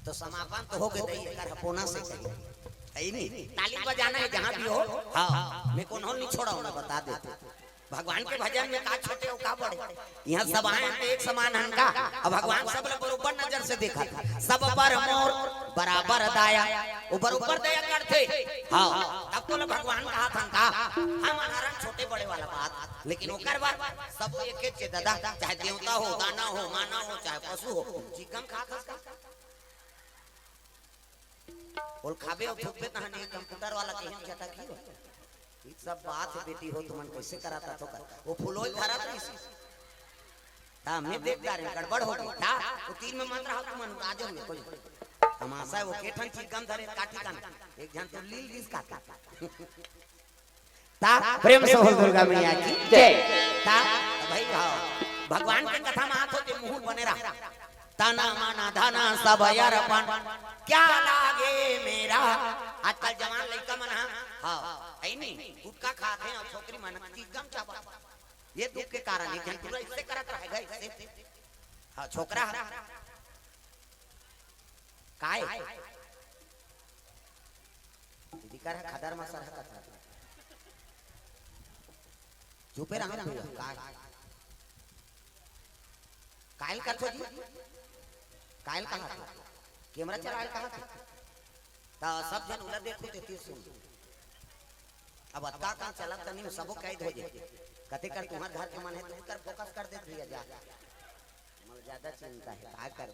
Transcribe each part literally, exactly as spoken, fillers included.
तो समापन तो हो गए, दई एकर हपोना से कही। है नहीं? ताली बजाना है जहाँ भी हो। हाँ, मैं कोनो नहीं छोड़ा हूँ, मैं बता देते। भगवान के भजन में का छोटे हो का बड़े, यहाँ सब आए हैं तो एक समान हन का। अब भगवान सब ला बरोबर नजर से देखा, सब पर मोर बराबर दाया, वो बरोबर दया करते। हाँ, तब तो ला भगवान कहा था का, हम अनरन छोटे बड़े वाला बात, लेकिन ओकर बाद सब एक एक के दादा, चाहे देवता हो, दाना हो, मानव हो, चाहे पशु हो, चिकन खा खस का। बोल खाबे अउ थूकबे तहन ये कंप्यूटर वाला के हिम चटक ही हो। ई सब बात है बेटी हो, तुमन कैसे कराता तो कर। वो फुलोई धरत रहिस। ता मैं देख डारे गड़बड़ हो गई। ता वो तीन में मंत्र हो तुमन राजो में कोई। तमाशा है वो केठन चिकन धरे काठी का ना। एक जन तो लील दिस का। ता प्रेम से बोल दुर्गा मैया की जय। ता भाई हाँ, भगवान के कथा में हाथ होते मुंह बने रहा। तन मन धन सब अर्पण, क्या लागे मेरा। आजकल जवान लइका मन हा, हाँ, है नी, गुटखा खात हैं और छोकरी मन चिकन चाबा। ये दुख के कारण है, जन पूरा इससे करत रहेगा, इससे। हाँ, छोकरा है। काय? दीदी कर खदर मा सर हकत। चुपे रहा ना भैया, काय? कायल करथो जी? कायल कहा था? कैमरा चलायल कहा था? ता सब जन उला देखो ते तीर सुन। अब अतका काम चलत त नहीं, सबो कैद हो जाए। कते कर तुम्हार घर के मन है, तुम कर फोकस कर दे भैया जा। मतलब ज्यादा चिंता है, का कर?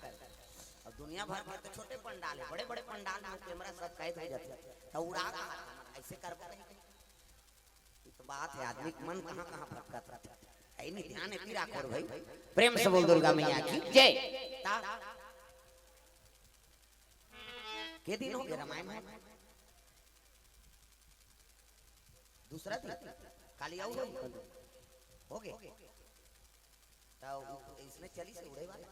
अब दुनिया भर के तो छोटे पंडाल है, बड़े-बड़े पंडाल में कैमरा सब कैद हो जाते हैं। तो उड़ा कहा था, मतलब ऐसे कर पाए? ये तो बात है, आदमी के मन कहाँ-कहाँ भटकत रहता है। है नहीं, ध्यान एती राखो रे भाई। प्रेम से बोल दुर्गा मैया की जय। ता के दिन हो गए रामायण में? दूसरा दिन? काली आऊ हो? हो गए? तो इसने चली से उड़े वाला।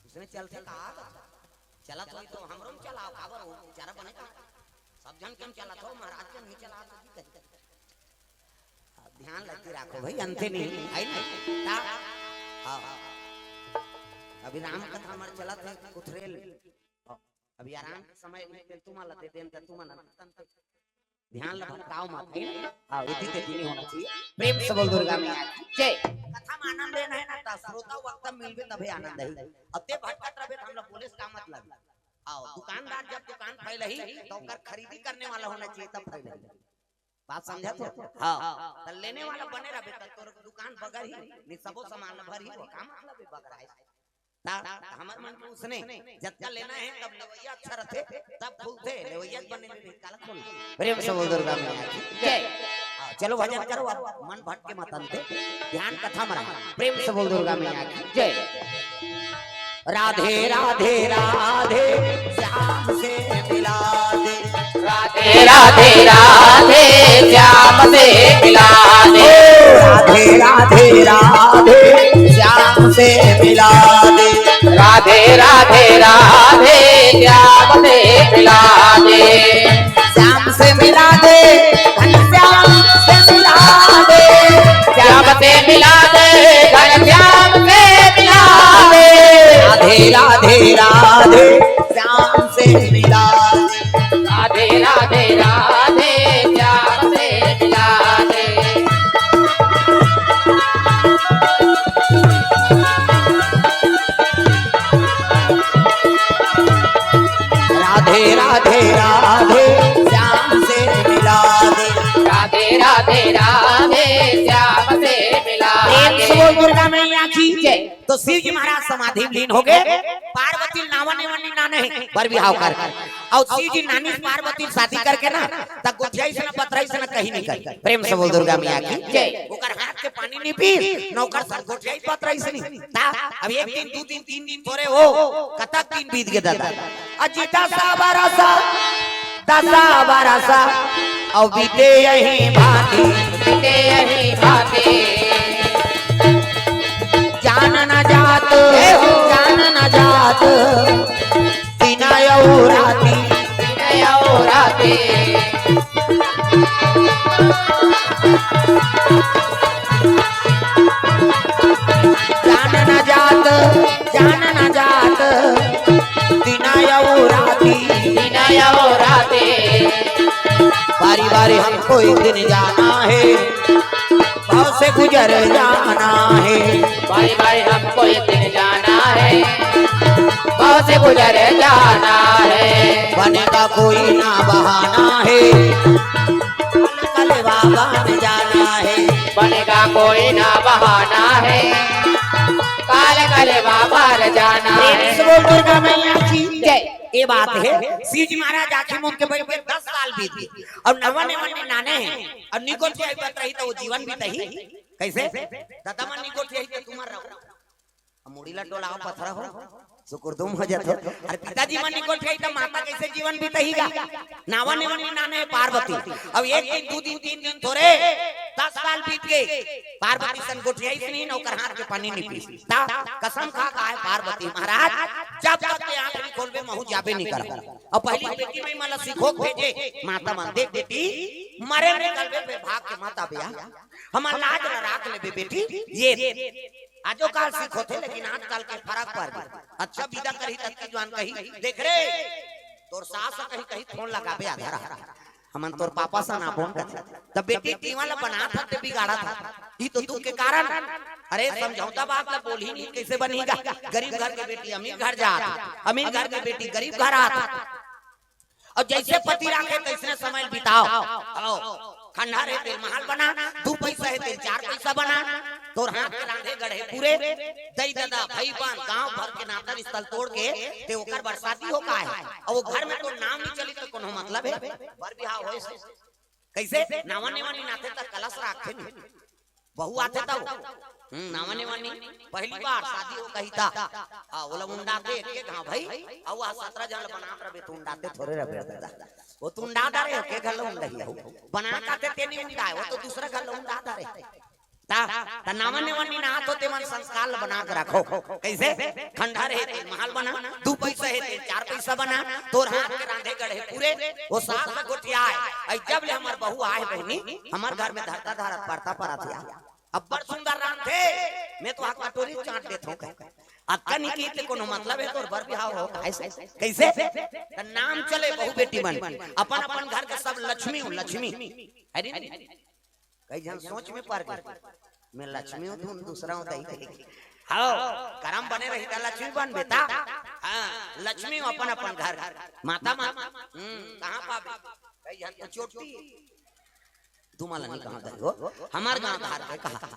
इसने चलते कहा था, चलत होई तो हमरो में चलाओ, काबर हो, बेचारा बने का। सब जन के हम चलत हो, महाराज के नहीं चला तो की कही। अब ध्यान लग के राखो भाई, अंते नहीं, है ना? ता, हाँ। अभी राम कथा हमार चलत है, कुथरेल। अभी आराम के समय में तुम ला दे देन, त तुम ला तन ध्यान ला भटकाओ मत, है ना? हाँ, इति ते नहीं होना चाहिए। प्रेम से बोल दुर्गा मैया की जय। कथा में आनंद लेना है ना, त श्रोता वक्ता मिलबे तबे आनंद है। अब ते भटकत रहबे त हम लोग बोले से का मतलब? आओ, दुकानदार जब दुकान फैलही, तो ओकर खरीदी करने वाला होना चाहिए, तब फैलही। बात समझत हो? हाँ। त लेने वाला बने रहबे, त तोर दुकान बगर ही, नहीं सबो सामान भर ही, वो का मतलब है बगर है? ता, हमर मन के उसने, जतका लेना है, तब लेवैया अच्छा रहते, तब खुलते, लेवैया बने ले नहीं, काला खोल। प्रेम से बोल दुर्गा मैया की जय। हाँ, चलो भजन करो, अब मन भटके मत अंते, ध्यान कथा में रहा। प्रेम से बोल दुर्गा मैया की जय। राधे राधे राधे, श्याम से मिला दे। राधे राधे राधे, श्याम से मिला दे। राधे राधे राधे, श्याम से मिला दे। राधे राधे राधे, श्याम से मिला दे। श्याम से मिला दे, घनश्याम से मिला दे। श्याम से मिला दे, घनश्याम से मिला दे। राधे राधे राधे, श्याम से मिला दे। राधे राधे राधे, श्याम से मिला दे। राधे राधे राधे, श्याम से मिला दे। राधे राधे राधे, श्याम से मिला दे। प्रेम से बोल दुर्गा मैया की जय। तो शिव जी महाराज समाधि में लीन हो गए। पार्वती नावन एवन नहीं नाने हैं, पर बिहाव कर। और शिव जी नानी से पार्वती शादी करके ना, तब गोठियाई से ना पतराई से ना कहीं नहीं कर। प्रेम से बोल दुर्गा मैया की जय। ओकर हाथ के पानी नहीं पी, न ओकर सर गोठियाई पतराई से नहीं। ता, अब एक दिन, दो दिन, तीन दिन तोरे हो, कतक दिन बीत गए दादा? अजी दसा बरसा, दसा बरसा, अब बीते यही भांति। बीते यही भांति। जान न जात, जान न जात, दिन अउ राती। दिन अउ राती। जान न जात, जान न जात दिना अउ राती। दिना अउ राती। बारी बारी हमको एक दिन जाना है, भव से गुजर जाना है। बारी बारी हमको एक दिन जाना है, भव से गुजर जाना है। बनेगा कोई ना बहाना है, कल बाबा ने जाना है। बनेगा कोई ना बहाना है, काल कल बाबा ने जाना प्रेम है। से बोल दुर्गा मैया की जय। ये बात है, शिव जी महाराज आँखी मूंद के बैठ के दस साल बीत गए अउ नवा नेवन नी नाने हे अउ निगोठियाही बत रही त वो जीवन बीतही। कइसे? ददा मन निगोठियाही त तुमन रहो, अब मुड़ी ला डोलाओ, पथरा हो, सुकुरदुम हो जात हो। अरे पिताजी मन निगोठियाही त माता कइसे जीवन बीतही गा? नवा नेवन नी नाने हे पार्वती। अब एक दिन, दू दिन, तीन दिन थोरे, दस साल बीत गए, पार्वती सन गोठियाइस नहीं न ओकर हाथ के पानी नी पीस। त कसम खा के आए पार्वती महाराज, जब तक के आँख नी खोलबे महूँ जाबे नी करँव। अउ पहिली बेटी मई मन ला सिखो के भेजे, माता मन देख बेटी, मरे निकलबे बे भाग के मत आबे। हमर लाज ला राख लेबे बेटी। ये आजो काल सिखोथे, लेकिन आजकाल के फरक पर गे। अच्छा बिदा करही तब के जुवान कही, देख रे, तोर सास कहीं कहीं फोन लगाबे आधा रात। हमन तोर पापा सन आबोन कथे। त बेटी टीवा ला बनात हस ते बिगाड़त हस। ई तो दुख के कारण। अरे समझौता बात ला बोलही नहीं, कइसे बनही गा? गरीब घर के बेटी अमीर घर जात, अमीर घर के बेटी गरीब घर आत। अउ जइसे पति राखे तइसने समय बिताव। अउ खंडहर हे तेल महल बना, दू पइसा हे तेल चार पइसा बना, तोर हाथ के रांधे गढ़े पूरे, दई ददा, भई बहन, गांव भर के नाता रिश्ता तोड़ के ते ओकर बर शादी हो का हे? अउ वो घर में तोर नाम नी चली त कोनो मतलब हे? बर बिहाव होइस। कइसे? नवा नेवन नी नाथे त कलश राखथे नी। बहू आथे तब। हम्म, नवा नेवन नी। पहिली बार शादी हो कही त। हाँ, ओला उंडाथे एक एक, हाँ भई। अउ आ सतरा झन ला बनात रहिबे त उंडाथे थोरे रहिबे ददा। वो तो उंडा डारे, एके घर ला उंडाही हो। बना काथे ते नी उंडाय, वो तो दूसरा घर ला उंडा डारे। त, त नवा नेवन नी नाहत हो तेमन संस्कार ला बना के रखो। कइसे? खंडहर हे तेल महल बना, दू पइसा हे तेल चार पइसा बना, तोर हाथ के रांधे गढ़े पूरे, वो सास ला गोठियाय। अइ जब ले हमर बहू आय बहिनी, हमर घर में धरता धरत परता परत हे। अब्बड़ सुंदर रांधथे, मैं तो हा कटोरी चाट देथों कहे। अतका नी कही त कोनो मतलब हे तोर बर बिहाव हो, कइसे? कइसे? त नाम चले बहू बेटी मन, अपन अपन घर के सब लक्ष्मी हो, लक्ष्मी। अरे नी? कई झन सोच में पर गे, मैं लक्ष्मी हूँ, तुम दूसरा हो दई कही। हाँ, करम बने रही त लक्ष्मी बनबे त। हाँ, लक्ष्मी हो अपन अपन घर। माता मन, हम्म, कहाँ पाबे? कई झन तो चोटी। तुम्हारा नहीं कहाँ दई हो, हमर गाँव धार के कहा।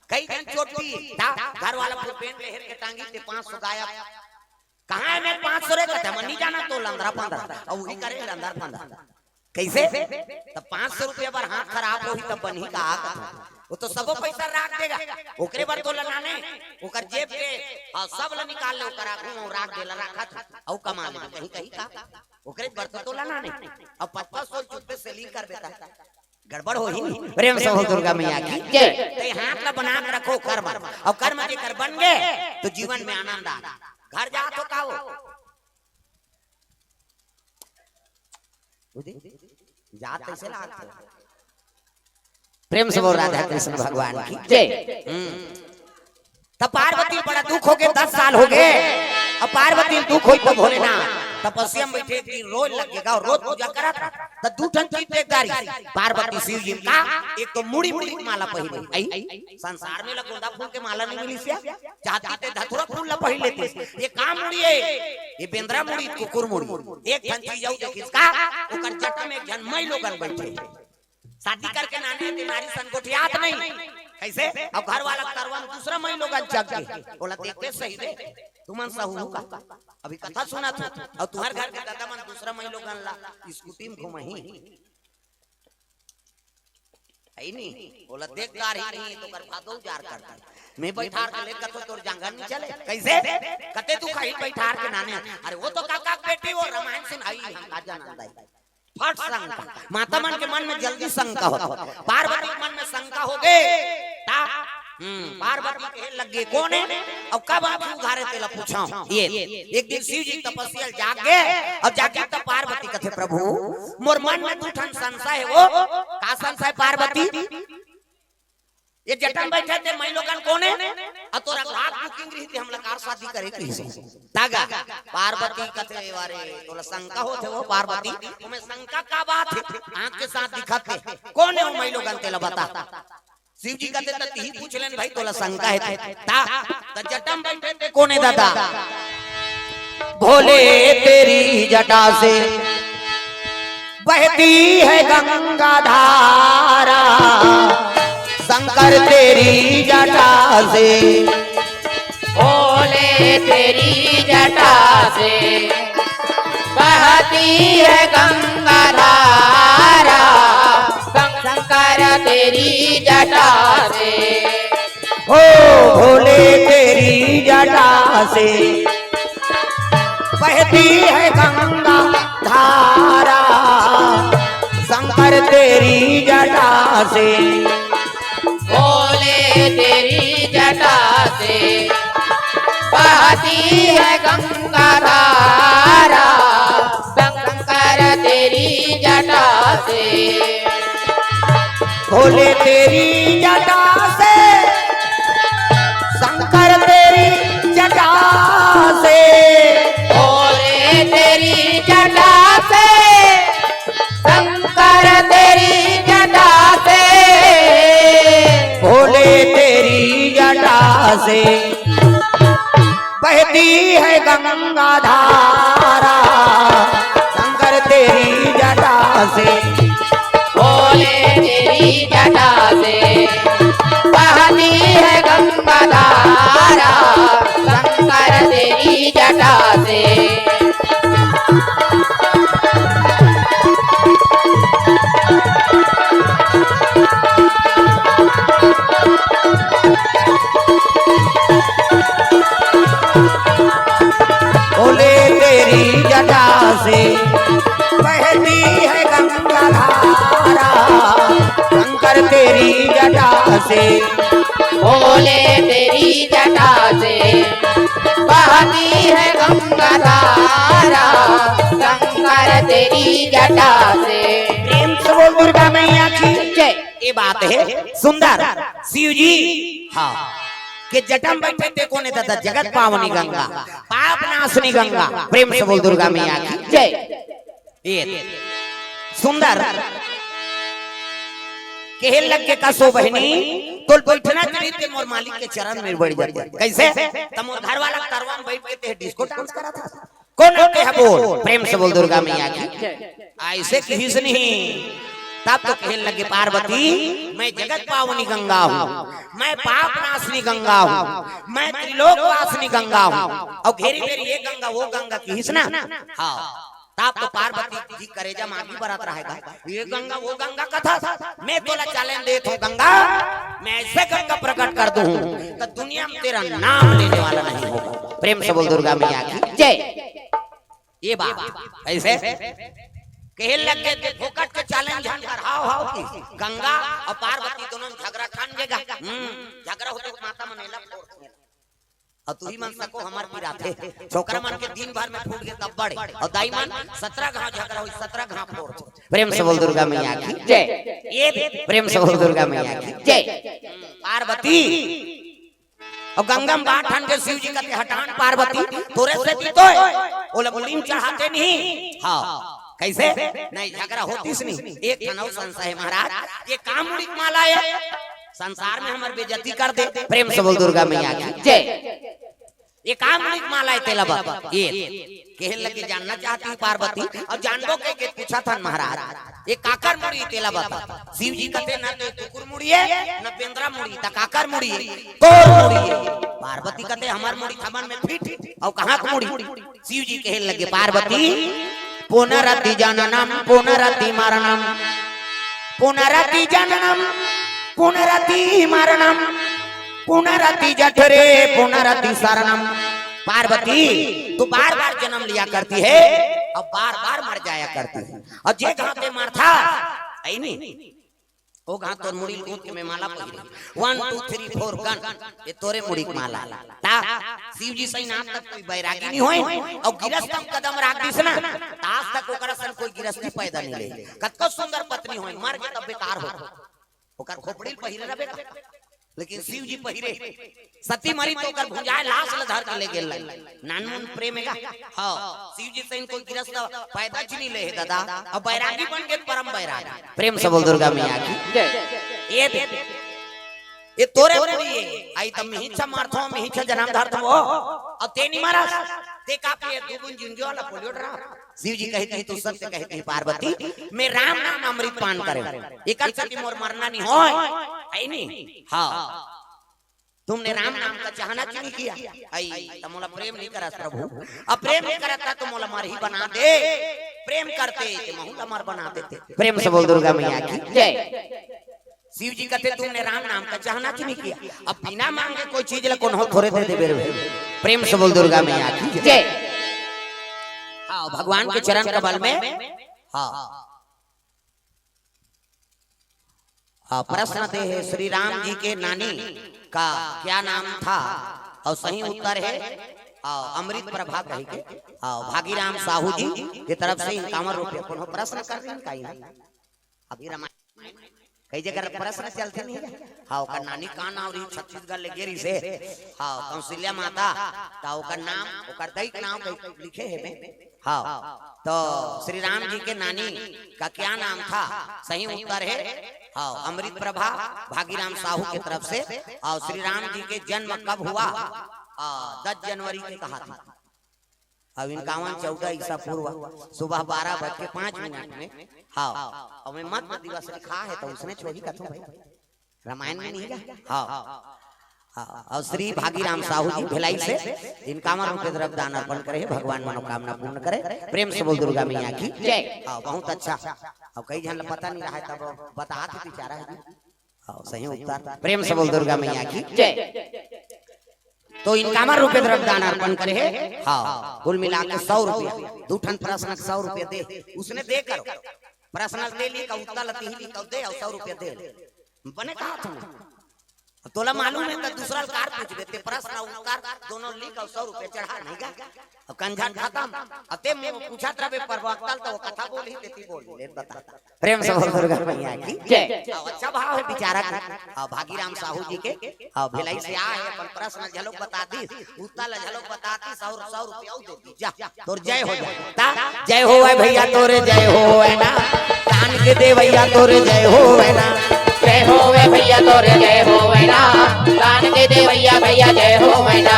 कई झन चोटी, त घर वाला फुलपेन ले हेर के टांगी ते पाँच सौ गायब। कहाँ हे मैं पाँच सौ रे कथे, मैं नी जाना तो लंदरा पंदरा, अउ वही करे लंदर पंदरा। कइसे? त पाँच सौ रुपया बर हाथ खराब होही त बनही का कथे। वो तो सबो पइसा राख देगा, ओकरे बर तोला नाने, ओकर जेब के, हाँ, सब ला निकाल ले, ओकर आगू में राख दे ला, राखत, अउ कमा ले, कहीं कहीं का, ओकरे बर तो तोला नाने। अब पचपन सौ चुप्पे selling करबे त गड़बड़ होही नी। प्रेम से हो दुर्गा मैया की जय। ते हाथ ला बना के रखो कर्म, अउ कर्म जेकर बन गे त जीवन में आनंद आ। घर जात हो का हो? उदी? जात कइसे लागत हो? प्रेम से बोल राधा कृष्ण भगवान की जय। हम्म। त पार्वती बड़ा दुख होगे, दस साल होगे। अब पार्वती दुख होई त भोलेनाथ तपस्या में बैठे, एक दिन रोज लगेगा अउ रोज पूजा करत। त दू ठन चीज देख डारिस पार्वती शिव जी का, एक तो मुड़ी मुड़ी माला पहिरे। आई, संसार में ला गोंदा फूल के माला नी मिलिस या, चाहती ते धतुरा फूल ला पहिर लेतिस। ये का मुड़ी हे? ये बेंदरा मुड़ी, कुकुर मुड़ी। एक ठन चीज अउ देखिस का, ओकर जटा में एक झन मई लोगन बैठे। शादी करके नाने ते नारी सन गोठियात नहीं। कइसे? अब घर वाला करवन दूसरा मई लोगन चघ गे। ओला देखबे सही रे, तुमन सहू का? अभी कथा सुनत हो, अउ तुम्हर घर के ददा मन दूसरा मई लोगन ला स्कूटी में घुमही। हइ नी, ओला देख डारही नहीं, त ओकर भादो उजार कर दे। मैं बैठार के ले कथो तोर जांगर नी चले। कइसे? कते तू कहीं बैठार के नाने। अरे वो तो काका के बेटी, वो रामायण सुनाई है, का जानन दाई। फट शंका। माता मन के मन में जल्दी शंका होत। पार्वती के मन में शंका होगे। त, हम्म, पार्वती कहे लगे कोन हे? अउ कब आके उघारे तेला पूछव। ये, एक दिन शिव जी तपस्या जाग गे, अउ जाके त पार्वती कथे, "प्रभु, मोर मन में दू ठन संशय हे, वो का संशय पार्वती? ये जटा में बैठे ते मई लोगन कोन हे?" अ तोर अघरात बुकिंग रहिते, हमला कार शादी करे कहिस। त गा पार्वती कथे, "अरे, तोला शंका होथे वो पार्वती, ओमे शंका का बात हे? आंख के साथ दिखत हे, कोन हे वो माईलोगन, तेला बता।" शिव जी कथे, "त तिही पूछ लेन भाई, तोला शंका हे ते।" ता, त जटा म बइठे ते कोन हे दादा? भोले तेरी जटा से बहती है गंगा धारा, शंकर तेरी जटा से। भोले तेरी जटा से बहती है गंगा धारा, शंकर तेरी जटा से। ओ भोले तेरी जटा से बहती है गंगा धारा, शंकर तेरी जटा से। भोले तेरी जटा से बहती है गंगा धारा, शंकर तेरी जटा से। भोले तेरी जटा से, शंकर तेरी जटा से। भोले तेरी जटा से, शंकर तेरी जटा से। भोले तेरी जटा से बहती है गंगा धारा, शंकर तेरी जटा से। भोले तेरी जटा से बहती है गंगा धारा, शंकर तेरी जटा से। भोले तेरी जटा से बहती है गंगा धारा, शंकर तेरी जटा से। भोले तेरी जटा से बहती है गंगा धारा, शंकर तेरी जटा से। प्रेम से बोल दुर्गा मैया की जय। ये बात हे सुंदर। शिव जी, हाँ, के जटा म बइठे ते कोन हे दादा? जगत पावनी गंगा, पाप नाशनी गंगा। प्रेम से बोल दुर्गा मैया की जय। ये सुंदर कहे लग गे, "का सो बहिनी, तोर बइठना चाहिए ते मोर मालिक के चरण में बइठ जाते।" कइसे? त मोर घर वाला तरवा म बइठ के ते डिस्को डांस करत हस। कोन के हे बोल? प्रेम से बोल दुर्गा मैया की। अइसे किहिस नहीं। तब तो कहे लगे, "पार्वती, मैं जगत पावनी गंगा हूँ, मैं पाप नाशनी गंगा हूँ, मैं त्रिलोक वासिनी गंगा हूँ।" अउ घेरी घेरी ये गंगा, वो गंगा किहिस ना। हाँ। तब तो पार्वती जी करेजा म आगी बरत रहे गा। ये गंगा, वो गंगा कथस, मैं तोला challenge देत हूँ गंगा, मैं अइसे गंगा प्रकट कर दूँ त दुनिया म तेरा नाम लेने वाला नहीं होगा। प्रेम से बोल दुर्गा मैया की जय। ये बात अइसे कहे लग गे, "फोकट के challenge झन कर।" हाव, हाव की गंगा अउ पार्वती दोनों झगरा ठान गे गा। हम्म, झगरा होथे त माता मन एला फोड़थे। अउ तुही मन सको हमर पिराथे। छोकरा मन के दिन भर में फूट गे तब बड़े। अउ दाई मन सतरा घांव झगरा होही, सतरा घांव फोड़थे। प्रेम से बोल दुर्गा मैया की जय। ये प्रेम से बोल दुर्गा मैया की जय। पार्वती अउ गंगा म बात ठान के शिव जी कथे, "हटान पार्वती, तोरे सेती तो हे, ओला मुड़ी म चढ़ाते नहीं।" हाँ, कइसे? नहीं, झगरा होतिस नहीं। एक ठन अउ संशय हे महाराज, ये का मुड़ी के माला हे? संसार में हमर बेइज्जती कर दे। प्रेम से बोल दुर्गा मैया की जय। ये का मुड़ी के माला हे तेला बता। ये कहे लगे, "जानना चाहती हूँ पार्वती।" अउ जानबो कहिके पूछत हन महाराज, "ये काकर मुड़ी तेला बता।" शिव जी कथे, "न तो कुकुर मुड़ी हे, न बेंदरा मुड़ी, त काकर मुड़ी हे? तोर मुड़ी हे।" पार्वती कथे, "हमर मुड़ी थमन में फिट, अउ कहाँ के मुड़ी?" शिव जी कहे लगे, "पार्वती, पुनरपि जननम पुनरपि मरणम, पुनरपि जननम पुनरपि मरणम, पुनरपि जठरे पुनरपि शरणम।" पार्वती, तू बार बार जन्म लिया करती है और बार बार मर जाया करती है, और जे घाव ते मरथा, ऐ नी, ओ घाव तोर मुड़ी ल कूद के मैं माला पहिरे। One, two, three, four, gun। ये तोरे मुड़ी के माला। ता शिव जी सही नाम तक कोई बैरागी नहीं होए, और गिरस्ता म कदम राख दिस ना, ता आज तक ओकरा सन कोई गिरस्ती पैदा नहीं ले। कतको सुंदर पत्नी होए, मर के तब बेकार हो। ओकर खोपड़ी ल पहिरे रहे बेकार। लेकिन शिव जी पहिरे, सती मरी त ओकर भुंजाय लाश ल धर के ले गेल। नानमुन प्रेम हे गा। हाँ, शिव जी सही कोई गिरस्त पैदा च नइ ले हे दादा, अउ बैरागी बन के परम बैरागी। प्रेम से बोल दुर्गा मैया की। जय। ये दे, ये तोरे पड़ी हे, अई त मिहिचा मारथो, मिहिचा जनम धरथो, अउ ते नइ मरस, ते का पिए दू बूंद जिंजो वाला पोलियो ड्रॉप। शिव जी कहिथे, "तू सत्य कहिथे पार्वती, मैं राम नाम अमृत पान करेंव, एकर सेती मोर मरना नइ होय, हे नी?" हाँ। तुमने राम नाम का चाहना क्यों नहीं किया? अई, त मोला प्रेम नइ करस प्रभु। अब प्रेम नइ करत त मोला मरही बना दे। प्रेम करते त महूं ला मर बना देते। प्रेम से बोल दुर्गा मैया की। जय। शिव जी कथे, "तुमने राम नाम का चाहना क्यों नहीं किया?" अब बिना मांगे कोई चीज ला कोनो थोरे दे देबे रे। प्रेम से बोल दुर्गा मैया की। जय। हाँ, भगवान के चरण कमल में। हाँ। हाँ, प्रश्न दे हे, श्री राम जी के नानी का क्या नाम था? अउ सही उत्तर हे, हाँ, अमृत प्रभा कहिके, हाँ, भागीराम साहू जी के तरफ से इक्यावन रुपया। कोनो प्रश्न कर रही का? अभी रामायण कई जगह प्रश्न चलथे नहीं हे? हाँ, ओकर नानी का नाम रही, छत्तीसगढ़ ले गे रहिसे, हाँ, कौशल्या माता, त ओकर नाम, ओकर दई के नाम कई लिखे हे में। हाँ, तो श्री राम जी के नानी का क्या नाम था? सही उत्तर हे, हाँ, अमृत प्रभा, भागीराम साहू के तरफ से। अउ श्री राम जी के जन्म कब हुआ? आ, दस जनवरी के कहा था। अब इक्यावन चौदह ईसा पूर्व सुबह बारह बज के पाँच मिनट में। हाँ, अब में मत दिवस लिखा हे, त उसने छोही कथों भाई, रामायण में नहीं गा? हाँ। हाँ, अउ श्री भागीराम साहू जी भिलाई से इक्यावन रुपये द्रव्य दान अर्पण करे हे, भगवान मनोकामना पूर्ण करे। प्रेम से बोल दुर्गा मैया की। जय। हाँ, बहुत अच्छा। अब कई झन ला पता नइ रहा हे, तब बतात हे बेचारा हे जी। हाँ, सही उत्तर। प्रेम से बोल दुर्गा मैया की। जय। तो इक्यावन रुपये द्रव्य दान अर्पण करे हे। हाँ, कुल मिला के सौ रुपया, दू ठन प्रश्न के सौ रुपया दे, उसने दे करो। प्रश्न दे लिख, उत्तर ला तिही लिख, दे अउ सौ रुपया दे। बने कहा तुम। तोला मालूम हे त दूसरा ला का पूछबे, ते प्रश्न अउ उत्तर दोनों लिख अउ सौ रुपया चढ़ा नहीं गा। अब कंझट खतम। अब ते पूछत रहबे प्रवक्ता ल, त वो कथा बोलही, तेती बोल ले, बता। प्रेम से बोल दुर्गा मैया की। जय। अब अच्छा भाव हे बेचारा के। अब भागीराम साहू जी के, अब भिलाई से आए, अपन प्रश्न झलोक बता दिस, उत्तर ला झलोक बता दिस, अउ सौ रुपया अउ दे दिस। जा, तोर जय हो जाए। ता, जय होवय भैया तोरे जय होवय ना, दान के देवैया तोरे जय होवय ना। जय होवय भैया तोरे जय होवय ना, दान के देवैया भैया जय होवय ना।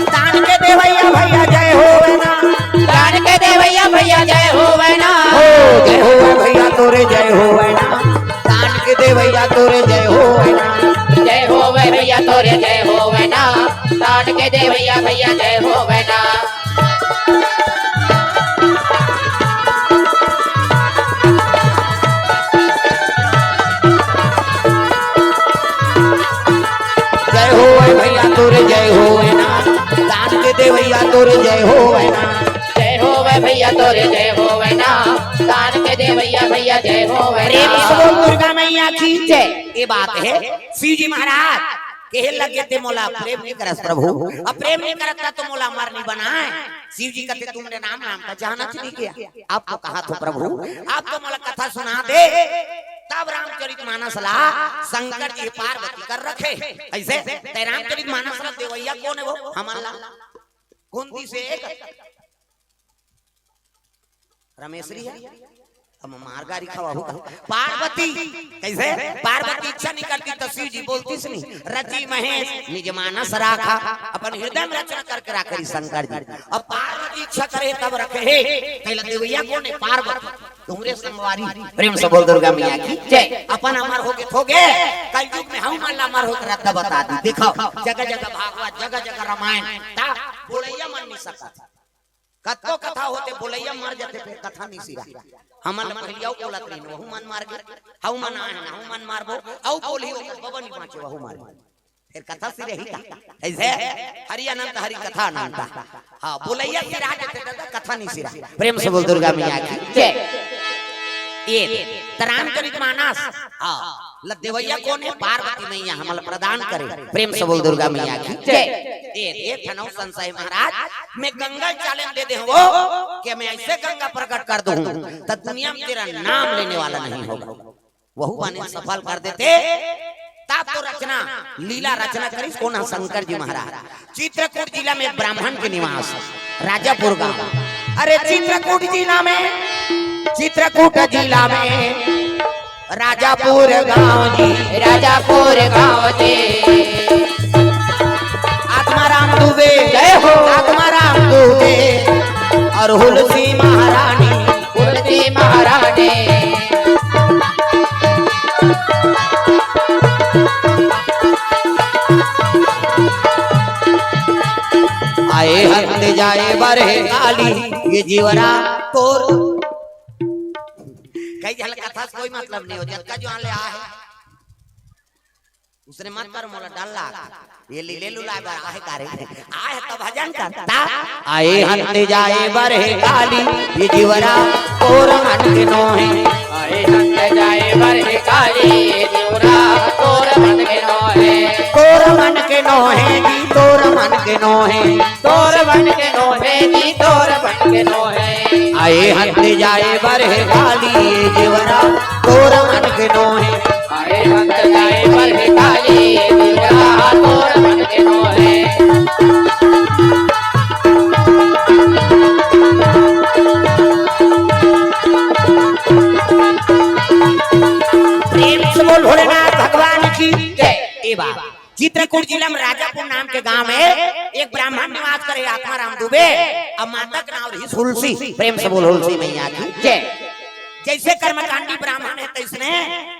दान के देवैया भैया जय होवय ना। दान के देवैया भैया जय होवय ना। हो, जय होवय भैया तोरे जय होवय ना, दान के देवैया तोरे जय होवय ना। जय होवय भैया तोरे जय होवय ना, दान के देवैया भैया जय होवय ना। जय होवय भैया तोरे जय होवय ना, दान के देवैया तोरे जय होवय ना। जय होवय भैया तोरे जय होवय ना, दान के देवैया भैया जय होवय ना। प्रेम से बोल दुर्गा मैया की जय। ये बात हे शिव जी महाराज कहे लगे, ते मोला प्रेम नइ करस प्रभु, अब प्रेम नइ करत त मोला अमर नइ बनाय। शिव जी कथे, तुमने राम नाम का चाहना च नइ किया, अब तो कहाथों प्रभु, अब तो मोला कथा सुना दे। तब रामचरित मानस ला शंकर जी पार्वती कर रखे। अइसे ते रामचरित मानस ला देवैया कोन हे वो? हमन ला कोन दिस हे? रमेशरी हे? अब मार गारी खवाहू का। पार्वती, कइसे? पार्वती इच्छा नइ करतिस त शिव जी बोलतिस नहीं, "रचि महेश निज मानस राखा।" अपन हृदय में रचना करके राखे रहिस शंकर जी। अब पार्वती इच्छा करे तब रखे हे, तेला देवैया कोन हे? पार्वती। तुमरे संगवारी, प्रेम से बोल दुर्गा मैया की जय। अपन अमर होगे, होगे, कलयुग में हमन ला अमर होत रद्दा बता दी। देखो, जगह जगह भागवत, जगह जगह रामायण, ता बोलैया मन नइ सकत। कतको कथा होथे, बोलैया मर जाथे, फेर कथा नइ सिरा। हमन ल पहिली अउ बोलत रहिन, वहू मन मर गे, हऊ मन आए हन, हऊ मन मारबो, अउ बोलही, ओ बबा नइ बाँचे, वहू मर गे। फेर कथा सिरही का? अइसे हरि अनंत, हरि कथा अनंता। हाँ, बोलैया सिरा जाथे, दादा, कथा नइ सिरा। प्रेम से बोल दुर्गा मैया की जय। ये त रामचरित मानस, हाँ, ल देवैया कोन हे? पार्वती मैया हमन ल प्रदान करे। प्रेम से बोल दुर्गा मैया की जय। ए, ए ठन अउ संशय महाराज, मैं गंगा चैलेंज दे दे हँव, कि मैं अइसे गंगा प्रकट कर दूँ, त दुनिया में तेरा नाम लेने वाला नहीं होगा। वहू बने सफल कर देते, तब तो रचना, लीला रचना करिस कोन ह? शंकर जी महाराज। चित्रकूट जिला में ब्राह्मण के निवास, राजापुर गांव। अरे चित्रकूट जिला में, चित्रकूट जिला में राजापुर गांव जी, राजापुर गांव जी। आत्माराम दुबे, जय हो। आत्माराम दुबे और हुलसी महारानी, हुलसी महारानी। आए हंत जाए बर हे काली, ये जीवरा तोर। कई झन कथा से कोई मतलब नहीं हो, जतका जो आले आहे, उसने मत कर मोला डर लाग। ये लीले लुलाए बर आहे का रे? आहे त भजन कर। ता आए हंत जाए बर हे काली, ये जीवरा तोर मन के नोहे। आए हंत जाए बर हे काली, ये जीवरा तोर मन के नोहे। तोर मन के नोहे जी, तोर मन के नोहे। तोर मन के नोहे जी, तोर मन के नोहे। आए हंत जाए बर हे काली, ये जीवरा तोर मन के नोहे। आए हंत जाए बर हे काली, ये जीवरा तोर मन के नोहे। प्रेम से बोल भोलेनाथ भगवान की जय। ए बा, चित्रकूट जिला में राजापुर नाम के गांव में एक ब्राह्मण निवास करे, आत्माराम दुबे, अउ माता के नाम रहिस हुलसी। प्रेम से बोल हुलसी मैया की जय। जैसे कर्मकांडी ब्राह्मण हे, तैसने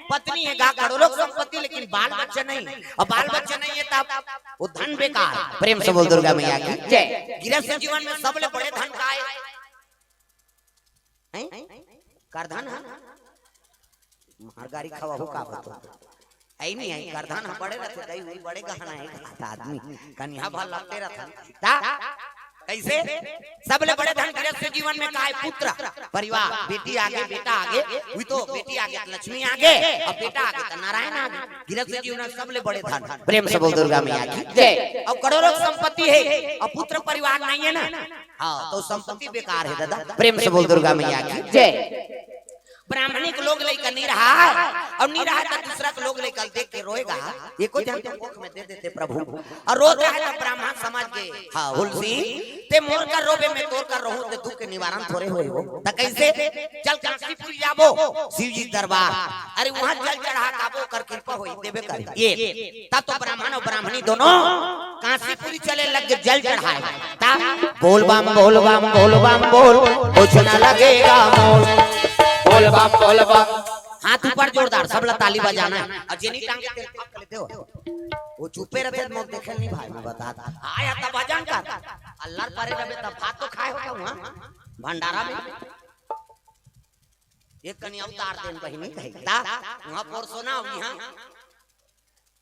पत्नी हे गा, करोड़ों संपत्ति, लेकिन बाल बच्चा नहीं। अउ बाल बच्चा नहीं हे, तब वो धन बेकार। प्रेम से बोल दुर्गा मैया की जय। गृहस्थ जीवन में सबले बड़े धन का हे? हैं? करधन हे? मार गारी खवाहू का बतो? ऐ नहीं है, करधन हे, बड़े रथे, दई हुई बड़े गहना हे, खाता आदमी, कनिहा भर लगते रथे। ता? कैसे? सबले बड़े धन गृहस्थ जीवन में का हे? पुत्र, परिवार, बेटी आगे, बेटा आगे, हुई तो बेटी आगे त लक्ष्मी आगे, अउ बेटा आगे त नारायण आगे। गृहस्थ जीवन में सबले बड़े धन। प्रेम से बोल दुर्गा मैया की जय। अउ करोड़ों संपत्ति हे, अउ पुत्र परिवार नहीं हे ना, हाँ, तो संपत्ति बेकार हे दादा। प्रेम से बोल दुर्गा मैया की जय। ब्राह्मणी के लोग लइका नहीं रहा, अउ नहीं रहा त दूसरा के लोग लइका देख के रोएगा। एको जन तो कोख में दे देते प्रभु। अउ रोत रहे त ब्राह्मण समझ के, हाँ, हुलसी, ते मोर का रोबे में तोर का रोहूं, ते दुख के निवारण थोरे होए हो। त कैसे? चल कांसीपुरी जाबो, शिव जी दरबार। अरे वहां जल चढ़ा के आबो, ओकर कृपा होई, देबे करी। ये तब तो ब्राह्मण अउ ब्राह्मणी दोनों कांसीपुरी चले लग गे जल चढ़ाए। तब बोल बम, बोल बम, बोल बम, बोल, कुछ न लगेगा मोल। बोल बम, बोल बम। हाथ ऊपर जोरदार, सब ला ताली बजाना हे। अउ जेनी टांगे तेल फाप के लेते हो। वो चुपे रथे, मोर देखे नहीं भाई, मैं बता। आया तब भजन कर। अल्लाह परे रहे तब भात तो खाए होता हूँ, हाँ? भंडारा में। एक कनी अवतार देन बहिनी कही। ता, वहाँ पोर सोना होगी, हाँ?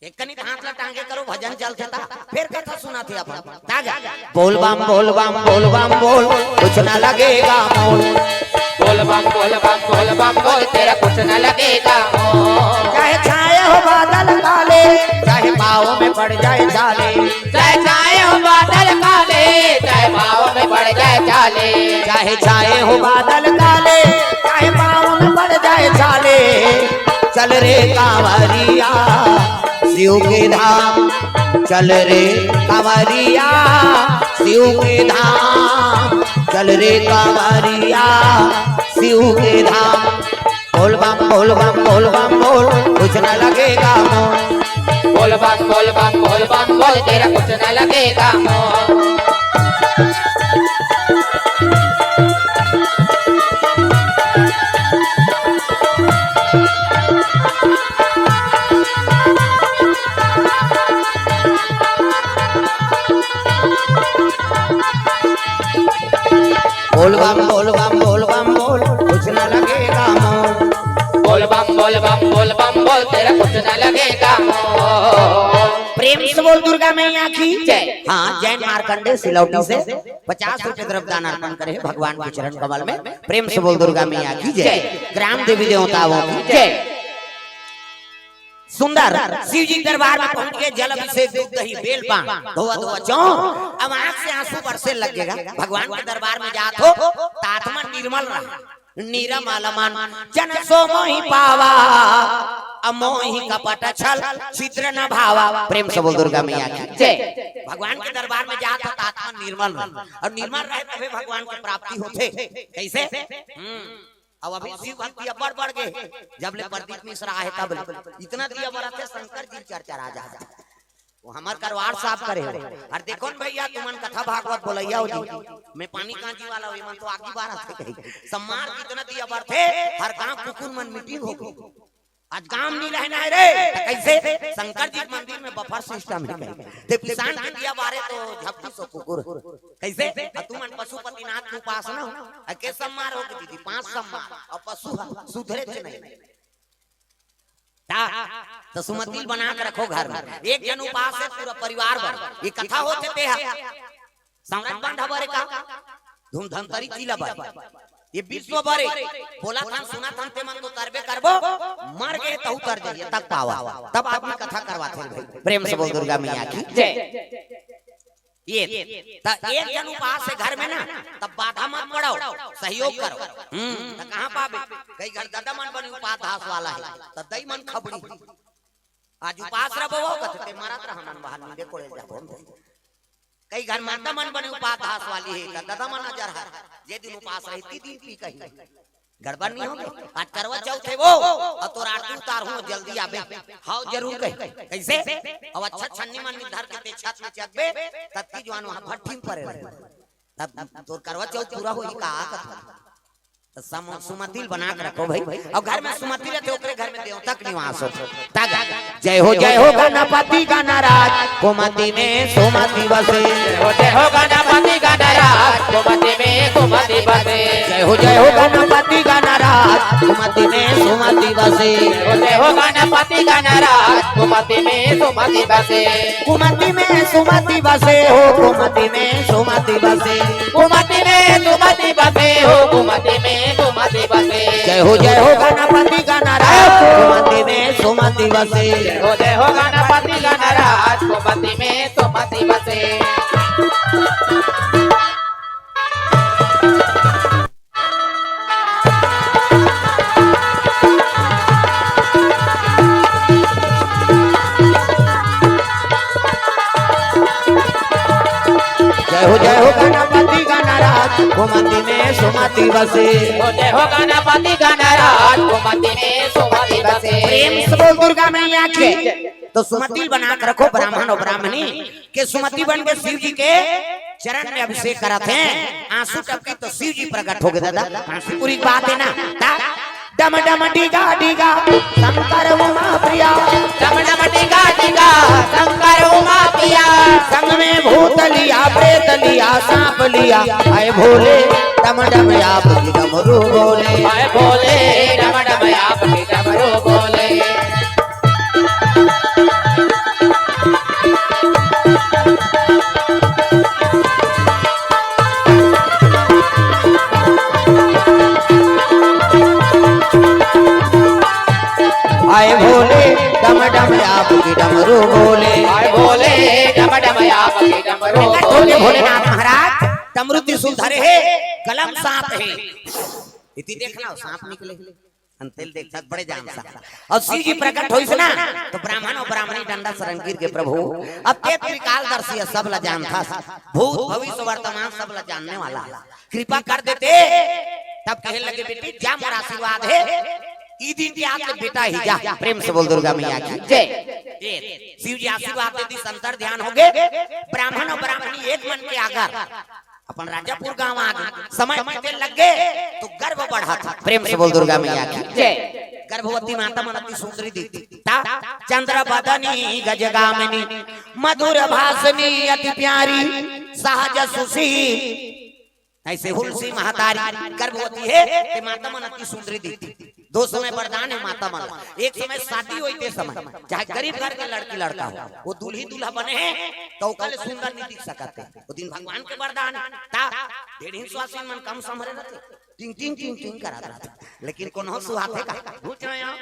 एक कनी हाथ ला टांगे करो, भजन चलथे ता, फेर कथा सुनाथे अपन। ता जा। बोल बम, बोल बम, बोल बम, बोल, कुछ न लगेगा मोल। बोल बम, बोल बम, बोल बम, बोल, तेरा कुछ न लगेगा मोल। चाहे छाए हो बादल काले, चाहे पाँव में पड़ जाए छाले। चाहे छाए हो बादल काले, चाहे पाँव में पड़ जाए छाले। चाहे छाए हो बादल काले, चाहे पाँव में पड़ जाए छाले। चल रे कांवरिया शिव के धाम, चल रे कांवरिया शिव के धाम, चल रे कांवरिया शिव के धाम। बोल बम, बोल बम, बोल बम, बोल, कुछ न लगेगा मोल। बोल बम, बोल बम, बोल बम, बोल, तेरा कुछ न लगेगा मोल। बोल बम, बोल बम, बोल बम, बोल, कुछ न लगेगा मोल। बोल बम, बोल बम, बोल बम, बोल, तेरा कुछ न लगेगा मोल। प्रेम से बोल दुर्गा मैया की जय। हाँ, जैन मार्कंडे सिलौटी से पचास रुपए द्रव्य दान अर्पण करे हे भगवान के चरण कमल में। प्रेम से बोल दुर्गा मैया की जय। जय। ग्राम देवी देवताओं की जय। सुंदर शिव जी के दरबार में पहुंच के जल अभिषेक, दूध दही बेल पान धोवा धोवा चौं, अब आंख से आंसू बरसे लगेगा। भगवान के दरबार में जात हो त आत्मा निर्मल रहा, निरमल मन जन सो मोहि पावा। अमोहि कपट छल छिद्र न भावा। प्रेम से बोल दुर्गा मैया की जय। भगवान के दरबार में जात हो त आत्मा निर्मल रहे, अउ निर्मल रहे तभे भगवान के प्राप्ति होथे। कइसे? हम्म। अब अभी शिव भक्ति अब्बड़ बढ़ गे, जब ले प्रदीप मिश्रा आए तब ले। इतना दिया बरत हे, शंकर जी चरचरा जाथे। वो हमर करवार साफ करे हो। अउ देखो न भइया, तुमन कथा भागवत बोलइया हो जी, मैं पानी कांजी वाला हो, एमन तो आगी बारत हे कही। सम्मार कितना दिया बरत हे, हर गांव कुकुर मन मीटिंग हो गे। आज काम नहीं रहना है रे। त कइसे? शंकर जी के मंदिर में बफर सिस्टम हे कही। ते पिसान के दिया बारे तो झपटी सो कुकुर। कइसे? अउ तुमन पशुपतिनाथ के उपासना हो, अउ के सम्मार हो गे दीदी, पांच सम्मार, अउ पशु ह सुधरे च नहीं। त, त सुमतिल बना के रखो घर में। एक जन उपास हे पूरा परिवार बर। ये कथा होथे ते ह। संवत बंध बरे का? धूम धमतरी जिला बर। ये विश्व बरे। बोलत हन, सुनत हन, ते मन तो तरबे करबो। मर गे तहू तर जाइए, तक पावा। तब आदमी कथा करवाथे भाई। प्रेम से बोल दुर्गा मैया की जय। ये, त एक जन उपास हे घर में ना, तब बाधा मत पड़ो, सहयोग करो। हम्म, त कहाँ पाबे? कई घर ददा मन बने उपास धास वाला हे, त दई मन खबड़ी। आज उपास रहो वो, कथे ते मरत रहा मन बाहर नींदे कोड़े जाबो। कई घर माता मन बने उपास धास वाली हे, त ददा मन नजर हर, जे दिन उपास रही, ती दिन पी कही। गड़बड़ नहीं होगे? आज करवा चौथ हे वो, अउ तोर आरती उतारहूं, जल्दी आबे। हाव, जरूर कही। कइसे? अउ अच्छा छन्नी मन धर के ते छत में चघबे, तत्ती जुआन वहां भट्ठी में परे रहे। तब तोर करवा चौथ पूरा होही का? त सम-, सुमतिल बना के रखो भाई। अउ घर में सुमति रहिथे, ओकरे घर में देवता के निवास होथे। जय हो, जय हो गणपति गणराज, कुमति में सुमति बसे। जय हो, जय हो गणपति गणराज, कुमति में सुमति बसे। जय हो, जय हो गणपति गणराज, कुमति में सुमति बसे। जय हो, जय हो गणपति गणराज, कुमति में सुमति बसे। कुमति में सुमति बसे हो, कुमति में सुमति बसे। कुमति में सुमति बसे हो, कुमति में सुमति बसे। जय हो, जय हो गणपति गणराज, कुमति में सुमति बसे। जय हो, जय हो गणपति गणराज, कुमति में सुमति बसे। जय हो, जय हो गणपति गणराज, कुमति में सुमति बसे। जय हो, जय हो गणपति गणराज, कुमति में सुमति बसे। प्रेम से बोल दुर्गा मैया की। त सुमति बना के रखो ब्राह्मण अउ ब्राह्मणी। के सुमति बन के शिव जी के चरण में अभिषेक करत हे, आंसू टपकी त शिव जी प्रकट हो गे दादा। आंसू पूरी बात हे ना। ता डम डम डीगा डीगा शंकर उमा प्रिया। डम डम डीगा डीगा शंकर उमा प्रिया। संग में भूत लिया, प्रेत लिया, सांप लिया। आए भोले डम डम आप की डमरू बोले। आए भोले डम डम आप की डमरू बोले। आए भोले डम डम आपकी डमरू बोले। आए भोले डम डम आपकी डमरू बोले। भोलेनाथ महाराज डमरू त्रिशूल धरे हे, गला म सांप हे। इति देखना, सांप निकले। अंतेल देखत बड़े जान सा। अउ शिव जी प्रकट होइस ना, त ब्राह्मण अउ ब्राह्मणी डंडा सरन गिर गे प्रभु। अब ते त्रिकालदर्शी हे, सब ला जानथस। भूत, भविष्य, वर्तमान सब ला जानने वाला। कृपा कर देते, तब कहे लगे, "बेटी, जा मोर आशीर्वाद हे, ई दिन के आके बेटा ही जा।" प्रेम से बोल दुर्गा मैया की जय। ये शिव जी आशीर्वाद दे दिस, अंतर ध्यान हो गे, ब्राह्मण अउ ब्राह्मणी एक मन के आगर। अपन राजापुर गांव आ गे, समय बीते लग गे त गर्भ बढ़त। प्रेम से बोल दुर्गा मैया की जय। गर्भवती माता मन अति सुंदरी दिखती। ता चंद्र बदनी गजगामिनी मधुर भाषिनी अति प्यारी सहज सुशील। अइसे हुलसी महतारी गर्भवती हे, ते माता मन अति सुंदरी दिखती। दो समय वरदान हे माता मन ला। एक समय शादी होई ते समय, चाहे गरीब घर के लड़की लड़का हो, वो दूल्ही दूल्हा बने हे, त ओकर ले सुंदर नहीं दिख सकत हे। वो दिन भगवान के वरदान हे। ता ढेढ़िन सुवासिन मन कम संभरे रहथे, टिंग टिंग टिंग टिंग करत रहथे। लेकिन कोनो सुहाथे का? घुच रहे हो।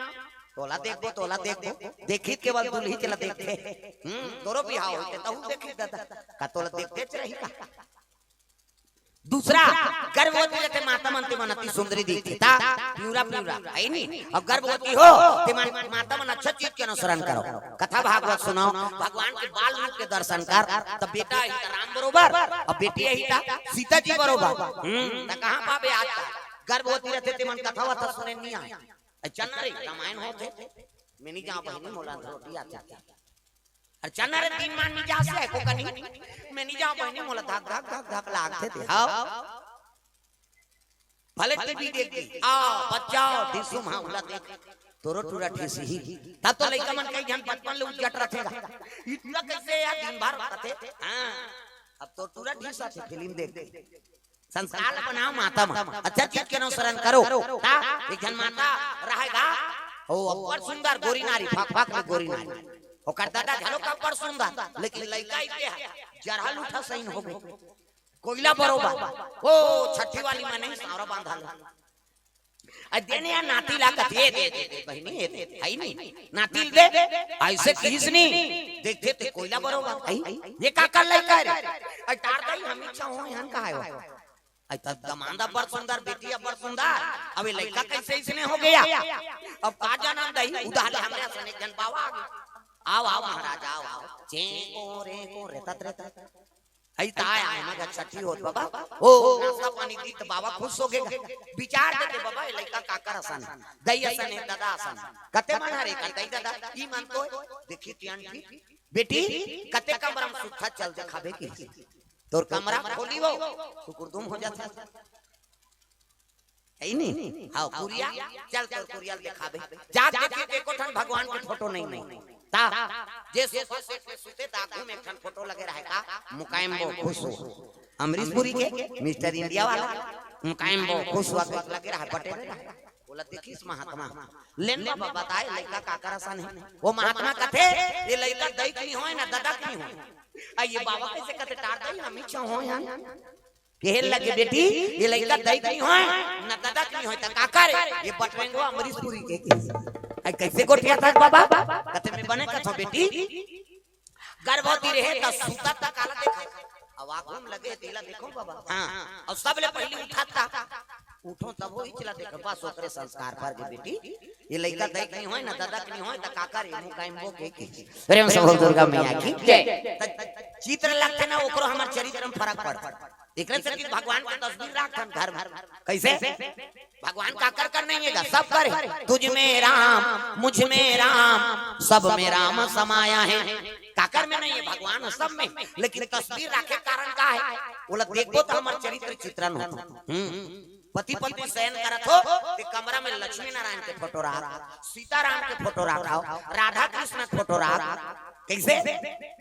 तोला देखबो, तोला देखबो, देखी केवल दूल्ही के ला देखथे। हम्म, तोरो बिहाव होई ते तहू देखी दादा, का तोला देखते च रही का? दूसरा, गर्भवती रहिथे माता मन, ते मन अति सुंदरी दिखथे, ता प्यूरा प्यूरा, हे नी? अउ गर्भवती हो, ते मन माता मन अच्छा चीज के अनुसरण करो, कथा भागवत सुनाओ, भगवान के बाल रूप के दर्शन कर, त बेटा ही त राम बरोबर, अउ बेटी ही त सीता जी बरोबर। हम्म, त कहाँ पाबे आज का? गर्भवती रहिथे ते मन कथा वथा सुने नहीं आए। अरे चल ना रे, रामायण होथे, मैं नहीं जाओं बहिनी, मोला रोटी आथे। अरे चल ना रे, तीन मान नहीं जा से को कनी, मैं नहीं जाओं बहिनी, मोला धक धक धक धक लागथे ते। हाँ, भले टीवी देख के, आ बच्चा ढिसुम, हाँ, उला देख, तोरो टूरा ढिसही। तब तो लइका मन कई झन बचपन ले उज्जट रथे गा, ई टूरा कैसे यार दिन भर रथे? हाँ, अब तो टूरा ढिसा थे फिल्म देख के। संस्कार ल बनाओ माता मन, अच्छा चीज के अनुसरण करो। ता एक झन माता रहे गा, ओ अब्बड़ सुंदर गोरी नारी, फक फक ले गोरी नारी। ओकर दादा घलो अब्बड़ सुंदर, लेकिन लइका इके ह जरहल उठा सही हो गए, कोइला बरोबर। ओ छठी वाली में नहीं, सावरा बांधा ले। अ देने या नाती ला कथे, "ए दे, दे, दे, बहिनी, ए दे, हे नी, नाती ल दे।" अइसे किहिस नी, देखथे ते कोइला बरोबर, "हे, ये काकर लइका रे?" अ टार दई, "हम इच्छा हो, यहाँ का है वो?" अ तब दमांद अब्बड़ सुंदर, बेटी अब्बड़ सुंदर, अब ये लइका कैसे इसने हो गया? अब का जानन दई, उधार ले हमरे असन एक झन बाबा आ गे। आओ, आओ महाराज, आओ, आओ। चे को रे को रे तत रे तत। अई ताय आय मग छठी होत बाबा। ओ, नाश्ता पानी दी त बाबा खुश हो गे। विचार देते बाबा, ये लइका काकर असन हे, दई असन हे, दादा असन हे। कते मन हरे का दई दादा, ई मन तो देखी टियन ठीक। बेटी, कते कमरा में सुत्था चल देखाबे की। तोर कमरा खोली वो, सुकुरदुम हो जाथे। हे नी? हाँ, कुरिया, चल तोर कुरिया ल देखाबे। जा देखी ते एको ठन भगवान के फोटो नहीं, नहीं। ता, जे सोफा सेट में सुते, ता आगू में एक ठन फोटो लगे रहे का, मुकायम बो, खुश हो। अमरीश पुरी के, मिस्टर इंडिया वाला, मुकायम बो, खुश हुआ के लगे रहे, पटेल रहे। बोला, "देखिस महात्मा, लेन बाबा बताए, लइका काकर असन हे।" वो महात्मा कथे, "ये लइका दई के नहीं होय, ना ददा के नहीं होय।" आ ये बाबा कैसे कथे, "टार दई, हम ही छो होय हन।" कहे लगे, "बेटी, ये लइका दई के नहीं होय, ना ददा के नहीं होय, त काकर हे?" "ये बटरेंगवा अमरीश पुरी के।" "आई कैसे गोठियाथस बाबा?" कथे, "मैं बने कथों बेटी, गर्भवती रहे त सुता त काला देखा, अब आगू में लगे तेला देखो बाबा।" हाँ, अउ सबले पहिली उठा त, उठो तब वो इचला देखो, बस ओकरे संस्कार पर गे बेटी, ये लइका दई के नहीं होय, ना ददा के नहीं होय, त काकर हे? मुकायम बो के की। प्रेम से बोल दुर्गा मैया की जय। त चित्र लगथे ना, ओकरो हमर चरित्र में फरक पड़थे। एकरे से कि भगवान के तस्वीर राखथन घर में। कैसे? भगवान काकर कर नहीं हे गा, सब कर हे। तुझ में राम, मुझ में राम, सब में राम समाया है। काकर में नहीं हे, भगवान सब में। लेकिन तस्वीर राखे कारण का हे? बोला, देखबो त हमर चरित्र चित्रण होथे। हम्म। पति पत्नी शयन करत हो, ते कमरा में लक्ष्मी नारायण के फोटो राख, सीताराम के फोटो राख, राधा कृष्ण के फोटो राख। कैसे?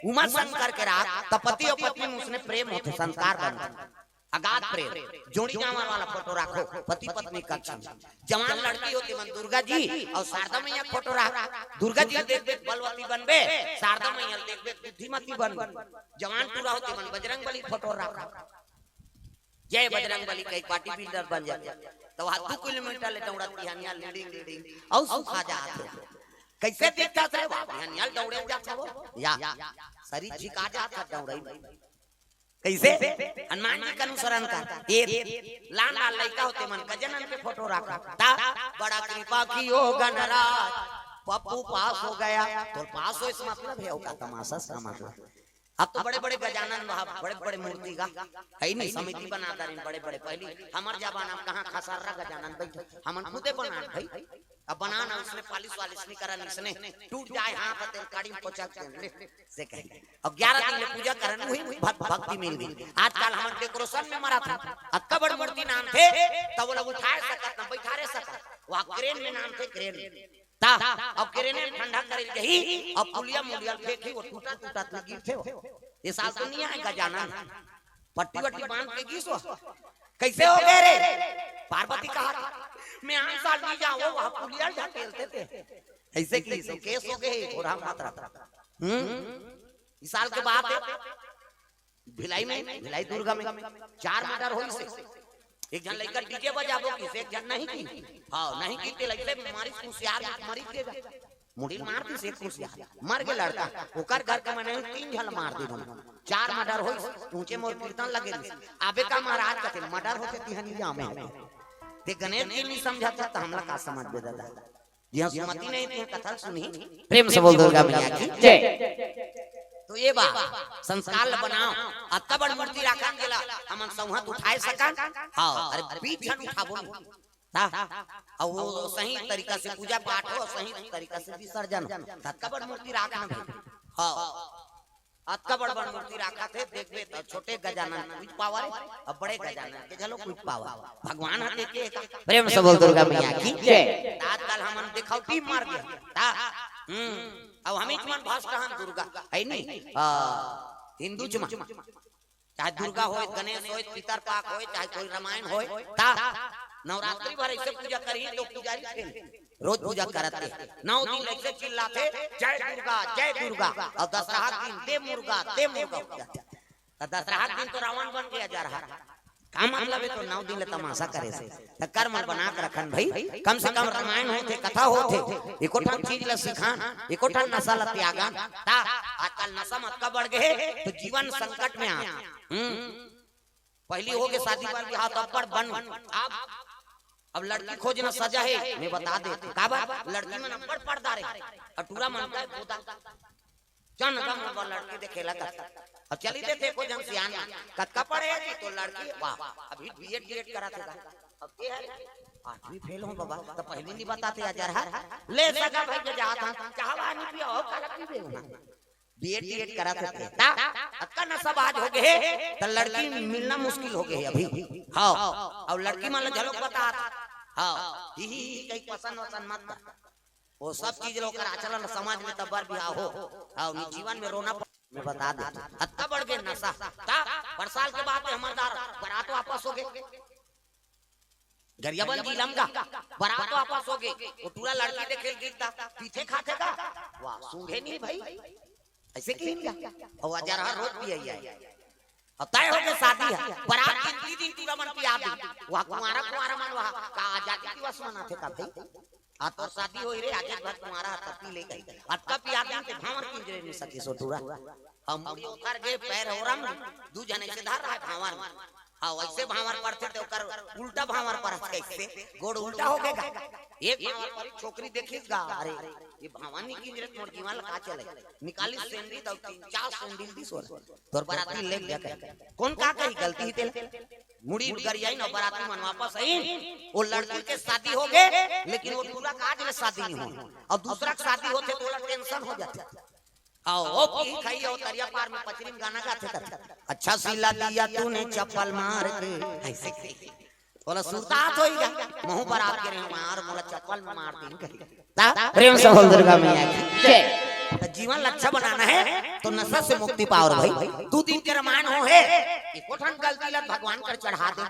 उमा शंकर के राख, त पति अउ पत्नी में उसने प्रेम होथे, संस्कार बनथे। अगाध प्रेम, जोड़ी जांवर वाला फोटो राखो, पति पत्नी कक्ष में। जवान लड़की हो ते मन दुर्गा जी अउ शारदा मैया के फोटो राख। दुर्गा जी ल देखबे त बलवती बनबे, शारदा मैया ल देखबे त बुद्धिमती बनबे। जवान टूरा हो ते मन बजरंग बली के फोटो राखो। जय बजरंग बली कहिके बॉडी बिल्डर बन जाथे। त वहाँ दू किलोमीटर ले दौड़त बिहनिया लीडिंग लीडिंग अउ सुखा जात हे। कैसे दिखथस रे बाप, बिहनिया ले दौड़े जात हे वो। या, शरीर झिका जात हे दौड़े। कैसे? हनुमान जी के अनुसरण कर। ए, लान लान लइका हो ते मन गजानन के फोटो राखो। ता, बड़ा कृपा कियो गणराज, पप्पू पास हो गया। तोर पास होय से मतलब हे, अउ का तमाशा से मतलब? अब तो बड़े बड़े गजानन वहाँ, बड़े बड़े मूर्ति गा, हे नी, समिति बना डारिन बड़े बड़े। पहिली हमर जमाना में कहाँ खसर्रा गजानन बैठे, हमन खुदे बनान भाई। अब बनान, उसने पालिश वालिश नहीं करन, इसने टूट जाए हाथ, तेल काड़ी में पोचक देन, ले, से कही। अब ग्यारह दिन ले पूजा करन, वही भक-, भक्ति मिल गई। आजकल हमन डेकोरेशन में मरत हन, अतका बड़ मूर्ति नानथे, तब वो लोग उठाए सकत ना, बैठारे सकत, वहाँ क्रेन में नानथे, क्रेन में। ता, अब क्रेने ठंडा करे जाही, अब पुलिया मुलिया फेंकी, वो टूटा टूटा तो गिरथे हो। ये साल तो नहीं आए गजानन, पट्टी वट्टी बांध के गिस हो। कैसे हो गए रे? पार्वती कहा, "मैं आन साल नहीं जाऊँ, वो वहाँ पुलिया ढकेलते थे।" ऐसे की सो केस हो गए, और हम बात रहा। हम्म, इस साल के बात हे, भिलाई में, भिलाई दुर्गा में चार मर्डर होइस हे। एक झन लइका डीजे बजाबो किहिस, एक झन नहीं की। हाँ, नहीं की ते लइका मारिस कुसियार में मरिस गे। मुड़ी मार दिस एक कुसियार, मर गे लड़का। ओकर घर के मने तीन झन मार दे, चार मर्डर होइस। पहुंचे मोर कीर्तन लगे रिहिस, आबे का महाराज कथे मर्डर होथे तिहन जामे। ते गणेश जी नहीं समझत त हमला का समझबे दादा? जिहां सुमति नहीं तिहां कथा सुनही। प्रेम से बोल दुर्गा मैया की जय। तो ये बा संस्कार ल बनाओ। अतका बड़ मूर्ति राखन जेला हमन सौंहत उठाए सकन। हाँ, अरे बीच झन उठाबो नहीं। ता, अउ वो सही तरीका से पूजा पाठ हो, सही तरीका से विसर्जन हो, त अतका बड़ मूर्ति राखना भाई। हाँ, अतका बड़ बड़ मूर्ति राखत हे, देखबे त छोटे गजानन कुछ पावर हे, अब बड़े गजानन के घलो कुछ पावर। भगवान ह देखे का। प्रेम से बोल दुर्गा मैया की जय। आजकल हमन दिखावटी मार दे। ता, हम्म, अब हमीच मन भ्रष्ट हन दुर्गा, है नी? हाँ, हिंदू च मन। चाहे दुर्गा होय, गणेश होय, पितर पाक होय, चाहे कोई रामायण होय, ता नवरात्रि भर ऐसे पूजा करही तो पुजारी फेल। रोज पूजा करत हे, नौ दिन ऐसे चिल्लाथे, "जय दुर्गा, जय दुर्गा।" अउ दसरहा दिन, "दे मुर्गा, दे मुर्गा।" त दसरहा दिन तो रावण बन गया जा रहा। का मतलब हे तो नौ दिन ले तमाशा करे से? त कर्म बना के रखन भाई, कम से कम रामायण होथे, कथा होथे, एको ठन चीज ल सिखान, एको ठन नशा ल त्यागन। ता आजकल नशा म अतका बढ़ गे हे, तो जीवन संकट में आ। हम्म। पहली होगे शादी बर बिहाव त अब्बड़ बन। अब, अब लड़की खोजना सजा हे, मैं बता दे। का बा? लड़की मन अब्बड़ पढ़दार हे। अउ टूरा मन का गोदा। जन का मन बर लड़की देखेला कर। अब चली देथे को जन सियान। कतका पढ़े हे जी तो लड़की, वाह, अभी बीएड डीएड करत हे का? अब के हे? आठवीं फेल हो बाबा, त पहली नहीं बताते अजरहा। ले सगा भाई के जात हन, चाहवा नहीं पियो, हो काला पीबे हो ना। बीएड डीएड करत हे ते। ता, अतका नशाबाज हो गे हे, त लड़की मिलना मुश्किल हो गे हे अभी। हाँ, अउ लड़की मन ल घलोक बतात। हाँ, ही, ही, ही, कहीं पसंद वसंद मत कर। वो सब चीज ल ओकर आचरण ल समझ ले तब बर बिहाव हो। हाँ, नहीं जीवन में रोना प-, मैं बता दे। अतका बढ़ गे नशा। ता, बरसाल के बाद में हमर दार बरात वापस हो गे। गरियाबंद जिला म गा, बरात वापस हो गे, वो टूरा लड़की देखे ल गिरता, पीथे खाथे का? वाह, सूंघे नहीं भाई, ऐसे की नहीं गा? अउ अजरहा रोज पिया ही है। अब तय हो गे शादी हे, बरात गिनती दिन टूरा मन पिया दे, वाह, कुंवारा, कुंवारा मन वाह, का आजादी दिवस मनाथे का भाई? आ तोर शादी होई रे, आज एक बार कुंवारा ह, त पी ले गई। अतका पिया दिन ते भांवर किंजरे नहीं सके सो टूरा। हम मुड़ी उतर गे, पैर होरम, दू झन ऐसे धर रहा है भांवर में। हाँ, वैसे भांवर पड़थे ते ओकर उल्टा भांवर पड़थे, ऐसे गोड़ उल्टा हो गे गा। एक भांवर पर छोकरी देखिस गा, अरे, ये भांवर नहीं किंजरे, मोर जीवन ला का चले। निकाली सैंडल, तो तीन चार सैंडल दिस ओला। तोर बराती ले गया कहे। कौन का कही गलती ही तेला? मुड़ी गरियाई न बराती मन वापस आई। वो लड़की के शादी हो गे, लेकिन वो टूरा का आज ले शादी नहीं हो। अउ दूसरा के शादी होथे तो ओला टेंशन हो जाथे। अउ ओ पी खाई, अउ तरिया पार में पचरी में गाना गाथे कर। अच्छा सिला दिया तूने चप्पल मार के। ऐसे कही। ओला सुरता तो ही गा। महू बरात गे रहेंव, मोला चप्पल में मार दिन कही। ता प्रेम से बोल दुर्गा मैया की जय। त जीवन ल अच्छा बनाना हे तो नशा से मुक्ति पाओ रे भाई। दू दिन के रामायण हो हे, एको ठन गलती ल भगवान कर चढ़ा दे।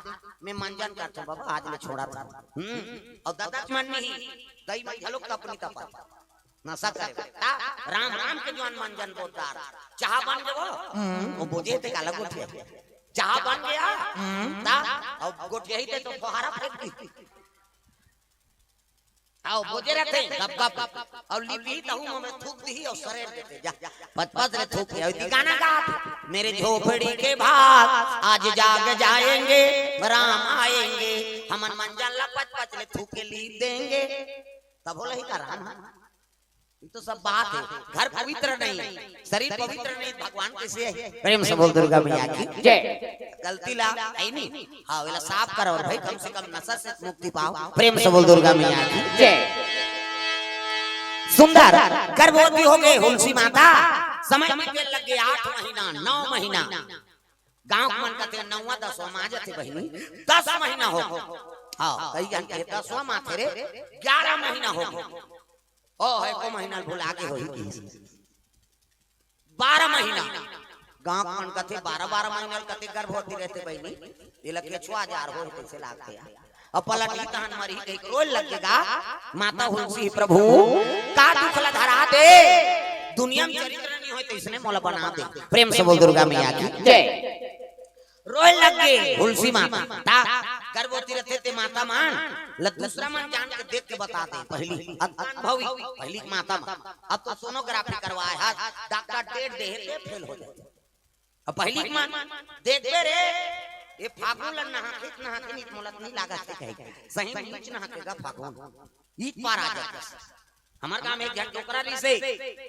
मैं मंजन करथंव बाबा, आज ले छोड़त हंव। हम्म, अउ ददा मन नहीं, दई मन घलोक तपनी तपत। नशा करे। ता राम राम के जुआन मंजन बोलदार। चाहा बन गे वो? हम्म, वो बोजे ते काला गोठिया। चाहा बन गे? हम्म, ता, अउ गोठिया ही ते तो फुहारा फेंक दी। अउ बोजे रथे, गप गप। अउ लिपही तहू में थूक दिही अउ सरेर देथे, जा। पच पच ले थूक के, अउ इति गाना गा, "मेरे झोपड़ी के भाग आज जाग जाएंगे, राम आएंगे, हमन मंजन ला पच पच ले थूक के लीप देंगे।" तब बोला ही का राम है? ये तो सब बात है, घर पवित्र नहीं, शरीर पवित्र नहीं, भगवान कैसे है? प्रेम से बोल दुर्गा मैया की जय। गलती ला आई नहीं, हाँ, वेला साफ करो और भाई कम से कम नशा से मुक्ति पाओ। प्रेम से बोल दुर्गा मैया की जय। सुंदर गर्भवती हो गे हुलसी माता, समय बीते लग गे आठ महीना, नौ महीना। गांव के मन कथे नौवा दसवां मा जाथे बहिनी, दस महीना हो गे। हाँ, कई झन के दसवां मा थे रे, ग्यारह महीना हो गे। ओ है को महीना भुला गे होही कि बारह महीना। गांव के मन कथे बारह बारह महीना ल कते गर्भवती रहते बहिनी, एला केछुआ जार हो तइसे लागथे यार। अब पलट ही तहन मरही कही रोए लग गे गा। माता हुलसी, "प्रभु, का दुख ला धरा दे, दुनिया में चरित्र नहीं होय तइसने मोला बना दे।" प्रेम से बोल दुर्गा मैया की जय। रोए लग गे हुलसी माता। ता गर्भवती रथे ते माता मन ल दूसरा मन जान के देख के बता दे। पहली अत-, अनुभवी, पहली के माता मन। अब तो सोनोग्राफी करवाए हस, डॉक्टर डेट दे हे, ते फेल हो जाथे। अब पहली के मन देखबे रे, ये फागुन ल नहाके, नहाके नित मोला नहीं लागत हे कहे। सही में नीच नहाके गा फागुन। ईद पार आ जाथे। हमर गांव में एक झन डोकरा रिसे,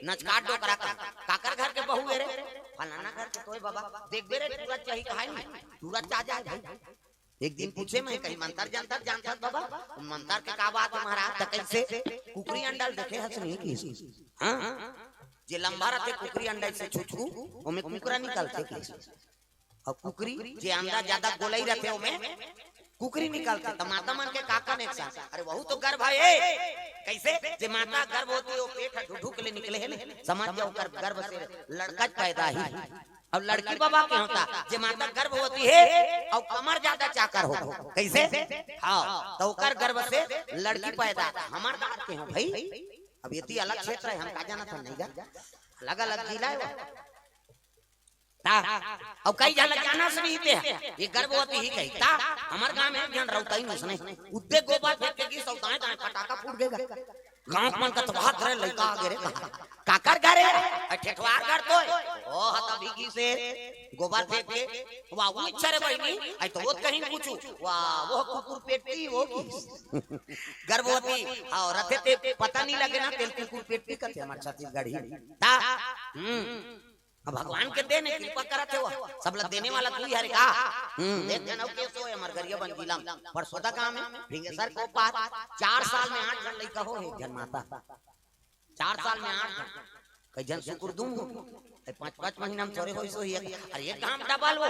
नचकाट डोकरा का, काकर घर के बहू हे रे, फलाना घर के तोय बाबा, देखबे रे, तुरत चाही कहाई नहीं, तुरत चा जाए भाई। एक दिन पूछे मैं कहीं मंतर जंतर जानथस बाबा, मंतर के का बात हे महाराज, त कइसे कुकरी अंडा ल देखे हस नहीं कि? हाँ, जे लंबा रथे कुकरी अंडा से छुचकू, ओमे कुकरा निकलथे कि? अउ कुकरी जे अंडा ज्यादा गोलई रथे ओमे कुकरी निकलथे, त माता मन के का कनेक्शन? अरे वहू तो गर्भ हे, कइसे? जे माता गर्भवती हे, ओ पेट ह ढुढुक ले निकले हे ना, समझ जाओ ओकर गर्भ से लड़का पैदा ही। अउ लड़की बाबा के होता, जे माता गर्भवती हे अउ कमर ज्यादा चाकर हो, कइसे? हाँ, त ओकर गर्भ से लड़की पैदा। हमर गांव के हो भाई, अब एती अलग क्षेत्र हे, हम का जानत हन नहीं गा, अलग-अलग जिला हे। ता, अउ कई झन ल जानस नहीं ते, ये गर्भवती ही कही। ता, हमर गांव में एक झन रउतई नस नहीं, उद्दे गोबर फेंक के गिस अउ दाएं दाएं फटाका फूट गे गा। गांव के मन कथवात रहे, लइका आ गे रे कहा। काकर घर हे? अ, ठेठवार घर तो हे। ओ, ह त भीगी से गोबर फेंक के। वाह, वो इच्छा रे बहिनी, अइ तो वो कहीं पूछू। वाह, वो कुकुर पेटी, वो की? गर्भवती, हाँ, रथे ते पता नहीं लगे ना, तेल कुकुर पेटी कथे हमर छत्तीसगढ़ी। ता, हम्म। अब भगवान के देन हे, कृपा करत हे वो। सब ला देने वाला तू ही हरे का? हम्म, एक झन अउ केस होय हमर गरियाबंद जिला में, परसोदा गांव में, भिंगेसर के ओ पार, चार साल में आठ झन लइका हो, एक झन माता। चार साल में आठ झन, कई झन सुकुर दुम हो, ए, पाँच, पाँच महीना में थोरे होइस होही, अरे एक घाम डबल हो,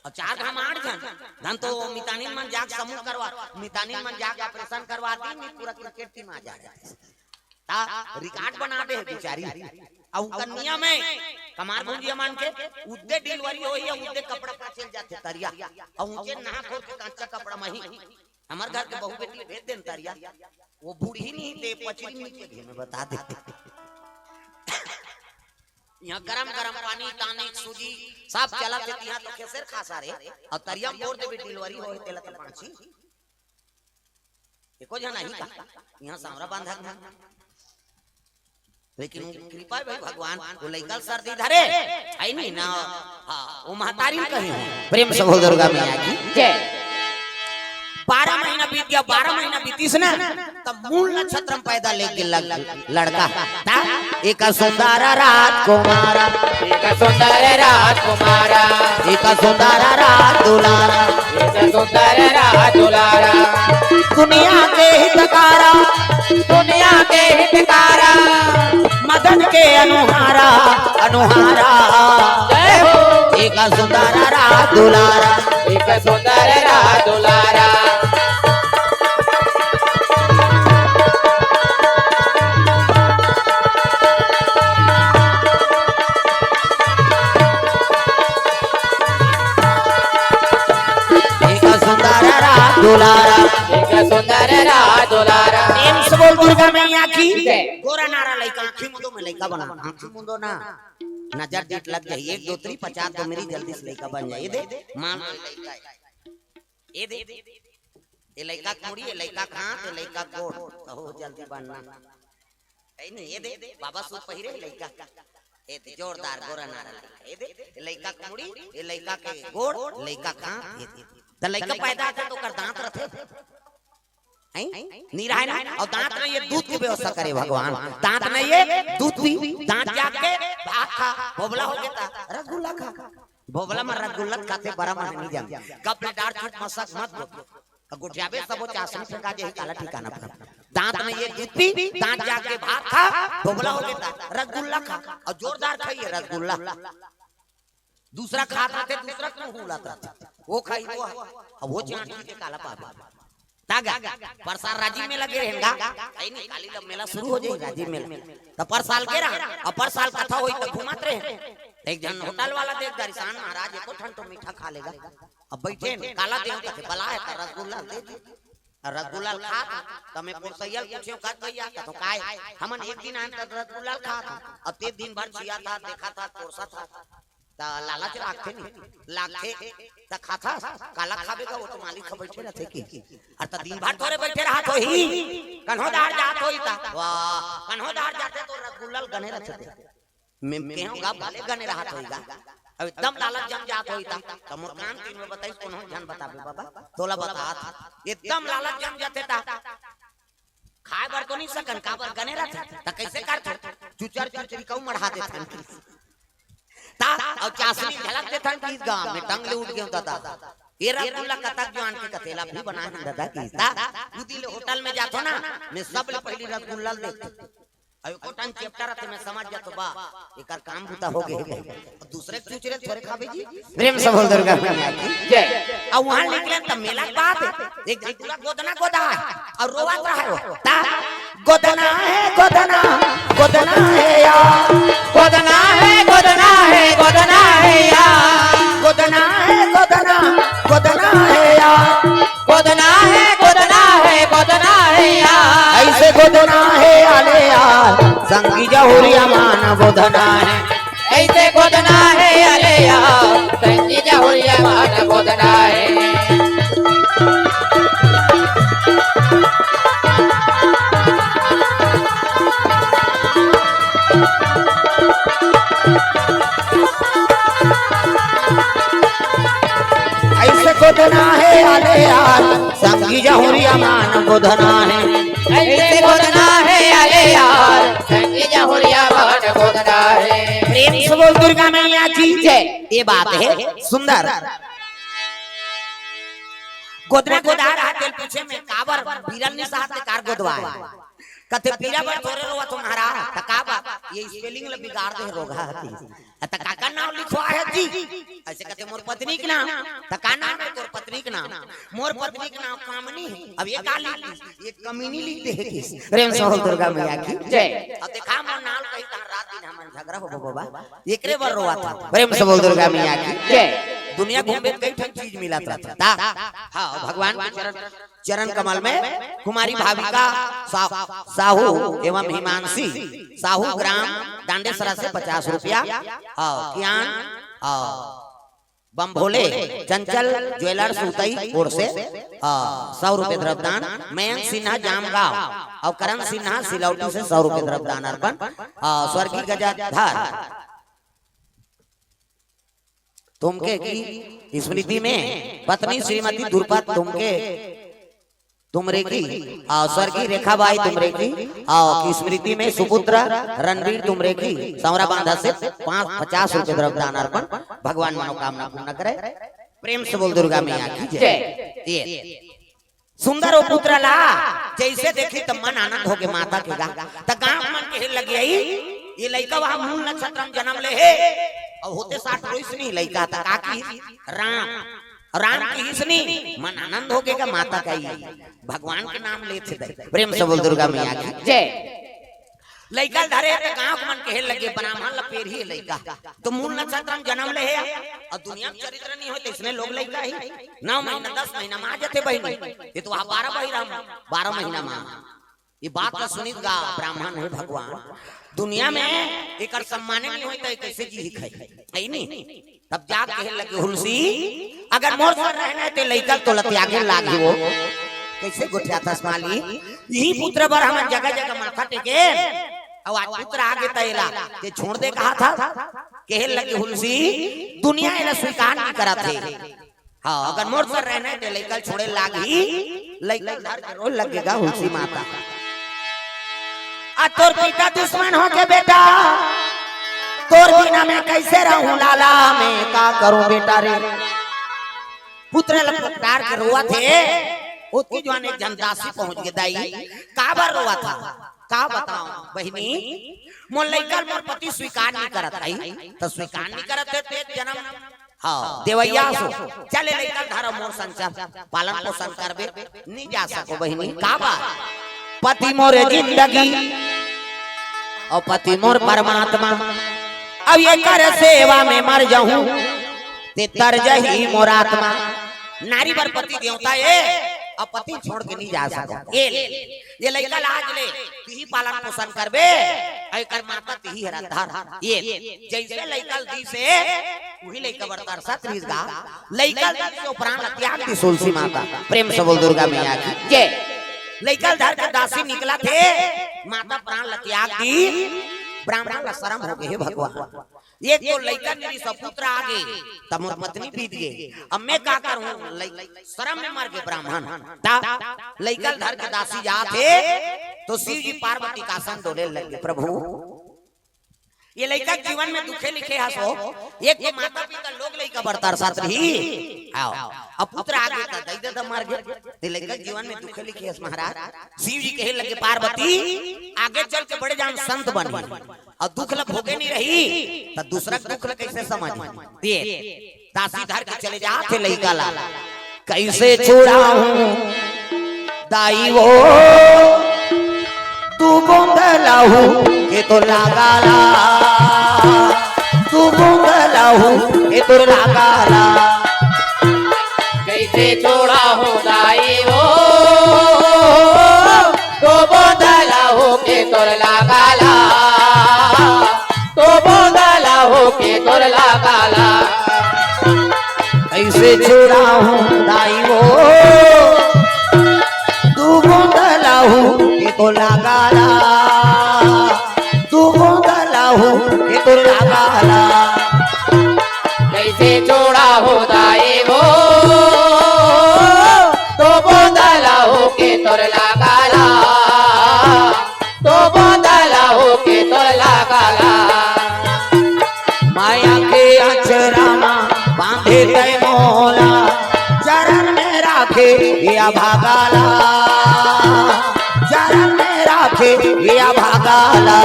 अउ चार घाम आठ झन, धन तो मितानिन मन जाके समूह करवा, मितानिन मन जाके ऑपरेशन करवा दी, नहीं पूरा क्रिकेट टीम आ जाए। ता रिकॉर्ड बना दे हे बिचारी। अउ उनकर नियम हे, कमार भुंजिया मन के, उद्दे डिलीवरी होही, उद्दे कपड़ा पचल जाथे तरिया। अउ ऊंचे नहा खोर के कांचा कपड़ा मही। हमर घर के बहू बेटी भेज देन तरिया। वो बूढ़ी नहीं ते पचरी नहीं के घी में बता देते। यहाँ गरम गरम पानी, टॉनिक, सूजी, सब चलत हे, यहाँ तो खेसेर खा सारे। अउ तरिया में बोर देबे डिलीवरी होही, तेला तो पांची। एको झन आही का? यहाँ सांवरा बांधा था। लेकिन वो कृपा हे भाई भगवान, वो लइका ल सर्दी धरे, हे नहीं ना? हाँ, वो महतारी कही है। प्रेम से बोल दुर्गा मैया की। जय। बारह महीना बीत गया, बारह महीना बीतिस ना, तब मूल नक्षत्र में पैदा ले गे लग-, लड़का। ता? एक सुंदर राजकुमार, एक सुंदर राजकुमार, एक सुंदर राज दुलारा, एक सुंदर राज दुलारा, दुनिया के हितकारा, दुनिया के हितकारा, मदन के अनुहारा, अनुहारा। जय हो। एक सुंदर राज दुलारा, एक सुंदर राज दुलारा। एक सुंदर राज दुलारा, एक सुंदर राज दुलारा। प्रेम से बोल दुर्गा मैया की। जय। गोरा नारा लइका, आंखी मुंदो में लइका बना, आंखी मुंदो ना, नजर डीठ लग जाही, एक दो तीन पचास दो मेरी जल्दी से लइका बन जाए। ये दे, मान लो लइका हे। ये दे, ये लइका के मुड़ी, ये लइका के हाथ, ये लइका के गोड़, कहो जल्दी बनना। हे नहीं, ये दे, बाबा सूट पहिरे हे लइका। ये दे, जोरदार गोरा नारा लइका। ये दे, ये लइका के मुड़ी, ये लइका के गोड़, लइका के हाथ, ये दे। त लइका पैदा होथे त ओकर दांत रथे। हैं? नहीं रहे ना? अउ दांत नहीं हे, दूध के व्यवस्था करे भगवान। दांत नहीं हे, दूध पी, दांत जाग के भात खा, भोभला हो गे त रसगुल्ला खा। भोभला में रसगुल्ला खाथे, बड़ा मन नहीं जान। गप ले डार चुप मसक मत बोल। अउ गोठियाबे सबो चासनी फेंका जाही, काला ठिकाना पर। दांत नहीं हे, दूध पी, दांत जाग के भात खा, भोभला हो गे त रसगुल्ला खा, अउ जोरदार खाही रसगुल्ला। दूसरा खात रथे, दूसरा के मुंह उलात रथे। वो खाही, वो, अब वो चांटी के काला पाबे। तागा, परसाल राजिम मेला गे रहेन गा। अइ नहीं, काली ल मेला शुरू हो जाही, राजिम मेला। त परसाल गे रहा, अब परसाल कथा होही त घुमात रहे। एक झन होटल वाला देख डरिस, महाराज, एको ठन तो मीठा खा लेगा। अब बइठेन, काला देव कथे, बलाय त रसगुल्ला दे दे। अउ रसगुल्ला ल खात, त मैं पोरसइया ल पूछेंव, "का भइया?" कथों, "काय?" "हमन एक दिन आएन त रसगुल्ला ल खात हन, अउ ते दिन भर चियाथस, देखथस, पोरसथस।" त लालच लागथे नहीं, लागथे। त खाथस, काला खाबे गा, वो तो मालिक ह बइठे रहिथे कि। अरे त दिन भर थोरे बइठे रहत होही, कन्हो दार जात होही त, वाह, कन्हो दार जाथे त रसगुल्ला ल गने रहिथे ते। मैं कहेंव गा, भले गने रहत होही गा, अब एकदम लालच जम जात होही त, त मोर कान तीर में बताइस, कोनो झन बताबे बाबा, तोला बतात, एकदम लालच जम जाथे त खाए बर तो नहीं सकन, काबर गने रहिथे, त कइसे करथे, चुचर चुचरी कऊ मढ़ा देथन कि। त अउ चासनी झलक देथन कि गा, मैं टंग ले उठ गेंव दादा। ये रसगुल्ला कतक जुवान के कथे, ला भी बनाए हन दादा कि। त उदी ले होटल में जाथों ना, मैं सबले पहिली रसगुल्ला ल देखथों। अउ एको ठन चेपटा रहिथे, मैं समझ जाथों बा, एकर काम बुता हो गे हे। अउ दूसरे के चुचरे थोरे खाबे जी। प्रेम से बोल दुर्गा मैया की। जय। अउ उहाँ निकले त मेला के बाद एक झन पूरा गोदना गोदा हे अउ रोवत रहे हो। त गोदना हे गोदना, गोदना हे यार। गोदना हे, गोदना हे, गोदना हे यार। गोदना हे गोदना, गोदना हे यार। गोदना हे, गोदना हे, गोदना हे यार। अइसे गोदना हे आले यार, संगी जहुरिया मान गोदना हे। अइसे गोदना हे आले यार, संगी जहुरिया मान गोदना हे। अइसे गोदना हे आले यार, संगी जहुरिया मान गोदना हे। अइसे गोदना हे आले यार, संगी जहुरिया मान गोदना हे। प्रेम से बोल दुर्गा मैया की जय। ये बात हे सुंदर। गोदना गोदा रहा तेल पीछे में काबर बीरल निसात ले कार गोदवाए। कथे पीरा बर थोरे रोवत हो महाराज, त का बात, ये स्पेलिंग ल बिगाड़ दे रोगहा हती। त काकर नाम लिखवाए हे जी? अइसे कथे मोर पत्नी के नाम। त का नाम हे तोर पत्नी के नाम? मोर पत्नी के नाम कामनी हे। अब ये का लिख दिस? ये कमीनी लिख दे हे किस? प्रेम से बोल दुर्गा मैया की जय। अब देखा मोर नाम कही तहाँ रात दिन हमन झगड़ा हो बाबा। एकरे बर रोवत हे। प्रेम से बोल दुर्गा मैया की जय। दुनिया घूमबे त कई ठन चीज मिलत रहिथे। त हाँ, भगवान के चरण चरण कमल में कुमारी भाविका सा-, साहू एवं हिमांशी साहू ग्राम डांडेसरा से पचास रुपया, हाँ, कियान, हाँ, बम्भोले चंचल ज्वेलर्स उतई ओर से, हाँ, सौ रुपये द्रव्यदान, मयंक सिन्हा जामगांव अउ करण सिन्हा सिलौटी से सौ रुपये द्रव्यदान अर्पण, हाँ, स्वर्गीय गजाधर तुमके की स्मृति में पत्नी श्रीमती दुर्पा तुमके, तुमरे की, आ, स्वर्गीय रेखाबाई तुमरे की, आ, की स्मृति में सुपुत्र रणवीर तुमरे की सौरा बांधा से पाँच, पचास रुपये द्रव्यदान अर्पण। भगवान मनोकामना पूर्ण करे। प्रेम से बोल दुर्गा मैया की जय। जय। ये सुंदर ओ पुत्र ला जइसे देखी त मन आनंद होगे माता के गा। त गांव मन कहे लगे, "आई, ये लइका वहां मूल नक्षत्र में जन्म ले हे।" अउ होते साठ रोइस नहीं लइका, त का की? राम। राम किहिस नहीं, मन आनंद होगे गा माता का ही। भगवान के नाम लेथे दई। प्रेम से बोल दुर्गा मैया की जय। लइका ल धरे हे त गांव के मन कहे लगे, "ब्राह्मण ल पेरही लइका।" त मूल नक्षत्र में जन्म ले हे, अउ दुनिया में चरित्र नहीं होय, त इसने लोग लइका ही। नौ महीना, दस महीना में आ जाथे बहिनी। ये तो वहां बारह बहिरा में, बारह महीना में। ये बात ल सुनिस गा ब्राह्मण, "हे भगवान, दुनिया में एकर सम्माने नहीं होय, त कइसे जीही खाही?" है नहीं? तब जाके कहे लगे, "हुलसी, अगर मोर संग रहना हे, त लइका ल तोला त्यागे लागही वो।" कइसे गोठियाथस माली? इही पुत्र बर हमन जगह जगह माथा टेके, अउ आज पुत्र आगे त एला ते छोड़ दे कहाथस। कहे लगे, "हुलसी, दुनिया एला स्वीकार नहीं करत हे। हाँ, अगर मोर संग रहना हे, त लइका ल छोड़े लागही।" लइका ल धर के रोए लगे गा हुलसी माता। "आ तोर पिता दुश्मन होगे बेटा, तोर बिना मैं कइसे रहूं लाला, मैं का करूं बेटा रे।" पुत्र ल पुकार के रोवत हे, ओतकी जुवार एक झन दासी पहुंच गे, "दाई, काबर रोवत हस? का बतावं बहिनी, मोर लइका ल मोर पति स्वीकार नहीं करत हे।" "त स्वीकार नहीं करत हे, ते जन्म हाँ, देवइया सो, चल ए लइका ल धर मोर संग चल, पालन पोषण करबे।" "नहीं जा सकों बहिनी।" "काबर?" "पति मोरे जिंदगी, अउ पति मोर परमात्मा, अब एकर सेवा में मर जाहूं, ते तर जही मोर आत्मा।" नारी बर पति देवता ए, अब पति छोड़ के नहीं जा सको। ये ले, ये लइका ला आज ले, तिही पालन पोषण करबे, अउ एकर माता तिही हरा धर। ये जइसे लइका ल दिस हे, उही लइका बर तरसत रहिस गा। लइका ल दिस हे, प्राण ल त्याग दिस तुलसी माता। प्रेम से बोल दुर्गा मैया की जय। लइका ल धर के दासी निकलत हे, माता प्राण ल त्याग दिस। ब्राह्मण ल शरम हो गे, हे भगवान, एक तो लइका मेरी सपुत्र आ गे, त मोर पत्नी बीत गे, अब मैं का करूं? लइ-, शरम में मर गे ब्राह्मण। त लइका ल धर के दासी जात हे, तो शिव जी पार्वती के आसन डोले लगे। प्रभु, ये लइका के जीवन में दुखे लिखे हस हो, एक तो माता पिता लोग लइका बर तरसत रही, आओ, अब पुत्र आ गे त दई दे त मर गे, ते लइका के जीवन में दुखे लिखे हस महाराज। शिव जी कहे लगे, पार्वती, आगे चल के बड़े जान संत बनी, अउ दुख ल भोगे नहीं रही, त दूसरा के दुख ल कइसे समझ? ये दासी धर के चले जात हे लइका ला। कइसे छुड़ाहूं दाई वो, दू बूंद लहू के तोर लागा ला, दू बूंद लहू के तोर लागा ला। कइसे छुड़ाहूं दाई वो, दू बूंद लहू के तोर लागा ला, दू बूंद लहू के तोर लागा ला। कइसे छुड़ाहूं दाई वो, दू बूंद लहू के तोर लागा ला, दू बूंद लहू के तोर लागा ला। कइसे छुड़ाहूं दाई वो, दू बूंद लहू के तोर लागा ला, दू बूंद लहू के तोर लागा ला। माया के अचरा मा बांधे तै मोला, चरण में राखे या भागा ला, चरण में राखे या भागा ला।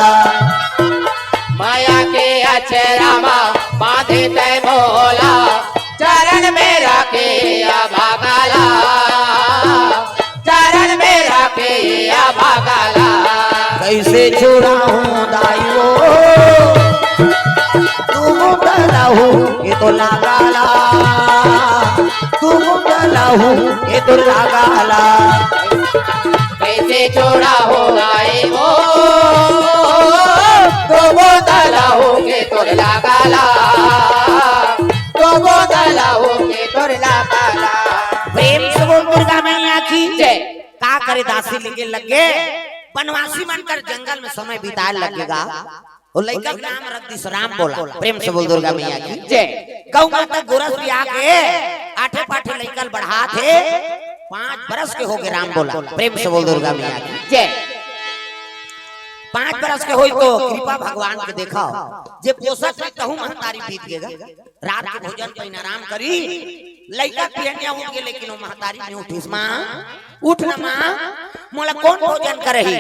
माया के अचरा मा बांधे तै मोला, चरण में राखे या भागा ला, चरण में राखे या भागा ला। कइसे छुड़ाहूं दाई वो, दू बूंद लहू के तोर लागा ला, दू बूंद लहू के तोर लागा ला। कइसे छुड़ाहूं दाई वो, दू बूंद लहू के तोर लागा ला, दू बूंद लहू के तोर लागा ला। प्रेम से बोल दुर्गा मैया की जय। का करे दासी लेके लगे, बनवासी मन कर जंगल में समय बिताए लगेगा। वो लइका के नाम रख दिस राम बोला। प्रेम से बोल दुर्गा मैया की जय। गौ माता गोरस भी आके आठे पाठे लइका ल बढ़ात हे, पांच बरस के हो गे राम बोला। प्रेम से बोल दुर्गा मैया की जय। पांच बरस के होई तो कृपा भगवान के देखा, जे पोसत रही तहू महतारी बीत गेगा। रात के भोजन पहिन आराम करी, लइका पियनिया उठ गे, लेकिन वो महतारी नहीं उठिस। माँ, उठ ना माँ, मोला कोन भोजन करही?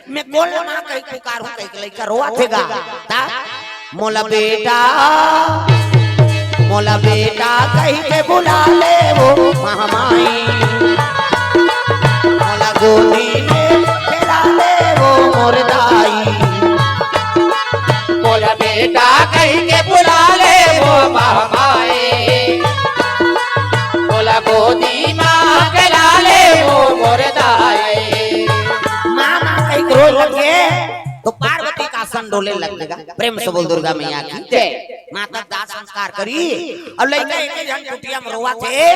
मैं कोन ला माँ कहि पुकारहूं, कहि के लइका रोवत हे गा। ता, मोला बेटा, मोला बेटा कहि के बुला ले वो महमाई, मोला गोदी में खेला ले वो मोर दाई। मोला बेटा कहि के बुला ले वो महमाई, मोला गोदी मा खेला ले वो मोर दाई। माँ, माँ कहि के रोए लगे, तो पार्वती के आसन डोले लगेगा। प्रेम से बोल दुर्गा मैया की जय। माता दाह संस्कार करी, अउ लइका एके झन कुटिया में रोवत हे,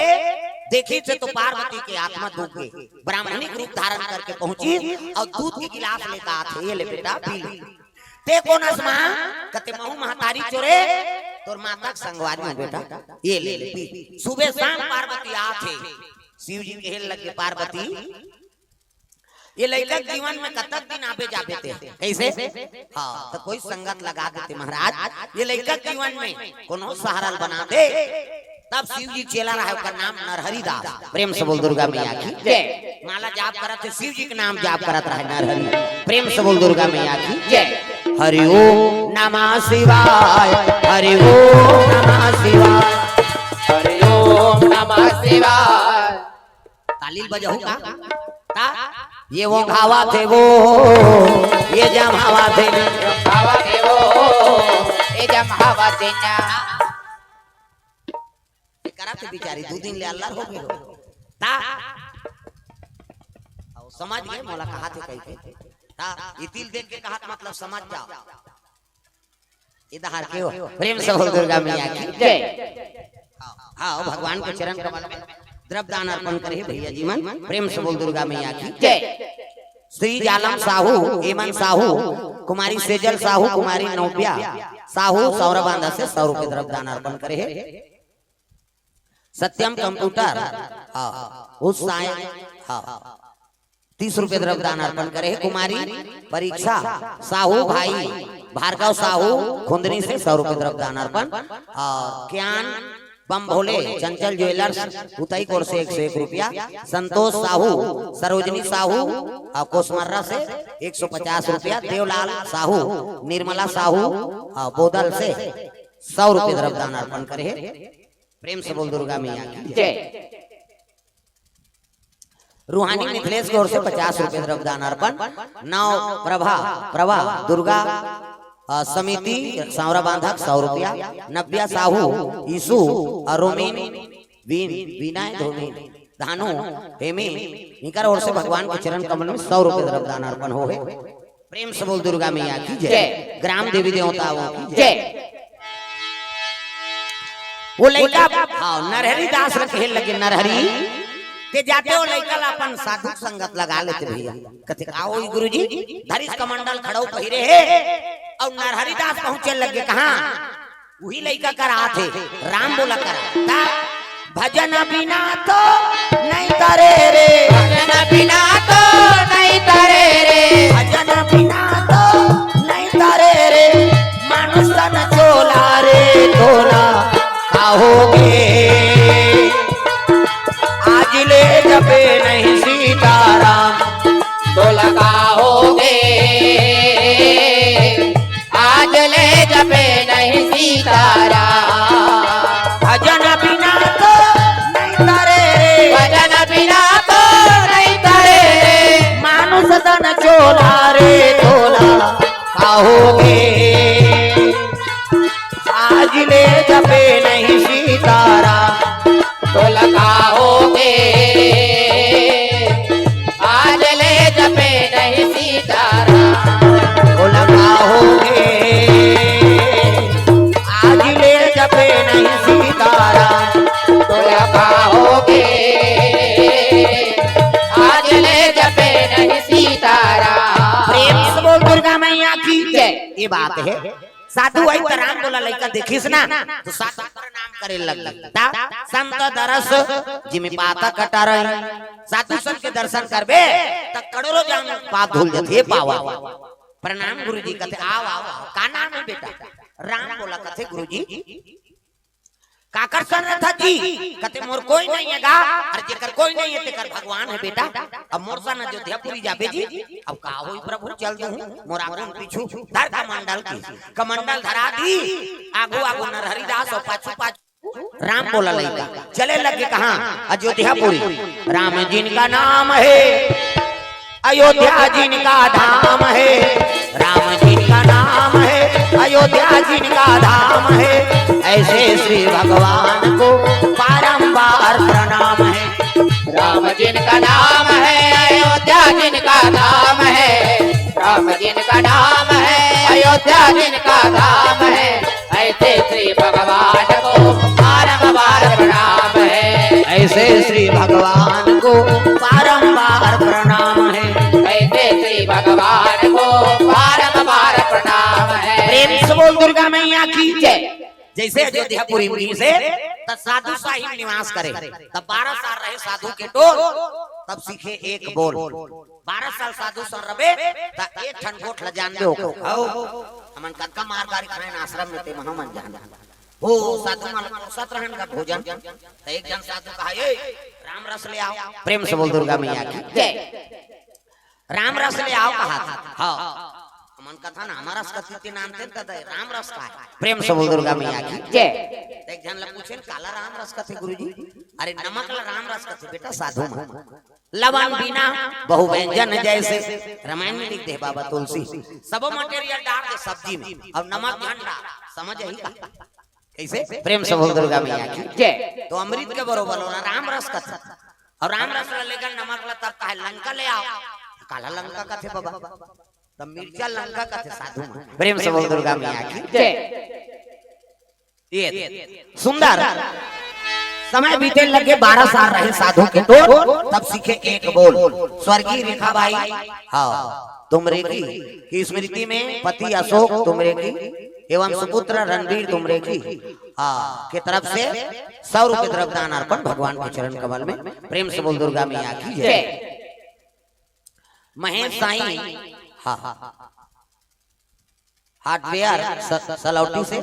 देखिस तो पार्वती के आत्मा दुख गे, ब्राह्मणी के रूप धारण करके पहुंचिस, अउ दूध के गिलास लेके आत हे, ये ले बेटा, पी ले। ते कोन अस माँ? कथे महूं महतारी चोरे, तोर माता के संगवारी हूं बेटा, ये ले, ले, पी। सुबह शाम पार्वती आत हे, शिव जी कहे लगे, पार्वती, ये लइका के जीवन में कतक दिन आबे जाबे ते? कइसे? हाँ, त कोई संगत लगा देते महाराज, ये लइका के जीवन में कोनो सहारा ल बना दे। तब शिव जी चेला रहा, ओकर नाम नरहरि दास। प्रेम से बोल दुर्गा मैया की जय। माला जाप करत हे, शिव जी के नाम जाप करत रहा नरहरि। प्रेम से बोल दुर्गा मैया की जय। हरि ओम नमः शिवाय, हरि ओम नमः शिवाय, हरि ओम नमः शिवाय। ताली ल बजाहू का? ता? ये वो घावा थे वो, ये जमावा थे ना। घावा थे वो, ये जमावा थे ना। ये करा थे बिचारी, दू दिन ले अल्लर हो गे हो। ता? समझ गए मोला कहा थे कही के। हाँ, ये तिल देख के कहा थे, मतलब समझ जाओ। इधर के हो, प्रेम से बोल दुर्गा मैया की। जय। हाँ, हाँ, भगवान के चरण कमल में द्रव्य दान अर्पण करे भैया जी मन, प्रेम से बोल दुर्गा मैया की। जय। श्री जालम साहू, एमन साहू, कुमारी सेजल साहू, कुमारी नोबिया साहू, सौरा बांधा से सौ रुपये द्रव्य दान अर्पण करे हे। सत्यम कंप्यूटर, हाँ, उस साय, हाँ, तीस रुपये द्रव्य दान अर्पण करे हे। कुमारी परीक्षा साहू, भाई भार्गव साहू, खुंदनी से सौ रुपये द्रव्य दान अर्पण। और ज्ञान बम भोले, चंचल ज्वेलर्स, उतई कोर से एक सौ एक रुपया, संतोष साहू, सरोजनी साहू, और कोसमर्रा से एक सौ पचास रुपया, देवलाल साहू, निर्मला साहू, और बोदल से सौ रुपये द्रव्य दान अर्पण करे हे। प्रेम से बोल दुर्गा मैया की जय। रूहानी मिथिलेश की ओर से पचास रुपये द्रव्य दान अर्पण। नव प्रभा, प्रभा दुर्गा, अ, समिति सौरा बांधक सौ रुपया, नव्या साहू, ईशु, अ, रोमिन, वीन, विनय, धोमिन, धानु, हेमी, इनकर ओर से भगवान के चरण कमल में सौ रुपये द्रव्य दान अर्पण हो हे। प्रेम से बोल दुर्गा मैया की जय। जय। ग्राम देवी देवताओं की जय। जय। वो लइका, हाँ, नरहरी दास ल कहे लगे, नरहरी, ते जाते वो लइका ला अपन साधु संगत लगा लेते भैया। कथे का होई गुरुजी, धरिस कमंडल खड़ाऊ पहिरे हे, और नरहरी दास पहुंचे लगे कहाँ? उही लइका करा थे, राम बोला करा। का? भजन बिना तो नहीं तरे रे। भजन बिना तो नहीं तरे रे। भजन बिना तो नहीं तरे रे। मानुष तन चोला रे तोला कहोगे। आज ले जपे नहीं सीताराम तोला कहोगे। आज ले जपे नहीं सीताराम। भजन बिना तो नहीं तरे रे। भजन बिना तो नहीं तरे रे। मानुष तन चोला रे तोला कहोगे। आज ले जपे नहीं सीताराम तोला कहोगे। आज ले जपे नहीं सीताराम तोला कहोगे। आज ले जपे नहीं सीताराम तोला कहोगे। आज ले जपे नहीं सीताराम। प्रेम से बोल दुर्गा मैया की जय। ये बात है। साधु आई त राम बोला लइका देखिस ना, तो साधु प्रणाम करे लग लगता। संत दरस जिमि पातक टरई। साधु संत के दर्शन करबे त करोड़ों जन्म पाप धुल जथे पावा। प्रणाम गुरुजी। कथे आओ आओ आओ। का नाम है बेटा? राम बोला। कथे गुरुजी काकर सन रथत जी? कथे मोर कोई नहीं है गा। अरे जेकर कोई नहीं है तेकर भगवान है बेटा। अब मोर सन अयोध्यापुरी जाबे जी। अब का होई प्रभु, चल दूं मोर आगू पीछू धर कमंडल की। कमंडल धरा दी, आगू आगू नरहरि दास और पाछू पाछू राम बोला लइका। चले लगे कहाँ? अयोध्यापुरी। राम जिनका नाम है, अयोध्या जिनका धाम है। राम जिनका नाम है, अयोध्या जिनका धाम है। ऐसे श्री भगवान को बारंबार प्रणाम है। राम जिनका नाम है, अयोध्या जिनका धाम है। राम जिनका नाम है, अयोध्या जिनका धाम है। ऐसे श्री भगवान को बारंबार प्रणाम है। ऐसे श्री भगवान को बारंबार प्रणाम है। ऐसे श्री भगवान को बारंबार प्रणाम है। प्रेम से बोल दुर्गा मैया की जय। जैसे अयोध्यापुरी मुनि से त साधु साहिब निवास करे, तब बारह साल रहे साधु के टोल, तब सीखे एक बोल। बारह साल साधु सन रबे, त एक ठन गोठ ल जानबे ओकर। हौ, हमन कतका मार गारी खाएन आश्रम में, ते महा मन जान। हो, साधु मन पोसत रहन का भोजन, त एक जन साधु कहा, "ए, राम रस ले आओ।" प्रेम से बोल दुर्गा मैया की जय। राम रस ले आओ कहा था। हाँ, हमन कथा ना, हमर रस कथी ते नानते त दे, राम रस का है। प्रेम से बोल दुर्गा मैया की जय। त एक जन ल पूछेन, "काला राम रस कथे गुरुजी?" "अरे नमक ला राम रस कथे बेटा साधु मन।" लवन बिना बहु व्यंजन जैसे, रामायण में लिख दे बाबा तुलसी। सबो मटेरियल डार दे सब्जी में, अब नमक झन डार, समझ आही का? कैसे? प्रेम से बोल दुर्गा मैया की जय। तो अमृत के बरोबर ओला राम रस कथे, और राम रस ला लेकर नमक ला तब कहे लंका ले आओ। काला लंका कथे बाबा, त मिर्चा लंका कथे साधु मन। प्रेम से बोल दुर्गा मैया की जय। ये सुंदर समय बीते लगे, बारह साल रहे साधु के टोल, तब सीखे एक बोल। स्वर्गीय रेखा बाई, हाँ, तुमरे की, की स्मृति में पति अशोक तुमरे की एवं सुपुत्र रणवीर तुमरे की, हाँ, के तरफ से सौ रुपए द्रव्य दान अर्पण भगवान के चरण कमल में। प्रेम से बोल दुर्गा मैया की जय। जय। महेश साईं, हाँ, हार्डवेयर स-, सलौटी से,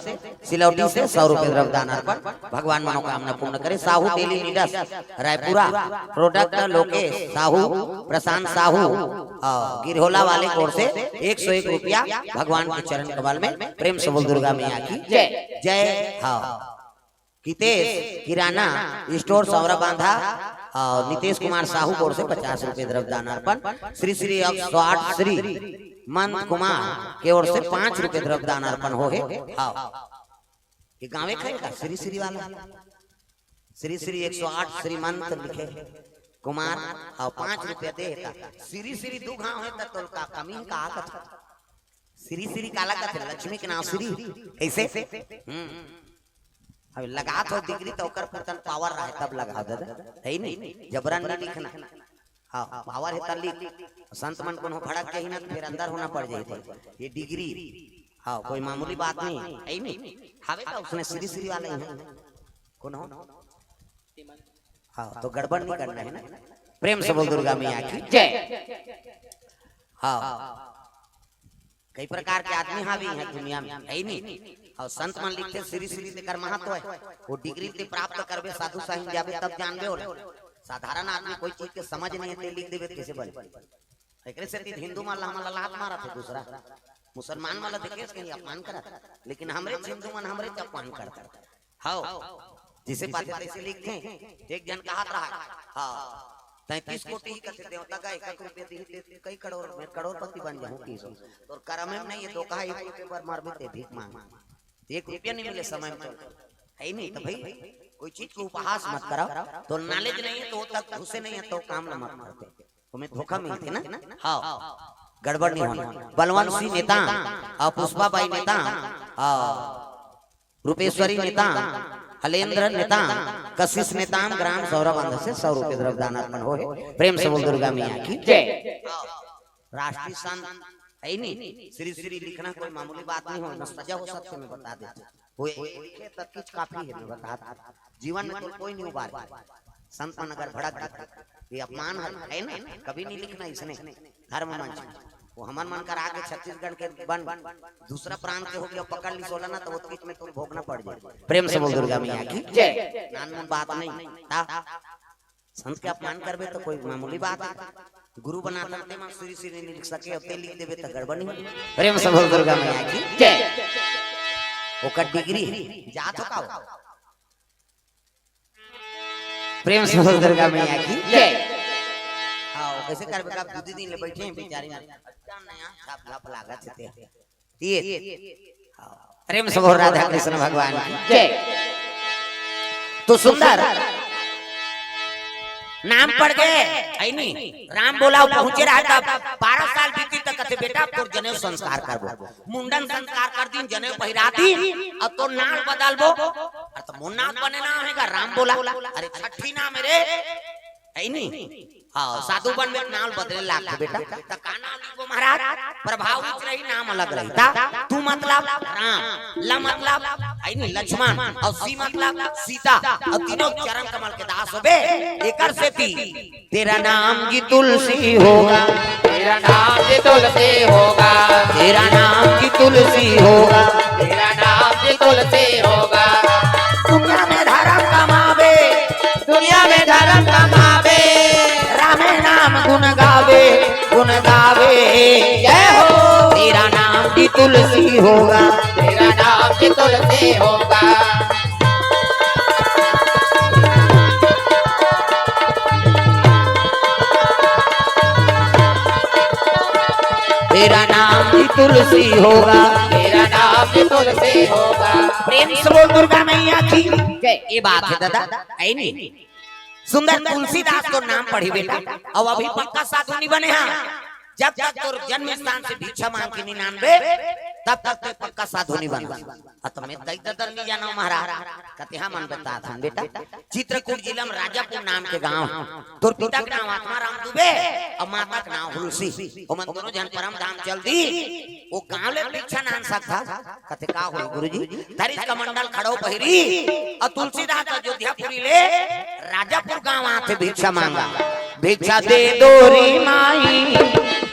सिलौटी से सौ रुपए द्रव्य दान अर्पण। भगवान मनोकामना पूर्ण करे। Sahu daily needs Raipura, product Lokesh Sahu, Prashant Sahu, हाँ, गिरहोला वाले की ओर से एक सौ एक रुपया भगवान के चरण कमल में। प्रेम से बोल दुर्गा मैया की जय। जय। हाँ, कितेश किराना स्टोर सौरा बांधा और नितेश कुमार साहू की ओर से पचास रुपए द्रव्य दान अर्पण। श्री श्री एक सौ आठ श्री मंत कुमार के ओर से पांच रुपए द्रव्य दान अर्पण हो हे। हाँ, ये गाँवे का है का? श्री श्री वाला, श्री श्री एक सौ आठ श्रीमंत लिखे कुमार, और पांच रुपया दे हे का? श्री श्री दू घाव है त तोल का कमी है का? आगत श्री श्री काला कथे? लक्ष्मी के नाम श्री। कैसे? हम्म। अब लगात हो डिग्री तो ओकर पुरतन पावर रहे तब लगाव दादा, है नहीं? जबरन नहीं लिखना। हाँ, पावर है त लिख। संत मन कोनो भड़क के ही ना, फिर अंदर होना पड़ जाए। ये डिग्री, हाँ, कोई मामूली बात नहीं है, है नहीं? हवे का उसने श्री श्री वाले ही हैं। कोनो? हाँ, तो गड़बड़ नहीं करना है ना। प्रेम से बोल दुर्गा मैया की जय। हाँ, कई प्रकार के आदमी हावी हैं दुनिया में, है ही नहीं? और संत मन लिखते श्री श्री तेकर महत्व है। वो डिग्री ते प्राप्त करबे, साधु साहिब जाबे तब जानबे होला। साधारण आदमी कोई चीज के समझ नहीं है, ते लिख देबे कैसे बने? एकरे सेती हिंदू मन ला हमन ला लात मारत हे दूसरा, मुसलमान मन ला देखे से कहीं अपमान करत, लेकिन हमरे हिंदू मन हमरे च अपमान करत। हव, जिसे पाथे तैसे लिखथे। एक जन कहत रहा, हाँ, तैंतीस कोटि ही कथे देवता का एक एक रुपया दिही ते कई करोड़ में करोड़पति बन जाहूं। की सो तोर करम में नहीं है, तो कहा एक रुपये बर मरबे ते भीख मांग, एक रुपया नहीं मिले समय में तो, है ही नहीं। तो भाई, कोई चीज को उपहास मत कराओ। तो नॉलेज नहीं है तो तक घुसे नहीं है तो काम न मत करते। तुम्हें धोखा मिलते ना। हाँ, गड़बड़ नहीं होना। बलवंत सिंह नेता और पुष्पा बाई नेता और रूपेश्वरी नेता, हलेंद्र नेता, कशिश नेता, ग्राम सौरभ अंध से सौ रुपये द्रव्य दान अर्पण हो है। प्रेम से बोल दुर्गा मैया की जय। राष्ट्रीय संत है नहीं, श्री श्री लिखना कोई मामूली बात नहीं हो, न सजा हो सकते, मैं बता देता। वो एक, एक तक किच काफी है, मैं बता देता। जीवन में तो कोई नहीं उबारे। संत मन अगर भड़क गए, ये अपमान है, है ना? कभी नहीं लिखना इसने। धर्म मंच, वो हमन मन कर आगे छत्तीसगढ़ के बन, दूसरा प्रांत के होके पकड़ ली सोला ना, तो वो बीच में तुम भोगना पड़ जाए। प्रेम से बोल दुर्गा मैया की जय। नानमुन बात नहीं। ता संत के अपमान करबे तो कोई मामूली बात है? गुरु बना करते मन श्री श्री नहीं लिख सके, अब ते लिख देबे तो गड़बड़ नहीं। प्रेम से बोल दुर्गा मैया की जय। ओकर डिग्री जात हो का हो? प्रेम से बोल दुर्गा मैया की जय। हाँ, कैसे करबे का? दू दिन ले बैठे हैं बेचारी, अच्छा नया छाप लाप लागत थे। ये, हाँ, प्रेम से बोल राधा कृष्ण भगवान की जय। तो सुंदर नाम पड़ गए, है नहीं? राम बोला, पहुंचे रहा तब बारह साल बीती तक कथे, "बेटा, अब तोर जनेऊ संस्कार करबो।" मुंडन संस्कार कर दिन, जनेऊ पहिरा दिन, अब तो नाम बदलबो। अरे तो मोर नाम बने नाम है का राम बोला? अरे छठी नाम है रे, है नहीं? हाँ, साधु बन में नाम बदले लागथे बेटा। त का नाम लिखबो महाराज? प्रभाव उच रही, नाम अलग रही। ता तू मतलब राम, ल मतलब, है नहीं, लक्ष्मण, और सी मतलब सीता, और तीनों चरण कमल के दास होबे। एकर सेती तेरा नाम की तुलसी होगा, तेरा नाम की तुलसी होगा, तेरा नाम की तुलसी होगा, तेरा नाम की तुलसी होगा। दुनिया में धर्म कमावे, दुनिया में धर्म कमावे, रामे नाम गुण गावे, गुण गावे। जय हो। तेरा नाम की तुलसी होगा, तेरा नाम की तुलसी होगा। तेरा नाम भी तुलसी होगा, तेरा नाम भी तुलसी होगा। प्रेम से बोल दुर्गा मैया की जय। ये बात है दादा, है नहीं? सुंदर तुलसीदास तोर नाम पढ़ी बेटा, अउ अभी पक्का साधु नहीं बने हा। जब तक तोर जन्म स्थान से भिक्षा मांग के नहीं नानबे, तब तक तैं पक्का साधु नहीं बन। अ, त मैं दई ददर नहीं जाना महाराज। कथे, हाँ, मन बता थन बेटा, चित्रकूट जिला में राजापुर नाम के गांव, तोर पिता के नाम आत्माराम दुबे अउ माता के नाम हुलसी। ओमन दोनों झन परम धाम चल दी। ओ गांव ले भिक्षा नान सकथा। कथे, का होई गुरुजी? धरिस कमंडल खड़ो पहिरी अउ तुलसीदास अयोध्यापुरी ले राजापुर गांव आथे भिक्षा मांगा। भिक्षा दे दो री माई,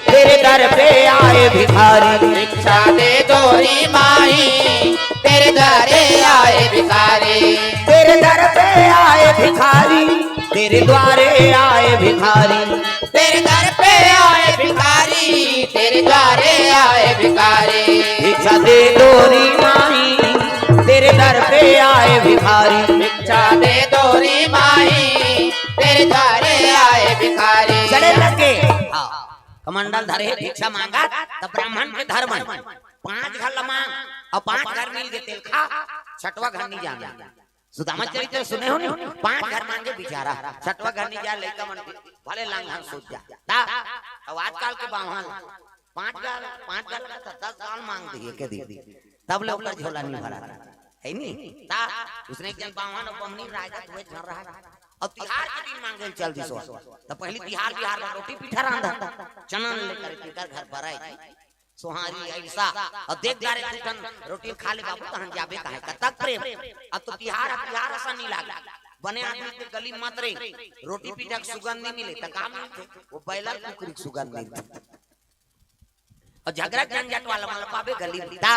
तेरे दर पे आए भिखारी। भिक्षा दे दो री माई, तेरे दर पे आए भिखारी। तेरे दर पे आए भिखारी, तेरे द्वारे आए भिखारी। तेरे दर पे आए भिखारी, तेरे द्वारे आए भिखारी। भिक्षा दे दो री माई, तेरे दर पे आए भिखारी। भिक्षा दे दो री माई, तेरे द्वारे आए भिखारी। चले लगे। हाँ। कमंडल धरे भिक्षा मांगा, त ब्राह्मण के धर्म हे। पांच घर ल मांग, अउ पांच घर मिल के तेल खा, छठवा घर नहीं जाना। सुदामा चरित्र सुने हो नहीं? पांच घर मांगे बिचारा, छठवा घर नहीं जा, लइका मन भले लांघन सूत जा। ता, अब आजकल के बाम्हन पांच घर, पांच घर का तो दस साल मांग दिए के दी, तब ले ओकर झोला नहीं भरा, है नी? ता, उसने एक जन बाम्हन अउ बमनी राय का तुहे झर रहा है। अब तिहार के दिन मांगे ल चल दिस, तो पहली तिहार बिहार में रोटी पीठा रांधा, चना ले लेकर के घर पर आए। सोहारी, अइसा, अउ देख डारे दू ठन रोटी खा ले बाबू, तहन जाबे कहां? कतक प्रेम। अब तो तिहार, अब तिहार असन नहीं लागे। बने आदमी के गली मत रही, रोटी पीठा के सुगंध नहीं मिले, त का मिलथे? वो बॉयलर कुकरी के सुगंध मिलथे। अउ झगरा झंझट वाला मन ल पाबे गली में। ता,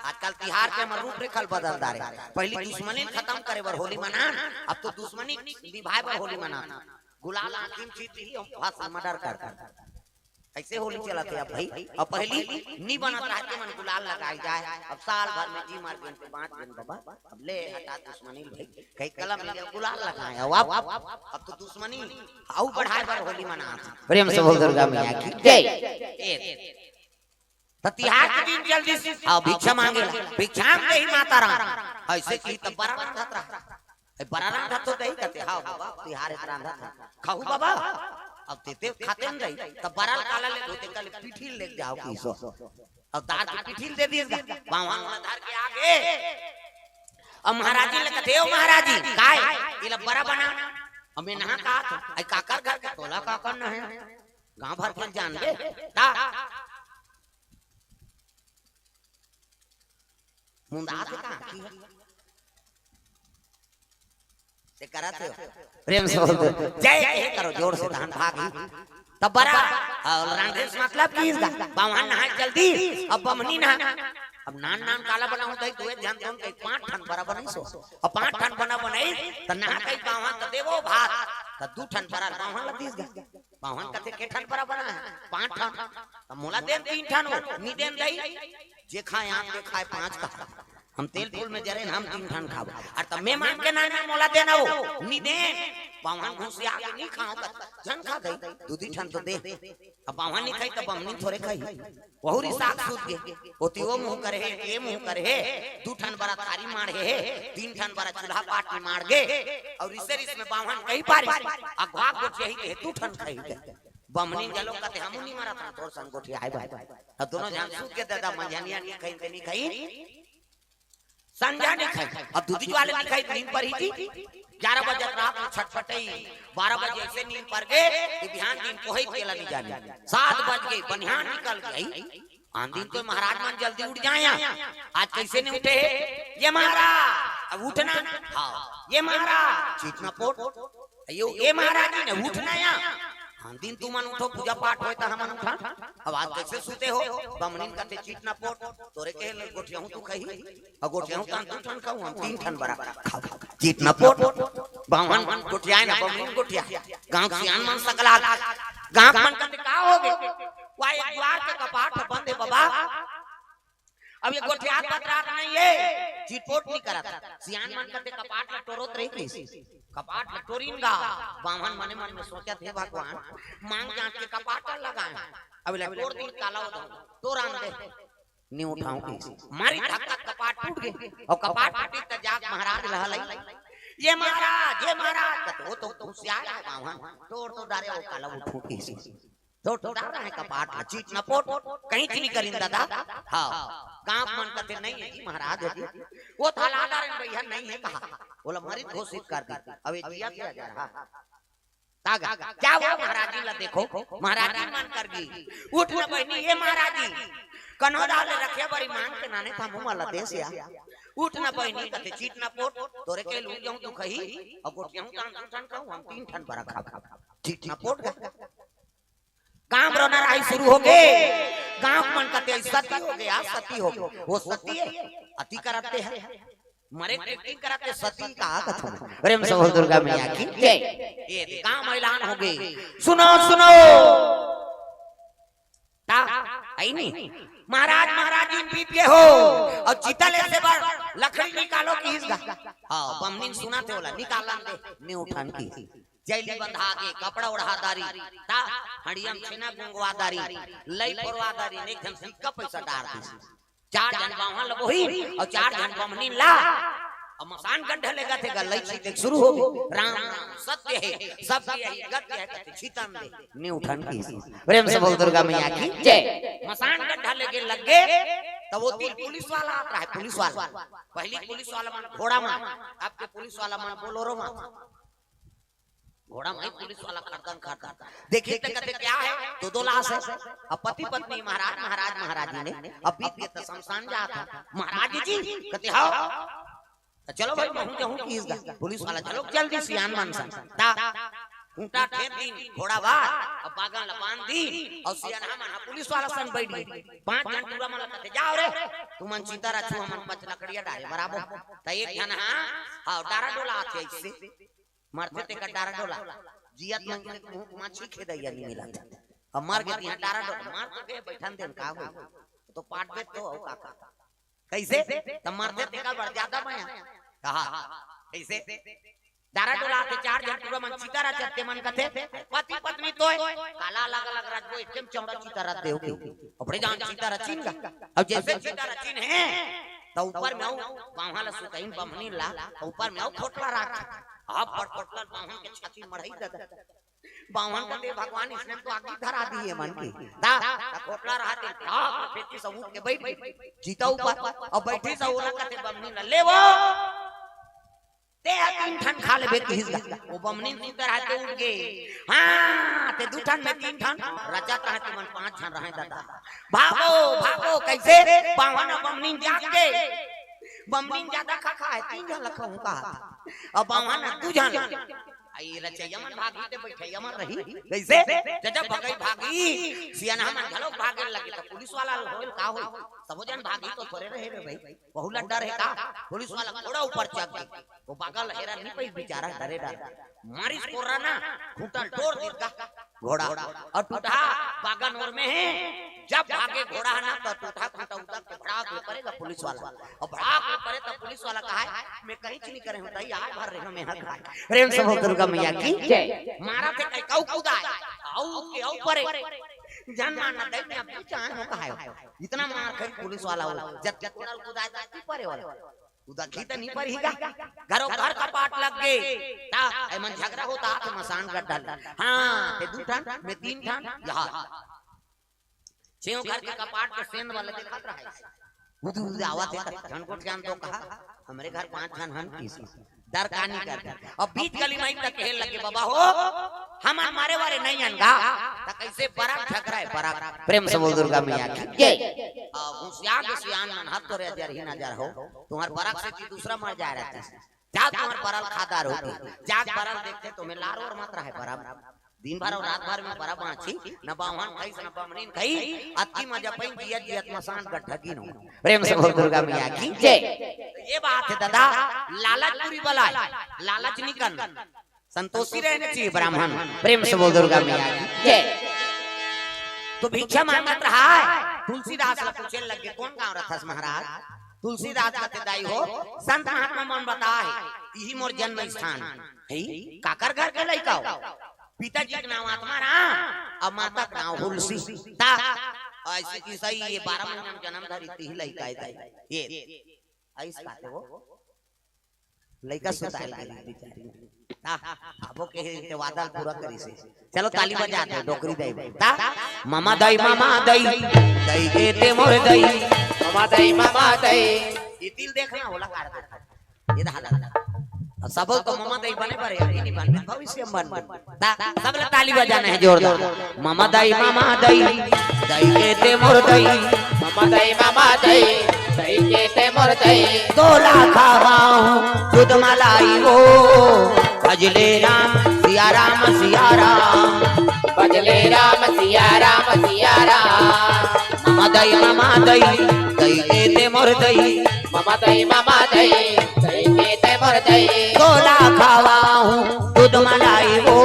आजकल तिहार के हमर रूपरेखा ल बदल डारे। पहली दुश्मनी ल खतम करे बर होली मनान, अब तो दुश्मनी निभाए बर होली मनान। गुलाल आंखी में छींट ही, हम फंस मर्डर कर कर। अइसे होली चलत हे अब भाई। अउ पहली नी बनत रहे ते मन गुलाल लगाए जाए, अब साल भर में जी मर गेन तो बांच गेन बाबा, अब ले हटा दुश्मनी भाई, कहीं कलम ले गुलाल लगाए। अब, अब, अब तो दुश्मनी अउ बढ़ाए बर होली मनात हे। प्रेम से बोल दुर्गा मैया की जय। ए, त तिहार के दिन जल्दी से, हाँ, भिक्षा मांगे ला, भिक्षा मांगे ही माता राम, अइसे की त बड़ा रांधत रहा। ए, बड़ा रांधत तो दही कथे, हाँ बाबा, तिहार एक रांधत हे, खाहू बाबा। अब तेते खाते न रही, त बड़ा काला ले धोते कल पीठी ले जाओ किसो। अब दार के पीठी दे दिस गा, बाम्हन ला धर के आगे। अब महाराजी ले कथे, ओ महाराजी, काय? एला बड़ा बना। अब मैं नहा का, आई काकर घर के तोला काकर न हे। गांव भर के जानबे, ता मुंडा से कहां की हे? से करत हे। प्रेम से बोल दे, जय हे करो जोर से, तहन भागी। तब बड़ा, अउ रांधे से मतलब की इसका, बाम्हन नहा जल्दी, अब बमनी नहा। अब नान नान काला बनाऊं, दही दुए ध्यान दोन कहीं पांच ठन बड़ा बनाई सो। अब पांच ठन बड़ा बनाई, त नहा कहीं बाम्हन त देवो भात, त दू ठन बड़ा बाम्हन लग दिस गा। बाम्हन कथे के ठन बड़ा बना हे? पांच ठन। त मोला देन तीन ठन हो, नी देन दई। जे खाए आठ, जे खाए पांच का। हम तेल फूल में जरे न हम तीन ठन खाबो। अउ त मैं मांग के ना, ना मोला देना हो, नी देन। बाम्हन घुसिया के नी खाओ का, झन खा दई, दू दी ठन तो दे। अब बाम्हन नी खाई त बमनी थोरे खाई। वहू री साग सूत गे। ओती वो मुंह करे हे, ये मुंह करे हे, दू ठन बड़ा थारी माढ़े हे, तीन ठन बड़ा चूल्हा पाट में माढ़ गे, अउ रिसे रिस में बाम्हन कही पारी, अगवा गोठियाही के दू ठन खाही के। बमनी जलो कथे हमू नी मरत हन, तोर संग गोठियाए बा। अब दोनों झन सूत के दादा मंझनिया नी खाई, ते नी खाई, संझा नी खाई, अब दूधी वाले नी खाई, नींद पर ही जी। ग्यारह बजे रात में छटपटई, बारह बजे ऐसे नींद पर गे कि बिहान दिन कोहई तेला नी जानी। सात बज गे, बनिहान निकल गई। आन दिन तो महाराज मन जल्दी उठ जाए, आज कैसे नहीं उठे हे? ये महाराज, अब उठना। हाँ, ये महाराज, चीट न पोट। ये, ये महाराज जी ने उठना या। आन दिन तुमन उठो, पूजा पाठ होए त हमन उठन। अब आज कैसे सुते हो? बमनिन कथे चीट न पोट, तोरे के ले गोठियाहूं तू खाही। अउ गोठियाहूं तहन दू ठन खाहूं, हम तीन ठन बड़ा खाबो। चीट न पोट, बाम्हन गोठियाए न बमनिन गोठियाए। गांव के सियान मन सकलात, गांव के मन कथे का हो गे? वा एक द्वार के कपाट ह बंद हे बाबा। अब ये गोठियात बतरात नहीं हे, चिटपोट नहीं करत। सियान मन कथे कपाट ल टोरत रही थी। कपाट ल टोरिन गा, बाम्हन मने मन में सोचत हे भगवान, मांग जांच के कपाट ल लगाए। अब ले टोर दिन काला हो, टोरान दे। नी उठाऊं कइसे? मारी धक्का कपाट टूट गे। अउ कपाट टूटी त जाके महाराज ल हलई। "ये महाराज, ये महाराज," कथे, वो तो हुसियार हे बाम्हन, तोड़ तो डारे वो काला उठू किसी। तोड़ तो डारे हे कपाट ला, चीट नपोट, कहीं चीनी करिन दादा। हाँ, गाँव मन कथे, "नहीं हे जी महाराज हे जी।" वो थला डारे भैया, "नहीं हे," कहा, बोला, "मरित घोषित कर दी।" अब ये जिया क्या जा रहा? तागा, क्या हुआ महाराजी ला देखो, महाराजी मन कर गी। "उठ न बहिनी, ये महाराजी, कनो दाव ले रखे बरी मान के नाने था मुँह वाला देश या। उठ न बहिनी," कथे, "चीट नपोट, तोरे के लू जाऊँ तू खही, और गोठियाऊँ तान दू ठन कहूँ, हम तीन ठन बरा खा खा।" चीट नपोट गा। गाँव रोना राही शुरू हो गे, गाँव मन कथे, "सती हो गे, सती हो गे।" वो सती हे, अति करते हे। मरे के acting कराथे सती का कथन। प्रेम से बोल दुर्गा मैया की जय। ये गाँव में ऐलान हो गे, सुनो सुनो। ता, आई नहीं, महाराज महाराजी बीत गे हो, और चिता ले से बर लकड़ी निकालो किहिस गा। हाँ, बमनिन सुनथे ओला, "निकालन दे।" नी उठन किहिस। जैली बंधा के, कपड़ा ओढ़ा दारी, ता हड़ियम छेना गुंगवा दारी, लई पोरवा दारी, एक झन सिक्का पैसा डार दिस। चार झन बाम्हन ल बोहिन अउ चार झन बमनिन ला। अब मसान गड्ढा ले गथे गा, लई छीते शुरू हो गे। "राम राम, सत्य हे, सत्य हे, गत्य हे," कथे, "छितन दे।" नी उठन किहिस। प्रेम से बोल दुर्गा मैया की जय। मसान गड्ढा ले गे लग गे, तब वो तीर पुलिस वाला आत रहे, पुलिस वाला। पहली पुलिस वाला मन घोड़ा मन, अब के पुलिस वाला मन बोलोरो मन। घोड़ा में पुलिस वाला खड़दन खड़दन। देखिस त कथे, "क्या हे?" "दो दो लाश हे।" अब पति पत्नी महाराज, महाराज महाराजी ने, अब बीत गे त शमशान जात हे। "महाराज जी," कथे, "हाँ।" "त चलो भाई, महूँ जाहूँ किहिस गा।" पुलिस वाला, "चलो जल्दी सियान मन सन।" ता खूंटा ठेर दिन घोड़ा वार, अब बागन ल बांध दिन, अउ सियान मन ह पुलिस वाला सन बैठ गे। पांच झन टूरा मन ल कथे, "जाव रे, तुमन चिता रचहू, हमन पच लकड़िया डारे बराबर।" त एक झन ह, हाँ, डारा डोला आथे अइसे। मरथे तेकर डारा डोला, जियत मन के मुंह माछी खेदइया नी मिलत। अब मर गे तिहां डारा डोला, मर तो गे, बैठन देन का होई? तो पाटबे तो अउ का का। कइसे? त मरथे तेकर बर जादा मया। कहा, कइसे? डारा डोला के चार झन टूरा मन चिता रचथे, मन कथे, पति पत्नी तोय, काला अलग अलग रचबो, एकदम चौड़ा चिता रच देव के। अबड़े जान चिता रचिन गा। अब जइसे चिता रचिन हे, त ऊपर में अउ बाम्हन ल सुतइन बमनिन ला, त ऊपर में अउ खोटला राख। अब बड़ खोटला बाम्हन के छाती मढ़ई ददा। बाम्हन कथे, "भगवान, इसने तो आगी धरा दी हे मन की।" ता, ता खोटला रहत हे, ता फेंकी सब उठ के बैठ गे। चिता ऊपर, अब बैठी सब ओला कथे बमनिन ल, "ले वो, ते ह तीन ठन खा लेबे," किहिस गा। वो बमनिन सुते रहत हे, उठ गे। हाँ, ते दू ठन में तीन ठन, रचत हे, तुमन पांच झन रहे ददा। भागो, भागो, कइसे? बाम्हन बमनिन जाग गे। बमनिन जादा खा खा हे, तीन झन ल खाहूं कहा। अब बाम्हन दू झन। अई रचइया मन भागही ते बइठइया मन रही। कइसे? जब जब भगई भागही, सियनहा मन घलो भागे लगे, त पुलिस वाला होय ल का होय? सबो झन भागही तो थोरे रहे रे भई। बहुत ल डर हे का? पुलिस वाला घोड़ा ऊपर चढ़ गे। वो बागा ल हेरन नी पाइस, बेचारा डरे डर। मारिस कोर्रा ना, खूंटा ल टोर दिस गा घोड़ा। अउ टूटहा बागन ओर में हे, जब भागे घोड़ा ह ना, त टूटहा खूंटा उतर के भड़ाक ले परे गा पुलिस वाला। अउ भड़ाक ले परे त पुलिस वाला कहाय, "मैं कहींच नी करे हंव, तहीं आय भर रहे हंव मैं हा।" प्रेम से बोल दुर्गा मैया की जय। मारथे कई, अउ कूदाय, अउ के अउ परे। "जान मार ना दई, मैं अभी जान हंव," कहाय। इतना मार खाय पुलिस वाला हो, जब जब कोड़ा ल कूदाय त परे वाला। उदा खींच नी परही गा। घरो घर कपाट लग गे। ता, एमन झगरा होत हे मसान गड्ढा ले। हाँ, ते दू ठन, मैं तीन ठन, यहाँ। छेव घर के कपाट के सेंध वाले देखत रहे। उदू उदू आवत हे, त झन गोठियान तो कहा, "हमरे घर पांच झन हन," किहिस। डर का नी करथे। अब बीच गली में तक कहे लगे, "बाबा हो, हमन मारे वारे नइ अन गा।" त कइसे बरा झगरा हे, बरा। प्रेम से बोल दुर्गा मैया की जय। अब हुसियार के सियान मन हर तोरे अजर ही नजर हो। तुम्हर बरा से दूसरा मर जाय रहतिस। जा तुम्हर बरा ल खा डारहूं। जा बरा ल देखथे त में लार ओर मत रहे बरा। दिन भर अउ रात भर में बरा बांचही, न बाम्हन खाइस, न बमनिन खाइस, अतकी मजा पाइन जियत जियत मसान गड्ढा गिनो। प्रेम से बोल दुर्गा मैया की जय। ये बात हे ददा, लालच बुरी बला हे, लालच नी करना। संतोषी रहना चाहिए ब्राह्मण। प्रेम से बोल दुर्गा मैया की जय। त भिक्षा मांगत रहा हे, तुलसीदास ल पूछे लगे, "कौन गांव रथस महाराज?" तुलसीदास कथे, "दाई हो, संत महात्मा मन बताय हे, इही मोर जन्म स्थान हे।" "काकर घर के लइका हो?" "पिताजी के नांव आत्माराम, अउ माता के नांव हुलसी।" ता, अइसे किहिस, "ये बारह महीना में जन्म धरिस, तिही लइका हे दाई।" ये, अइस कथे वो। लइका सुताए लागे बेचारी। ता, अबो के हे ते वादा पूरा करिस हे। चलो ताली बजा दे, डोकरी दई बर। ता, ममा दई, ममा दई, दई के ते मोर दई। ममा दई, ममा दई। ये दिल देखना होला काट दे। ये धाला। अब सबो तो ममा दई बने बर हे, ये नहीं बने, भविष्य में बने। ता, सब ला ताली बजाना हे जोरदार। ममा दई, ममा दई, दई के ते मोर दई। ममा दई, ममा दई, दई के ते मोर दई। गोला खावाहूँ, दूध मलाई वो। भजले राम, सिया राम, सिया राम। भजले राम, सिया राम, सिया राम। ममा दई, ममा दई, दई के ते मोर दई। ममा दई, ममा दई, दई के ते मोर दई। गोला खावाहूँ, दूध मलाई वो।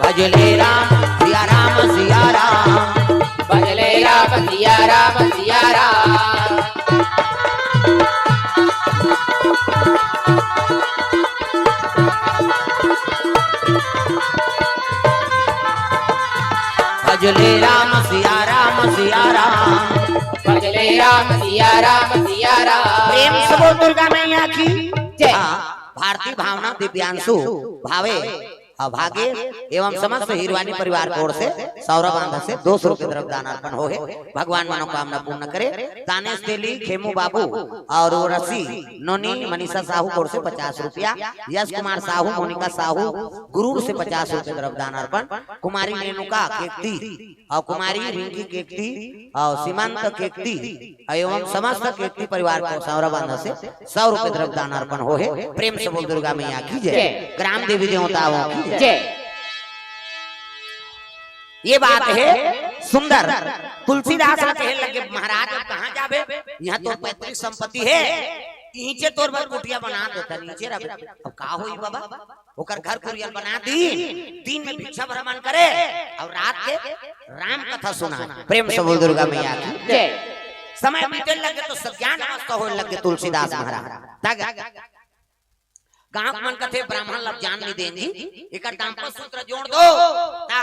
भजले राम, सिया राम, सिया राम। भजले राम, सिया राम, सिया राम। भजले राम, सिया राम, सिया राम। भजले राम, सिया राम, सिया राम। प्रेम से बोल दुर्गा मैया की जय। हाँ, भारती भावना दिव्यांशु भावे अभागे एवं समस्त हीरवानी परिवार की ओर से सौरा बांधा से दो सौ रुपये द्रव्य दान अर्पण हो हे। भगवान मनोकामना पूर्ण करे। दानेश तेली, खेमू बाबू और रसी नोनी मनीषा साहू की ओर से पचास रुपया, यश कुमार साहू, मोनिका साहू गुरूर से पचास रुपये द्रव्य दान अर्पण, कुमारी रेणुका केकती और कुमारी रिंकी केकती और सीमांत केकती एवं समस्त केकती परिवार को सौरा बांधा से सौ रुपये द्रव्य दान अर्पण हो हे। प्रेम से बोल दुर्गा मैया की जय। जय। ग्राम देवी देवताओं की जय। जय। ये बात हे सुंदर। तुलसीदास ला कहे लगे, महाराज अब कहाँ जाबे, यहाँ तो पैतृक संपत्ति हे, इहिंचे तोर बर कुटिया बना देथन, इहिंचे रह। अब का होई बाबा, ओकर घर कुरिया बना दी, दिन में भिक्षा भ्रमण करे और रात के राम कथा सुना। प्रेम से बोल दुर्गा मैया की जय। समय बीते लगे तो सज्ञान अवस्था होए लगे तुलसीदास महाराज। तग गांव मन कथे ब्राह्मण ला ज्ञान नहीं देंगी, एकर दाम्पत्य सूत्र जोड़ दो। ता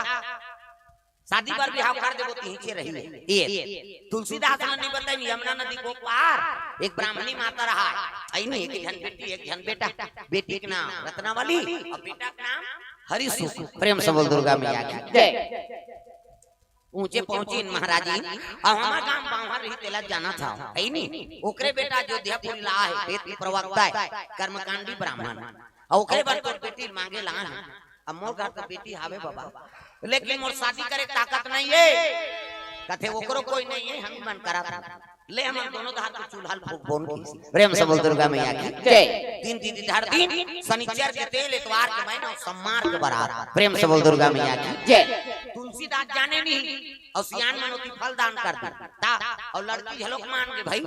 शादी बर बिहाव कर देबो, तिहिंचे रही। ये तुलसीदास ने नहीं बताई, यमुना नदी को पार एक ब्राह्मणी माता रहा, आई नहीं, एक झन बेटी, एक झन बेटा। बेटी के नाम रत्नावली और बेटा के नाम हरिसुख। प्रेम से बोल दुर्गा मैया की जय। ऊंचे पहुंची महाराज जी, अब हमार गांव बांवर रही, तेला जाना था, है नी? ओकरे बेटा अयोध्यापुरी ला हे, वेद के प्रवक्ता हे, कर्मकांडी ब्राह्मण। और ओकरे बर तोर बेटी मांगे ला हे। अब मोर घर तो बेटी हावे बाबा, लेकिन मोर शादी करे ताकत नहीं हे। कथे ओकरो कोई नहीं हे, हम ही मन करा था। ले हमन दोनों धार के चूल्हा ल फूकबोन की। प्रेम से बोल दुर्गा मैया की जय। दिन दीदी धार दिन, शनिचर के तेल, एतवार के मैना, सोमवार के बारात। प्रेम से बोल दुर्गा मैया की जय। तुलसीदास जाने नहीं, और सियान मन ओती फल दान कर दे। ता, और लड़की झलक मान के भाई,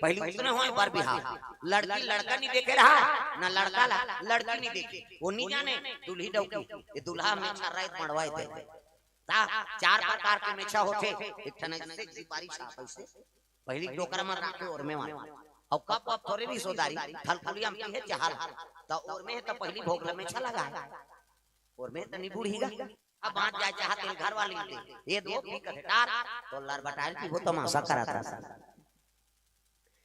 पहली उतने होए बर बिहाव। लड़की लड़का नहीं देखे रहा, ना लड़का ला, लड़की नहीं देखे। वो नहीं जाने, दूल्ही डौकी, ये दूल्हा में छर्रा मड़वाए थे। ता, चार प्रकार के मेछा होथे, एक ठन ऐसे जिपारी छाप ऐसे, पहली डोकरा मन राखे ओरमे वाला। अउ कप वप थोरे भी सोदारी, थलकुलिया में पीहे चाहल, त ओरमे त पहली भोग ल मेछा लगा, ओरमे त निबुड़हीगा। अब बाँच जाए चाहत हे घर वाली दे, ये दो भी कथे टार, तो लरबटाइल की वो तमाशा करत रहा।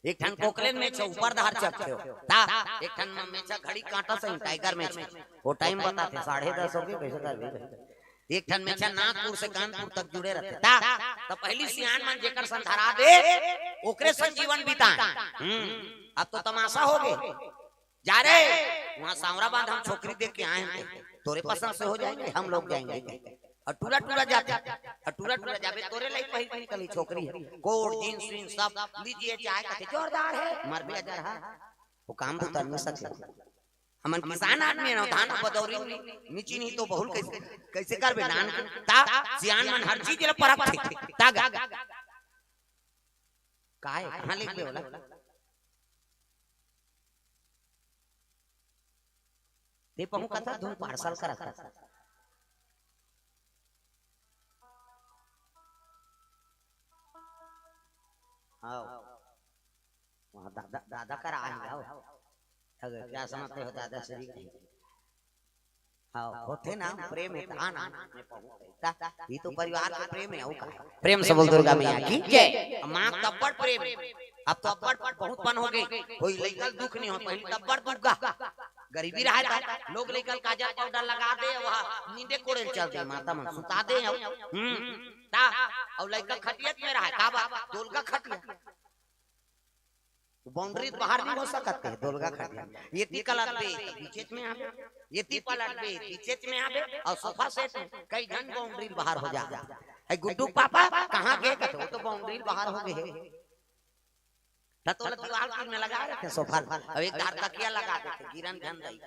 एक ठन कोकलेन मेछा ऊपर धार चढ़थे हो। ता, एक ठन म-, मेछा घड़ी कांटा सही, टाइगर मेछा। वो टाइम बताथे, साढ़े दस हो गए, कैसे कर दे? एक ठन मेछा नागपुर से कानपुर तक जुड़े रहथे। ता, तो पहली सियान मन जेकर संग धरा दे, ओकरे संग जीवन बिताए। हम्म, अब तो तमाशा हो गए। जा रे, वहाँ सांवरा बांध हम छोकरी देख के आए हैं, तोरे पसंद से हो जाएंगे, हम लोग जाएंगे। अउ टूरा टूरा जाथे, अउ टूरा टूरा जाबे तोरे लाइक पहिर के निकलही छोकरी हे। कोट, जींस, वींस सब लीजिए, चाय कथे जोरदार हे, मर भी अजर हा। वो काम तो कर नहीं सके। हमन किसान आदमी हे ना, धान बदौरी नी, नीची नहीं तो बहुल कैसे, कैसे करबे नान के? ता सियान मन हर चीज ल परखथे। ता गा, काय, कहाँ लिख दे होला? ते पहुँ कथा धुन पार्सल करत हस। हाँ। वहाँ दादा, दादा कर आए हैं, आओ। अगर क्या समझते हो दादा श्री की? हाँ, होथे ना, प्रेम हे, कहा ना, मैं पहुँ गई। ता, ये तो परिवार के प्रेम हे, अउ का? प्रेम से बोल दुर्गा मैया की जय। माँ का बड़ प्रेम हे। अब तो अब्बड़ बहुत पन हो गे, कोई लइका ल दुख नहीं हो, पहली तो अब्बड़ दुख गा, गरीबी रहा था, लोग लइका ल काजर पाउडर लगा दे, वह नींदे कोड़े ल चल दे, माता मन सुता दे, हम्म, ता, अउ लइका खटिया में रहा, का बा, दोलगा खटिया, बाउंड्री बाहर नहीं हो सकत हे, दोलगा खटिया, ये ती कलत बे, बीचेच में आबे, ये ती पलट बे, बीचेच में आबे, अउ सोफा सेट में, कई झन बाउंड्री बाहर हो जा, है गुड्डू पापा, कहाँ गे? कहते, वो तो बाउंड्री बाहर हो गए। त तोला दीवार तीर में लगा रखे सोफा ल। अब एक धार तकिया लगा देते, गिरन झन दई।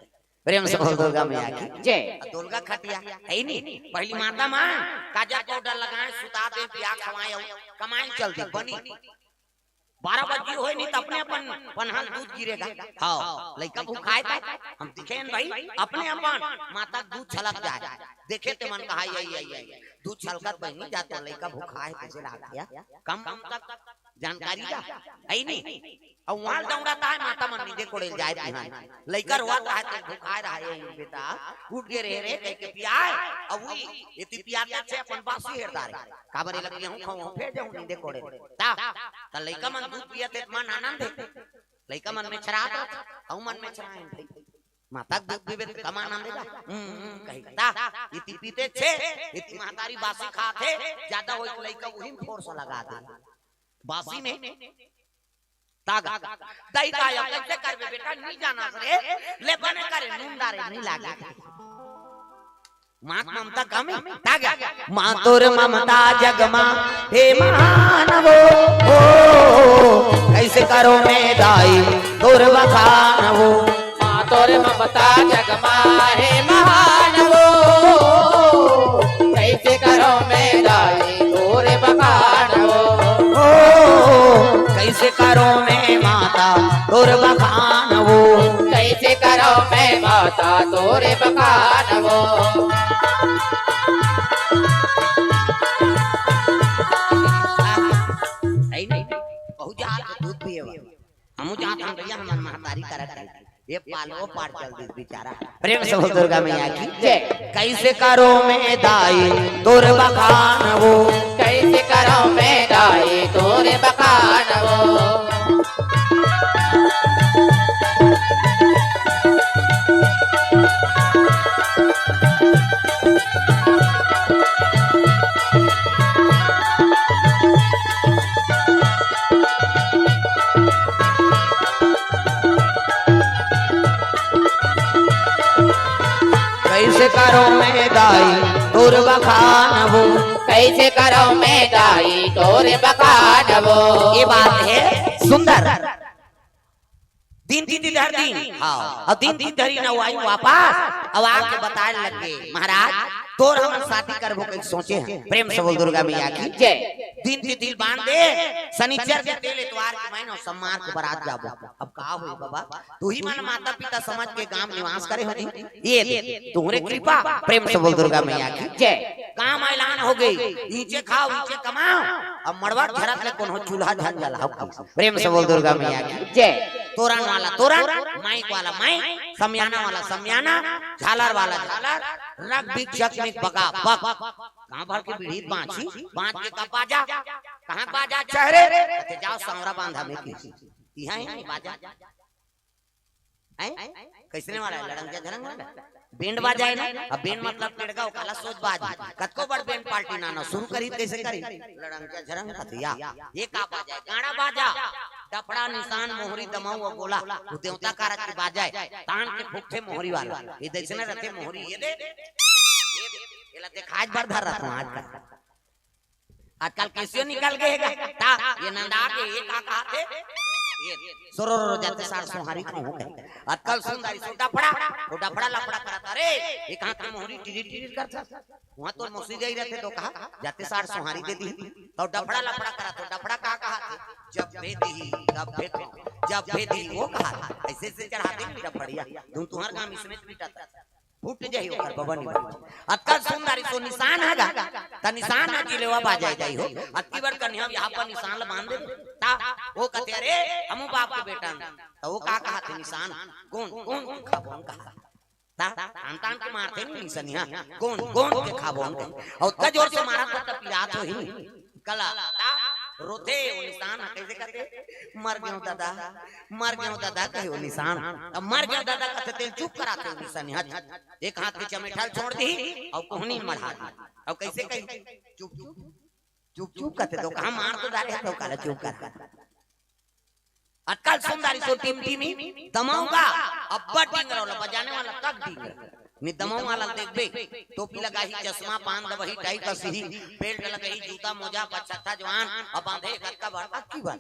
प्रेम से बोल दुर्गा मैया की। जय। अब दोलगा खटिया है ही नहीं। पहली माता मन काजर पाउडर लगाए, सुता दे, पिया खवाए, अउ कमाए चल दे, बनी। बारह बजे होए नहीं त अपने अपन पनहन दूध गिरेगा। हाँ, लइका भूखाए था, हम दिखे न भाई, अपने अपन माता दूध छलक जाए। देखे ते मन कहा, "आई, आई, आई, आई।" दूध छलकत बहिनी जात, लइका भूखाए, कैसे लागत या? कम, कम तक जानकारी ला, है नहीं? अउ वहां दौड़त हे, माता मन नींदे कोड़े ल जाए बिहान। लइका रोवत हे, ते भूखाए रहा, "ए बेटा, उठ गे रे, रे," कह के पियाए, अउ वही एती पियाते छे अपन बासी हेर डारे। काबर एला पियाहूं, खाऊं, फेर जाऊं नींदे कोड़े। ता, त लइका मन दूध पियत हे, मन आनंद हे। लइका मन में छरात हे, अउ मन में छराए भाई। माता के दूध पीबे त कम आनंद हे। हम्म, हम्म, कही। ता, एती पीते छे, एती महतारी बासी खात हे, ज्यादा होई त लइका उही में फोर्स लगा दे। बासी में तागा। दई गाय, अब कैसे करबे बेटा, नहीं जाना रे, ले बने करे, नून डारे, नहीं लागे। माँ के ममता कम हे, तागा। माँ तोर ममता जग मा, हे महान वो, हो, कैसे करो मैं दाई, तोर बखान वो। माँ तोर ममता जग मा, हे महान वो, कैसे करो मैं दाई, तोर बखान वो। हो, कैसे करो मैं माता तोर बखान वो। कैसे करो मैं माता तोर बखान वो। है नहीं, बहुत जात दूध पिए बा। हमू जात हन भैया, हमन महतारी करा करी। ये पालो पार चल दिस बेचारा। प्रेम से बोल दुर्गा मैया की। जय। कैसे करो मैं दाई तोर बखान वो। कैसे करो मैं दाई तोर बखान वो। कैसे करो मैं दाई तोर बखान वो। कैसे करो मैं दाई तोर बखान वो। ये बात हे सुंदर। दिन दिन धर दिन, हाँ, अउ दिन दिन धरी न आई वापस, अउ आके बताए लग गे, "महाराज, तोर हमन शादी करबो कहिके सोचे हन।" प्रेम से बोल दुर्गा मैया की। जय। दिन दिन दिल बांध दे, शनिचर के तेल एतवार के महीना सोमवार के बरात जाबो। अब का होई बाबा, तुही मन माता पिता समझ के गांव निवास करे होही, ये तुहरे कृपा। प्रेम से बोल दुर्गा मैया की। जय। काम ऐलान हो गई, नीचे खाओ, नीचे कमाओ, अब मड़वा झरत ले कोनो चूल्हा झन जलाओ। प्रेम से बोल दुर्गा मैया की। जय। तोरन वाला तोरन, माइक वाला माइक, समियाना वाला समियाना, झालर वाला झालर, रग बिग जग में बगा बग। कहाँ भर के बीड़ी बांची, बांच के का बाजा, कहाँ बाजा चेहरे, कहते जाओ सांवरा बांधा में की। यहाँ ही नहीं बाजा। हैं? कैसने वाला हे? लड़ंग झरंग वाला? बैंड बाजा हे ना? अब बैंड मतलब पेड़गा, ओकाला सोच बाज। कतको बड़ बैंड पार्टी ना, ना शुरू करी, कैसे करी? लड़ंग झरंग कथिया। ये का बाजा हे? गाड़ा बाजा। डफड़ा, निशान, मोहरी, दमऊ अउ गोला। वो देवता कारज के बाजा हे। तान के फूकथे मोहरी वाला। ये देखने रथे मोहरी, ये दे। ये दे। ये ला देखाज बर धर रहा था आज का। आजकल कैसियो निकल गे हे गा। ता, ये नंदा के, ये का कहाथे? ये, सोरो रो जाते सार सोहारी कहूँ कहे। आजकल सुंदरी सो डफड़ा, वो डफड़ा लफड़ा करत हे। अरे, ये कहाँ के मोहरी टिरी टिरी करत हे? वहाँ तो मौसी गई रहते तो कहा, जाते सार सोहारी दे दी। तो डफड़ा लफड़ा करत हे, डफड़ा का कहाथे? जब भेदी, तब भेदो, जब भेदी, वो कहा, ऐसे ऐसे चढ़ाते हैं डफड़िया। तुम तुम्हारे गांव इसमें पीटा था। फूट जाही ओकर बबनी। अतका सुंदर तो निशान हे गा, त निशान ह जिलेवा बाजाय जाही हो। अतकी बड़ कन्या बिहाव पर निशान ल बांध दे, ता वो कहते, "अरे, हमू बाप के बेटा हन।" त वो का कहाथे निशान? गोंद, गोंद के खाबो हम कहा। ता, तान तान के मारथे नी निशनिया, गोंद, गोंद के खाबो हम कहा। अउ अतका जोर से मारत त पिरात होही। कला, ता, रोथे ओ निशान ह, कइसे कथे? "मर गेंव ददा, मर गेंव ददा," कहे ओ निशान। अब "मर गेंव ददा" कथे तेला चुप कराथे ओ निशान ह। एक हाथ के चमेठा ल छोड़ दिही अउ कोहनी ल मढ़ा दिही। अउ कइसे कही? "चुप चुप, चुप चुप," कथे, "तो कहाँ मार तो डारे हस, तो काला चुप करा।" अतका ल सुन डारिस ओ टिमटिमी दमऊ गा, अब्बड़ डिंगरा ओला बजाने वाला तक डिंगरा। नि दमऊ वाला ल देखबे, टोपी लगाही, चश्मा, पान दबही, टाई कसही, बेल्ट लगाही, जूता, मोजा, पछत्ता, जवान, अब बांधे कतका बड़, अतकी बड़।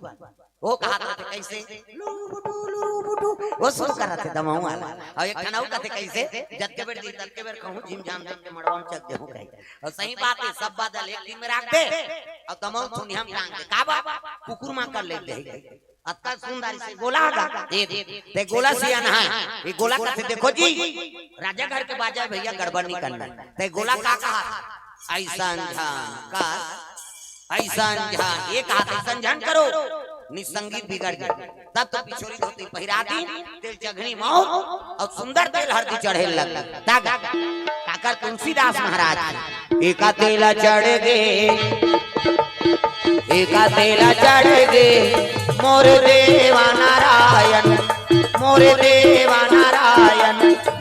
ओ कहत रथे कइसे? "लू बुटू, लू बुटू।" ओ सुरू करत हे दमऊ वाला। अउ एक ठन अउ कथे कइसे? "जतके बेर दिही, ततके बेर कहूँ, झिम झाम जम के मड़वा म चघ देहूँ," कही। अउ सही बात हे, सब बादल एक दिन में राख दे, अउ दमऊ थुनिया म टांग दे। का बा? कुकुर माँ कर ले दे। अतका सुन डारिस ए गोला गा। ए, ते गोला सियान हे। ए गोला कथे, "देखो जी, राजा घर के बाजा हे भइया, गड़बड़ नइ करना।" ते गोला का कहा? "अइसन झन का, अइसन झन, ए कहा, अइसन झन करो, नि संगीत बिगड़ जाय।" तब तो पिछोरी धोती पहिरा दिन, तेल चघनी मौर अउ सुंदर तेल हरदी चढ़े लग। तब काकर तुलसीदास महाराज के, "एका तेला चढ़ गे, एका तेला चढ़ गे, मोर देवा नारायण, मोर देवा नारायण,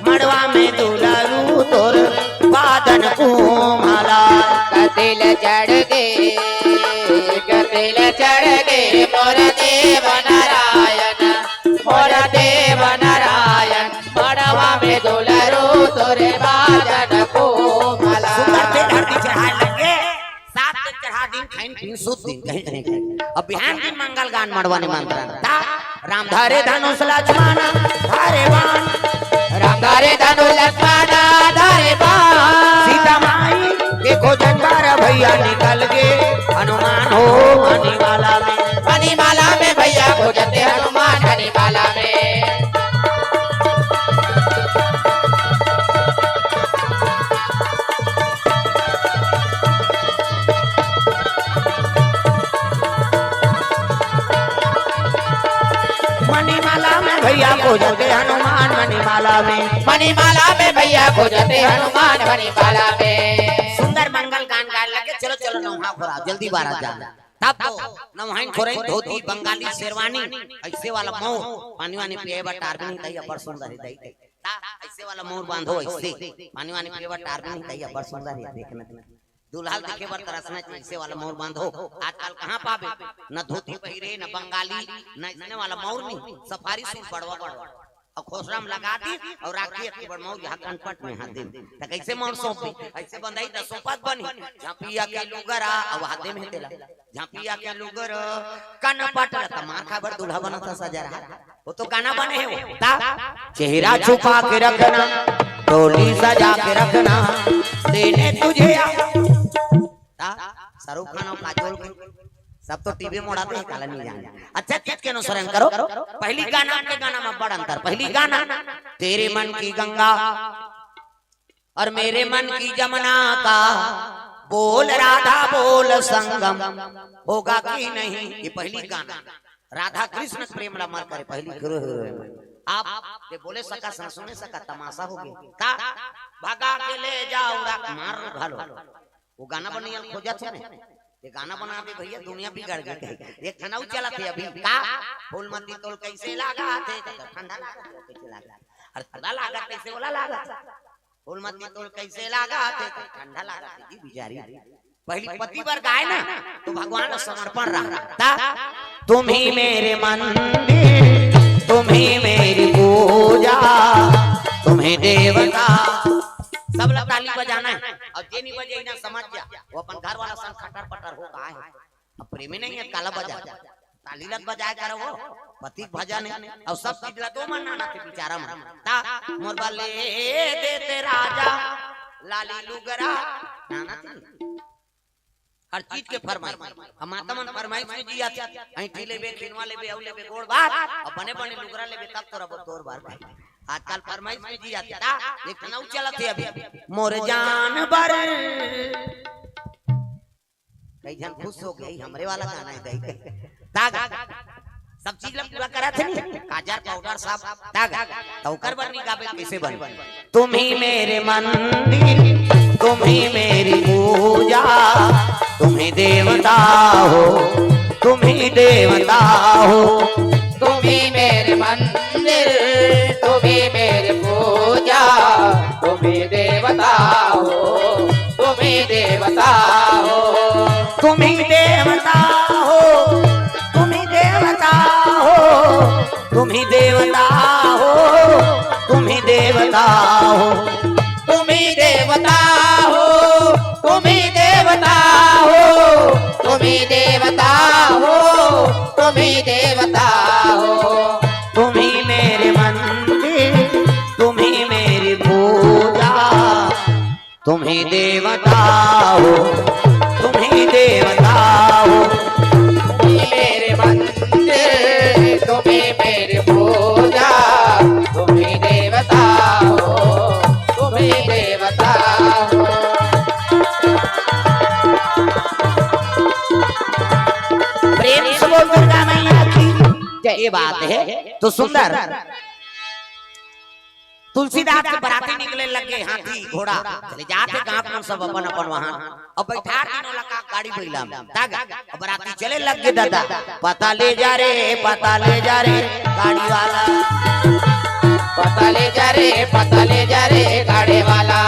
मड़वा में दुलरू तोर बादन कुम्हला।" एका तेला चढ़ गे, एका तेला चढ़ गे, मोर देवा नारायण, मोर देवा नारायण, मड़वा में दुलरू तोर बादन कुम्हला। सुंदर तेल हरदी चढ़ाय लगे, सात दिन चढ़ा दिन, खाइन पीन सुत दिन, कहीं कहीं कहीं। अब बिहान दिन मंगल गान मड़वा निमंत्रण। ता राम धरे धनुष लक्ष्मण धरे बाण, राम धरे धनुष लक्ष्मण धरे बाण। सीता माई देखो जंगार भइया निकल गे, हनुमान हो मणिमाला में। मणिमाला में भइया खोजथे हनुमान मणिमाला में। मणिमाला में भइया खोजथे हनुमान मणिमाला में। मणिमाला में भइया खोजथे हनुमान मणिमाला में। सुंदर मंगल गान गाय लगे, "चलो चलो नौहा खोरा, जल्दी बारात जाना।" तब तो नौहाइन खोरइन धोती, बंगाली शेरवानी, अइसे वाला मौर, पानी वानी पिए बर टार भी नहीं तही, अब्बड़ सुंदर हे दई। ता अइसे वाला मौर बांधो, अइसे पानी वानी पिए बर टार भी नहीं तही, अब्बड़ सुंदर हे, देखना। दूल्हा ल देखे बर तरसना चाहिए, अइसे वाला मौर बांधो। आजकल कहाँ पाबे, न धोती पहिरे, न बंगाली, न अइसने वाला मौर नहीं, सफारी सूट बड़वा बड़वा। अउ खोसरा म लगा दी अउ राखी अक्ति बड़ मौर यहाँ कनपट में हाथ दे। त कइसे मौर सौंप दी? अइसे बंधाही त सौंपत बनही। झांपिया के लुगरा अउ हाथे में तेला। झांपिया के लुगरा कनपट ल त मार खा बर दूल्हा बनत ह सजा रहा। वो तो गाना बने हे वो। ता चेहरा छुपा के रखना, डोली सजा के रखना, लेने तुझे आ। ता शाहरुख खान अउ काजोल के सब तो टीवी मोड़ा दे, काला नहीं जाने। अच्छा चीज के अनुसरण करो। पहली गाना के गाना में बड़ अंतर। पहली गाना तेरे मन की गंगा और मेरे मन की जमुना का बोल राधा बोल संगम होगा कि नहीं। ये पहली गाना राधा कृष्ण प्रेम ला मर करे पहली गुरु हुए। आप ये बोले सका सन सुने सका तमाशा हो गया। का भगा के ले जाओ रा-, मार लो घालो। वो गाना बनैया खोजत हे ना, ये गाना बना दे भैया, दुनिया बिगड़ गई। एक ठन अउ चलत हे अभी, का फूल मती तोल कैसे लागा थे, तो ठंडा लागा थे, कैसे लागा थे? अरे ठंडा लागा कैसे, ओला लागा थे। फूल मती तोल कैसे लागा थे, तो ठंडा लागा थे जी बिचारी। पहली पति बर गाय ना, तो भगवान ला समर्पण रहा। ता, तुम ही मेरे मंदिर, तुम ही मेरी पूजा, तुम ही देवता। सब ला ताली बजाना हे। अउ जे नहीं बजे ना समझ जा, वो अपन घर वाला संग खटर पटर हो गा हे। अब प्रेमी नहीं हे, काला बजा। ताली लत बजाए करो वो, पति के भजन हे। अउ सब चीज ला तो मन नाना थे बिचारा मन। ता मोर बर ले देते राजा लाली लुगरा। नाना थे। हर चीज के फरमाइश। हम माता मन फरमाइश में जिया थे। ऐंठी लेबे, खिनवा लेबे, अउ लेबे गोड़ बार, अब बने बने लुगरा लेबे तब तोरा बर तोर बार भाई। आजकल फरमाइश में जिया थे। ता एक ठन अउ चलत हे अभी। मोर जान बर। कई झन खुश हो गए, हमरे वाला गाना हे दई। ताग। सब चीज ला पूरा करत हे नी, काजर पाउडर सब। ताग। त ओकर बर नहीं गाबे, कैसे बन? तुम ही मेरे मंदिर, तुम ही मेरी पूजा, तुम ही देवता हो। तुम ही देवता हो। तुम ही मेरे मंदिर, तुम ही मेरी पूजा, तुम ही देवता हो, तुम ही देवता हो। तुम ही देवता हो, तुम ही देवता हो, तुम ही देवता हो, तुम ही देवता हो। तुम ही देवता हो, तुम ही देवता हो, तुम ही देवता हो, तुम ही देवता हो। तुम ही मेरे मंदिर, तुम ही मेरी पूजा, तुम ही देवता हो, तुम ही देवता हो। तुम ही मेरे मंदिर, तुम ही मेरी पूजा, तुम ही देवता हो, तुम ही देवता हो। प्रेम से बोल दुर्गा मैया की जय। ये बात है तो सुंदर। तुलसीदास के बराती निकले लगे, हाथी घोड़ा चले जाते, गांव में सब अपन अपन वाहन, अब बैठार दीन ओला का गाड़ी बैला में, तब अब बराती चले लगे दादा। पता ले जा रे, पता ले जा रे गाड़ी वाला। पता ले जा रे, पता ले जा रे गाड़ी वाला।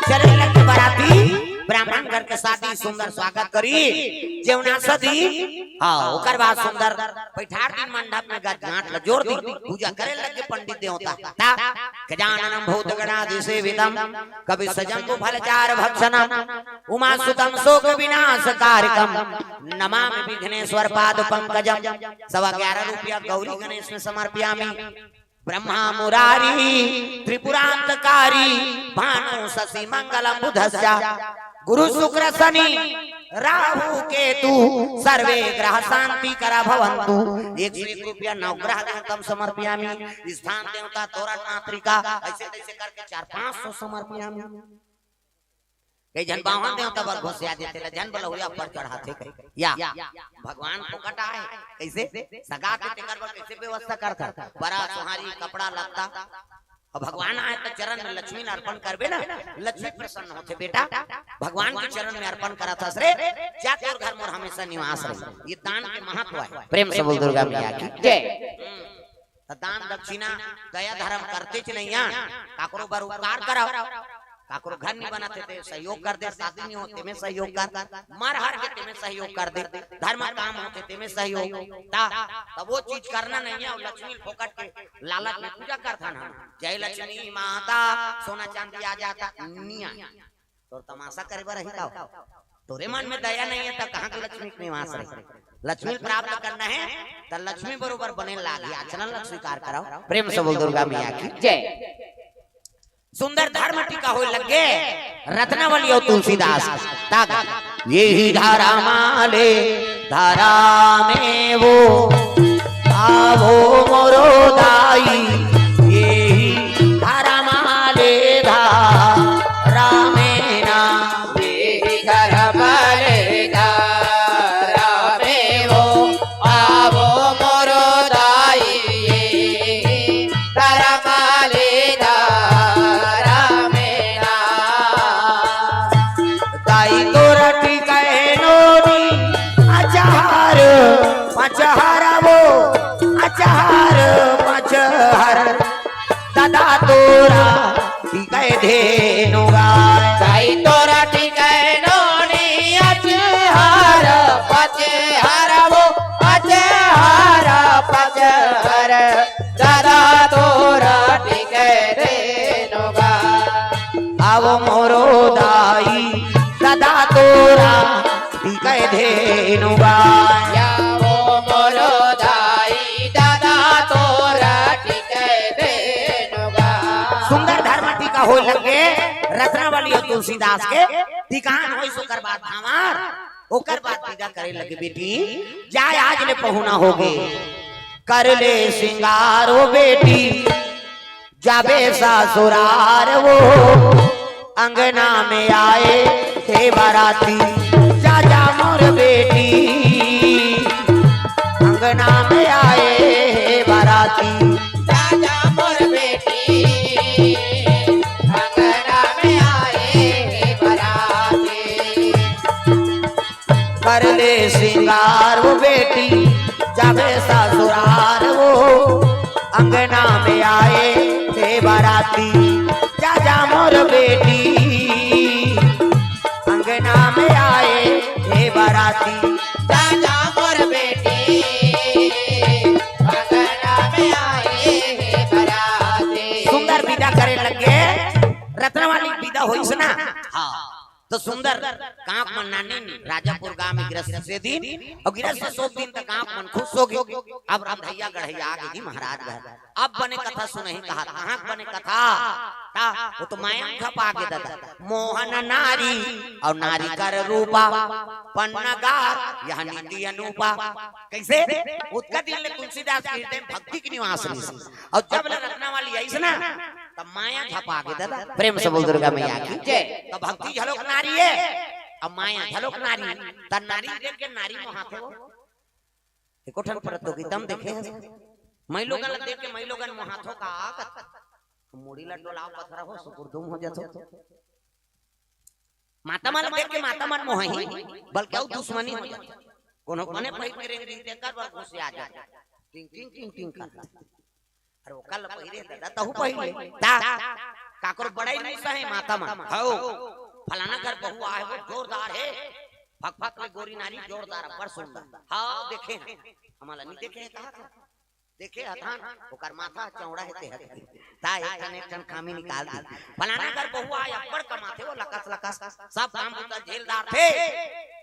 चले लगे बराती, ब्राह्मण घर के शादी, सुंदर स्वागत करी, जेवना सदी, हाँ, ओकर बाद सुंदर बैठार दीन मंडप में, गज गांठ ल जोर दीन, पूजा करे लगे पंडित देवता। ता गजाननम भूतगणादिसेवितम, कपित्थ जम्बू फल चारु भक्षणम, उमासुतम शोक विनाशकारकम, नमामि विघ्नेश्वर पाद पंकजम। सवा ग्यारह रुपया गौरी गणेश में समर्पयामि। ब्रह्मा मुरारी त्रिपुरांतकारी, भानु शशि मंगलम बुधस्य, गुरु शुक्र शनि राहु केतु, सर्वे ग्रह शांति करा भवंतु। एक सौ एक रुपया नवग्रह देवतम समर्पयामि। स्थान देवता तोरण मातृका, ऐसे तैसे करके चार पाँच सौ समर्पयामि। कई झन बावन देवता बर घोसिया देथे ला, झन बलहुरिया पर चढ़ाथे कही। या भगवान फोकट आए, कैसे सगा के तेकर बर कैसे व्यवस्था करथा? बरा सोहारी, कपड़ा लत्ता। अब भगवान आए त चरण में लक्ष्मी ल अर्पण करबे ना, लक्ष्मी प्रसन्न होथे बेटा। भगवान के चरण में अर्पण करत हस रे, जा तोर घर मोर हमेशा निवास रही। ये दान के महत्व है। प्रेम से बोल दुर्गा मैया की जय। त दान दक्षिणा दया धर्म करतेच नइ आ, काकरो बर उपकार करव, काकरो घर नइ बनत हे ते सहयोग कर दे, शादी नइ होत तेमे सहयोग कर, मर हर गे तेमे सहयोग कर दे, धर्म काम होथे तेमे सहयोग। ता तब वो चीज करना नइ हे। अउ लक्ष्मी ल फोकट के लालच में पूजा करथन हम, जय लक्ष्मी माता, सोना चांदी आ जाता, नइ आय। तोर तमाशा करे बर रही का? तोरे मन में दया नइ हे, त कहाँ के लक्ष्मी के निवास रही? लक्ष्मी प्राप्त करना हे, त लक्ष्मी बरोबर बने लागही। आचरण ला स्वीकार करव। प्रेम से बोल दुर्गा मैया की जय। सुंदर धर्म टीका होय लगे रत्नावली अउ तुलसीदास। ताक, ये ही धर्म आले धर्म में वो, आवो मोरो दाई, ये ही धर्म आले धर्म में ना। ये ही धर्म आले धर्म में वो, आवो मोरो दाई, ये ही धर्म आले धर्म में ना। दाई तोरा टिकै नोनी अचहर पचहर वो, अचहर पचहर। दादा तोरा टिकै धेनु गाय। दाई तोरा टिकै नोनी अचहर पचहर वो, अचहर पचहर। दादा तोरा टिकै धेनु गाय। आवो मोरो दाई, दादा तोरा टिकै धेनु गाय। आवो मोरो दाई, दादा तोरा टिकै धेनु गाय। सुंदर धर्म टीका होय लगे रत्नावली अउ तुलसीदास के। टिकान होय ओकर बाद भांवर, ओकर बाद विदा करे लगे, बेटी जाय, आज ले पहुना होगे, कर ले सिंगार वो बेटी, जाबे ससुरार वो, अंगना में आए हे बराती, जा जा मोर बेटी, अंगना में आए हे बराती। जा जा मोर बेटी, अंगना में आए हे बराती। कर ले श्रृंगार वो बेटी, जाबे ससुरार वो, अंगना में आए हे बराती। जा जा मोर बेटी, अंगना में आए हे बराती। जा जा मोर बेटी, अंगना में आए हे बराती। सुंदर विदा करे लगे, रत्नवाली विदा होइस ना। हाँ। तो सुंदर कांक मन नानी राजापुर गांव में गिरस से दिन, अउ गिरस से सोप दिन तक कांक मन खुश होगे। अब रंधैया गढ़ैया आगे जी महाराज घर। अब बने कथा सुनही कहा, कहाँ बने कथा? का? वो तो माया में झपा गे दादा। मोहन नारी अउ नारी कर रूपा, पन्नगार यह नीति अनूपा। कइसे? ओतका दिन ले तुलसीदास के हृदय में भक्ति के निवास रहिस। अउ जब ले रत्नवाली आइस ना, तब माया झपा गे दादा। प्रेम से बोल दुर्गा मैया की जय। तब भक्ति झलोक नारी हे, अउ माया झलोक नारी। त नारी देख के नारी मोहाथे वो। एको ठन प्रतियोगिता में देखे हस? माईलोगन ला देख के माईलोगन मोहाथो का? मुड़ी ला डोलाव पथरा हो, सुकुर दुम हो जाथो। माता मन ला देख के माता मन मोहाही, बल्कि अउ दुश्मनी हो जाथे। कोनो बने पहिर के रेंग रही, तेकर बर गुस्सा आ जाथे। टिंग, टिंग, टिंग, टिंग करथे। अरे ओकर ला पहिरे दादा, तहू पहिर ले। ता, काकरो बड़ाई नइ सहे माता मन। हौ, फलाना घर बहू आए हे, वो जोरदार हे। फक फक ले गोरी नारी जोरदार, अब्बड़ सुंदर। हाँ, देखे हन। हमन ला नइ देखे हन, कहा था? देखे हथन, ओकर माथा चौड़ा हे, ते हथ। ता एक ठन, एक ठन खामी निकाल दी। फलाना घर बहू आए, अब्बड़ कमाथे वो लकस लकस, सब काम बूता झेल डारथे।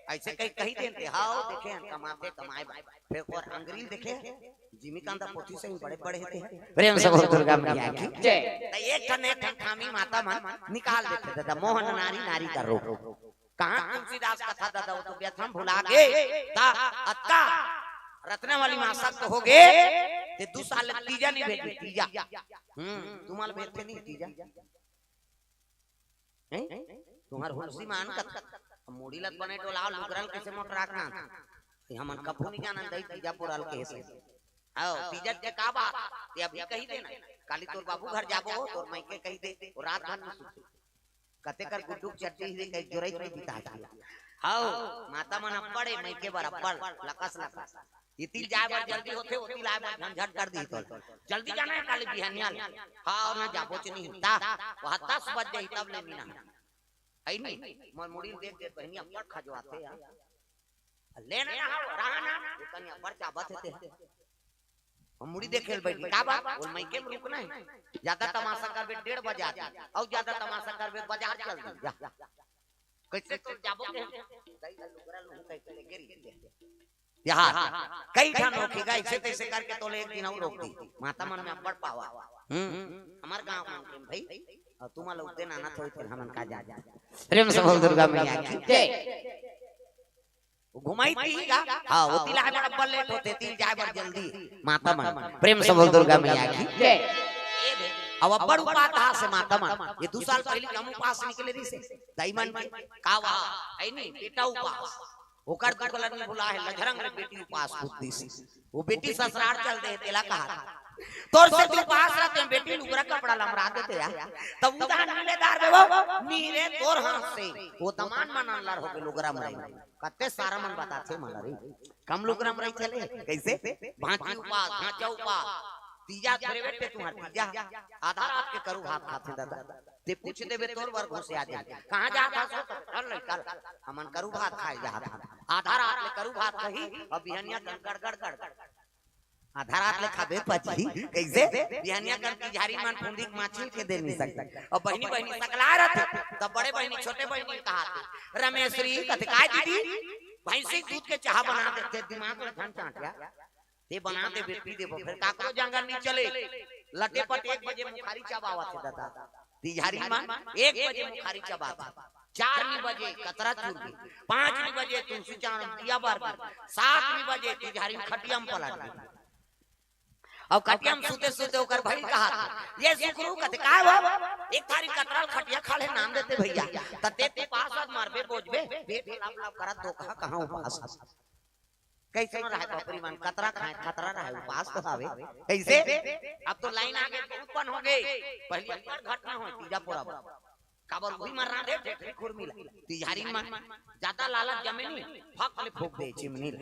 अइसे कही, कही देन ते, हाँ, देखे हन, कमाथे, कमाए बा। फेर ओकर अंगरी ल देखे, जिमी कांदा पोथी सही बड़े बड़े हे ते। प्रेम से बोल दुर्गा मैया की जय। त एक ठन, एक ठन खामी माता मन निकाल देथे दादा, मोहन नारी, नारी कर रूप। कहाँ तुलसीदास कथा दादा, वो तो व्यथा में भुला गे। ता अतका रत्नवाली माँ सख्त हो गे, ते दू साल ले तीजा नइ भेजे, तीजा। हम्म, तुम्हार भेजथे नहीं तीजा। हैं? तुम्हार हुलसी मान कत, मुड़ी लत बने डोला, लुगरल कइसे मोटरात ना? ये हमन कभू नइ जानन दई, तीजा पुराल कइसे। आओ, तीजा के का बात? ये अभी कही देना। काली तोर बाबू घर जाबो, तोर माई के कही दे, वो रात भर में सुते। कते कर गुड्डू के चड्डी ही कहीं जोरई के बिता दिया। हौ, माता मन अब्बड़ हे, माई के बर अब्बड़, लकस लकस। इतिल जाए बर जल्दी होथे, ओतिल आए बर झंझट कर दी तो। जल्दी जाना हे काली बिहनिया ले। हाँ, ना जाबो च नहीं। ता, वहाँ दस बज जाही तब ले मीना। है नहीं? मोर मुड़ी ल देख दे, बहिनी अब्बड़ खजवाथे यार। लेना ना हो, रहा ना, दुकान अब्बड़ चाबत हे ते। हम मुड़ी देखे ल बैठी, का बात? बोल, मायके में रुकना हे। ज्यादा तमाशा करबे, डेढ़ बजा दे। अउ ज्यादा तमाशा करबे, बाजार चल दे। जा। कइसे तो जाबो के? दई ला लुगरा लुहू कहि के लेगे रहिथे। यहाँ कई ठन होखे गा, अइसे तइसे करके तोले एक दिन अउ रोक दी। माता मन में अब्बड़ पावर। हम्म, हमर गाँव मन के भाई, अउ तुम लोग दिन आना थोड़ी फिर हमन का जा जा। प्रेम से बोल दुर्गा मैया की जय। वो घुमाई दी गा। हाँ, वो तिला बर अब्बड़ लेट होथे, तिल जाए बर जल्दी। माता मन, प्रेम से बोल दुर्गा मैया की जय। अब अब्बड़ उपास हे माता मन, ये दू साल पहिली हम उपास निकले रहिसे, दाई मन के का वा, है नी, बेटा उपास। ओकर दुख ल नइ भुला हे, लझरंग ले बेटी उपास कूद दिस। वो बेटी ससुरार चल दे, तेला कहा, तोर से तू उपास रहते, बेटी लुगरा कपड़ा लमरा देते यार। तब उधार मिले दार देबो, नीरे तोर हाथ से। वो दमान मन अनलर होके लुगरा मरे। कते सारा मन बताथे मन रे। कम लुगरा मरे चले, कइसे? भांची उपास, भांचा उपास। तीजा करे बेटे तुम्हार तीजा। आधा रात के करू भात खाथे दादा। ते पूछ देबे तोर बर घुसे आ जाए। कहाँ जात हस? चल नहीं, चल। हमन करू भात खाए जात हन। आधा रात ले करू भात खाही, अउ बिहनिया कन गड़, गड़, गड़, गड़। आधा रात ले खाबे पचही, कइसे? बिहनिया कन तिजहारी मन फुंदी के माछिल के दे नहीं सकता। अउ बहिनी, बहिनी सकला रहथे, तब बड़े बहिनी, छोटे बहिनी कहाथे। रमेश्वरी कथे, "काय दीदी? भैंसी दूध के चाहा बना देथे, दिमाग में धन चांटिया।" ते बना देबे, पी देबो, फेर काकरो जंगल नइ चले। लटे पट एक बजे मुखारी चबावत हे दादा। तिजहारी मन एक बजे मुखारी चबाथे। चार नी बजे कतरा चुरबे। पाँच नी बजे तुलसी चौरा दिया बारबे। सात नी बजे तिजहारी खटिया में पलटबे। अउ खटिया में सुते सुते ओकर भई कहा, "ये सुकरू," कथे, "काय हो? एक थारी कतरा ल खटिया खड़े नाम देते भैया। त ते तू पास मरबे, बोझबे, पेट लप लप करत, तो कहा कहाँ उपास? कैसे रहय बपरी मन, कतरा खाय, खतरा रहय, उपास तो हवे। कैसे? अब तो लाइन आगे, बहुत बन हो गे, पहली अब्बड़ घटना होय तीजा पोरा बर। काबर उही मन रांधे ठेठरी खुरमी ला, तिजहारी मन जादा लालच जमे नी, फक ले फूंक दे चिमनी ला।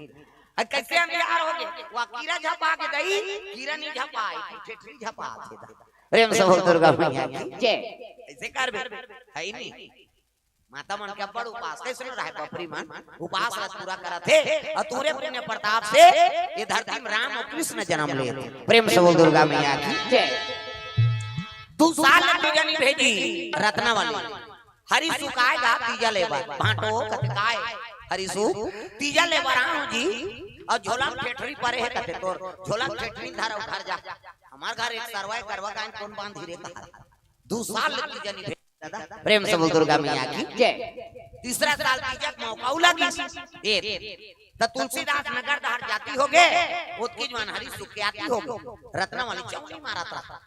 अरे कैसे अंधियार हो गे, वो कीरा झपा के दई, कीरा नी झपाय, ठेठरी झपा थे दा। प्रेम से बोल दुर्गा मैया की जय। ऐसे करबे, है नी? माता मन के अब्बड़ उपास, कैसे रहय बपरी मन, उपास ला पूरा करत हे, अउ तोरे पुण्य प्रताप से ये धरती में राम अउ कृष्ण जनम ले। प्रेम से बोल दुर्गा मैया की जय। दू साल ले तीजा नी भेजी रत्ना वाली, हरी सुकाय गा तीजा ले बर, भांटो कथे काय, हरी सु तीजा ले बर आऊं जी, अउ झोला में ठेठरी परे हे कथे तोर, झोला में ठेठरी धर अउ घर जा। हमार घर एक सरवाय करवा गाय कोन बांध धीरे कहा। दू साल ले तीजा नी भेजी। दादा, प्रेम से बोल दुर्गा मैया की जय। तीसरा साल तीजा के मौका अउ लगिस। ए, त तुलसीदास नगर डहर जाती होगे, ओतकी जुवान हरी सुख के आती होगे। रत्ना वाली चौनी मारत रहा।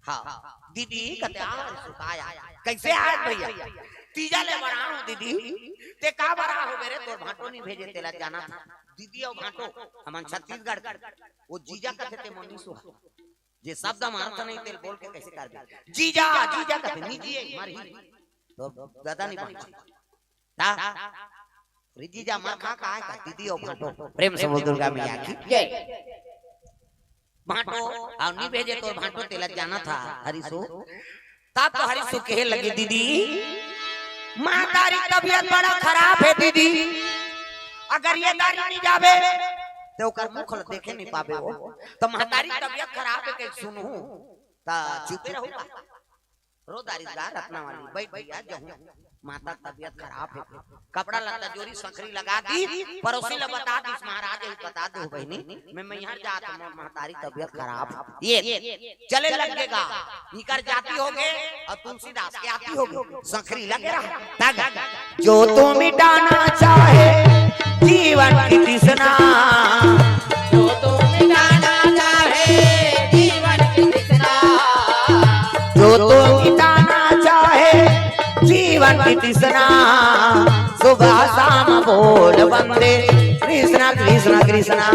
हाँ, दीदी कथे आ हरी सुख आय। कैसे आय भैया? तीजा ले बर आऊं दीदी। ते काबर आय होबे रे, तोर भांटो नी भेजे तेला जाना था। दीदी अउ भांटो, हमन छत्तीसगढ़ के। वो जीजा कथे ते मोर नी सुहाय। जे शब्द म अर्थ नहीं तेला बोल के कैसे करबे? जीजा, जीजा कथे, नी जिये, मरही। तो दादा नी बांचे। ता? अरे जीजा मर खा का है का? दीदी अउ भांटो। प्रेम से बोल दुर्गा मैया की जय। भांटो, अउ नी भेजे तोर भांटो तेला जाना था, हरी सु। तब तो हरी सु कहे लगे, दीदी, महतारी तबियत बड़ा खराब हे दीदी, अगर ये दारी नी जाबे, त ओकर मुख ल देखे नी पाबे वो। त महतारी तबियत खराब हे कहिके सुनहूं, त चुपे रहूं का? रो दारी गा रत्ना वाली, बैठ भैया, जहूं माता तबियत खराब हे। कपड़ा लत्ता जोरी, संकरी लगा दिस, परोसी ल बता दिस, महाराज यही बता दो बहिनी, मैं मैहर जात हूं, महतारी तबियत खराब हे। ये चले लगे गा, निकर जाती होगे, अउ तुलसीदास के आती होगे, संकरी लगे रहा। तग जो तू मिटाना चाहे जीवन की तृष्णा, जो तू मिटाना चाहे जीवन की तृष्णा, जो तू मिटाना चाहे जीवन की तृष्णा, सुबह शाम बोल वंदे कृष्णा कृष्णा कृष्णा।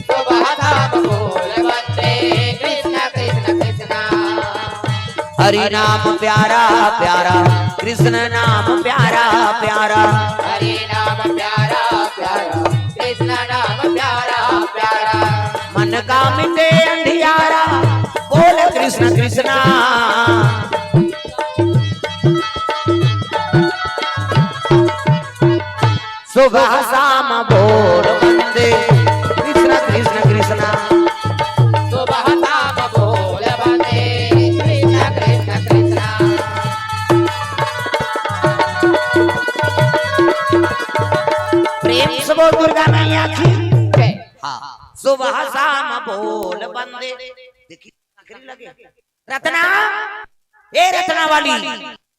सुबह शाम बोल वंदे कृष्णा कृष्णा कृष्णा। हरि नाम प्यारा प्यारा, कृष्ण नाम प्यारा प्यारा। हरि नाम प्यारा प्यारा, कृष्ण नाम प्यारा प्यारा। मन का मिटे अंधियारा, बोल कृष्ण कृष्णा। सुबह शाम बोल वंदे कृष्णा कृष्णा कृष्णा। सुबह शाम बोल वंदे कृष्णा कृष्णा कृष्णा। प्रेम से बोल दुर्गा मैया की जय। हाँ, सुबह शाम बोल वंदे। देखी, आखिरी लगे। रत्ना, ए रत्ना वाली,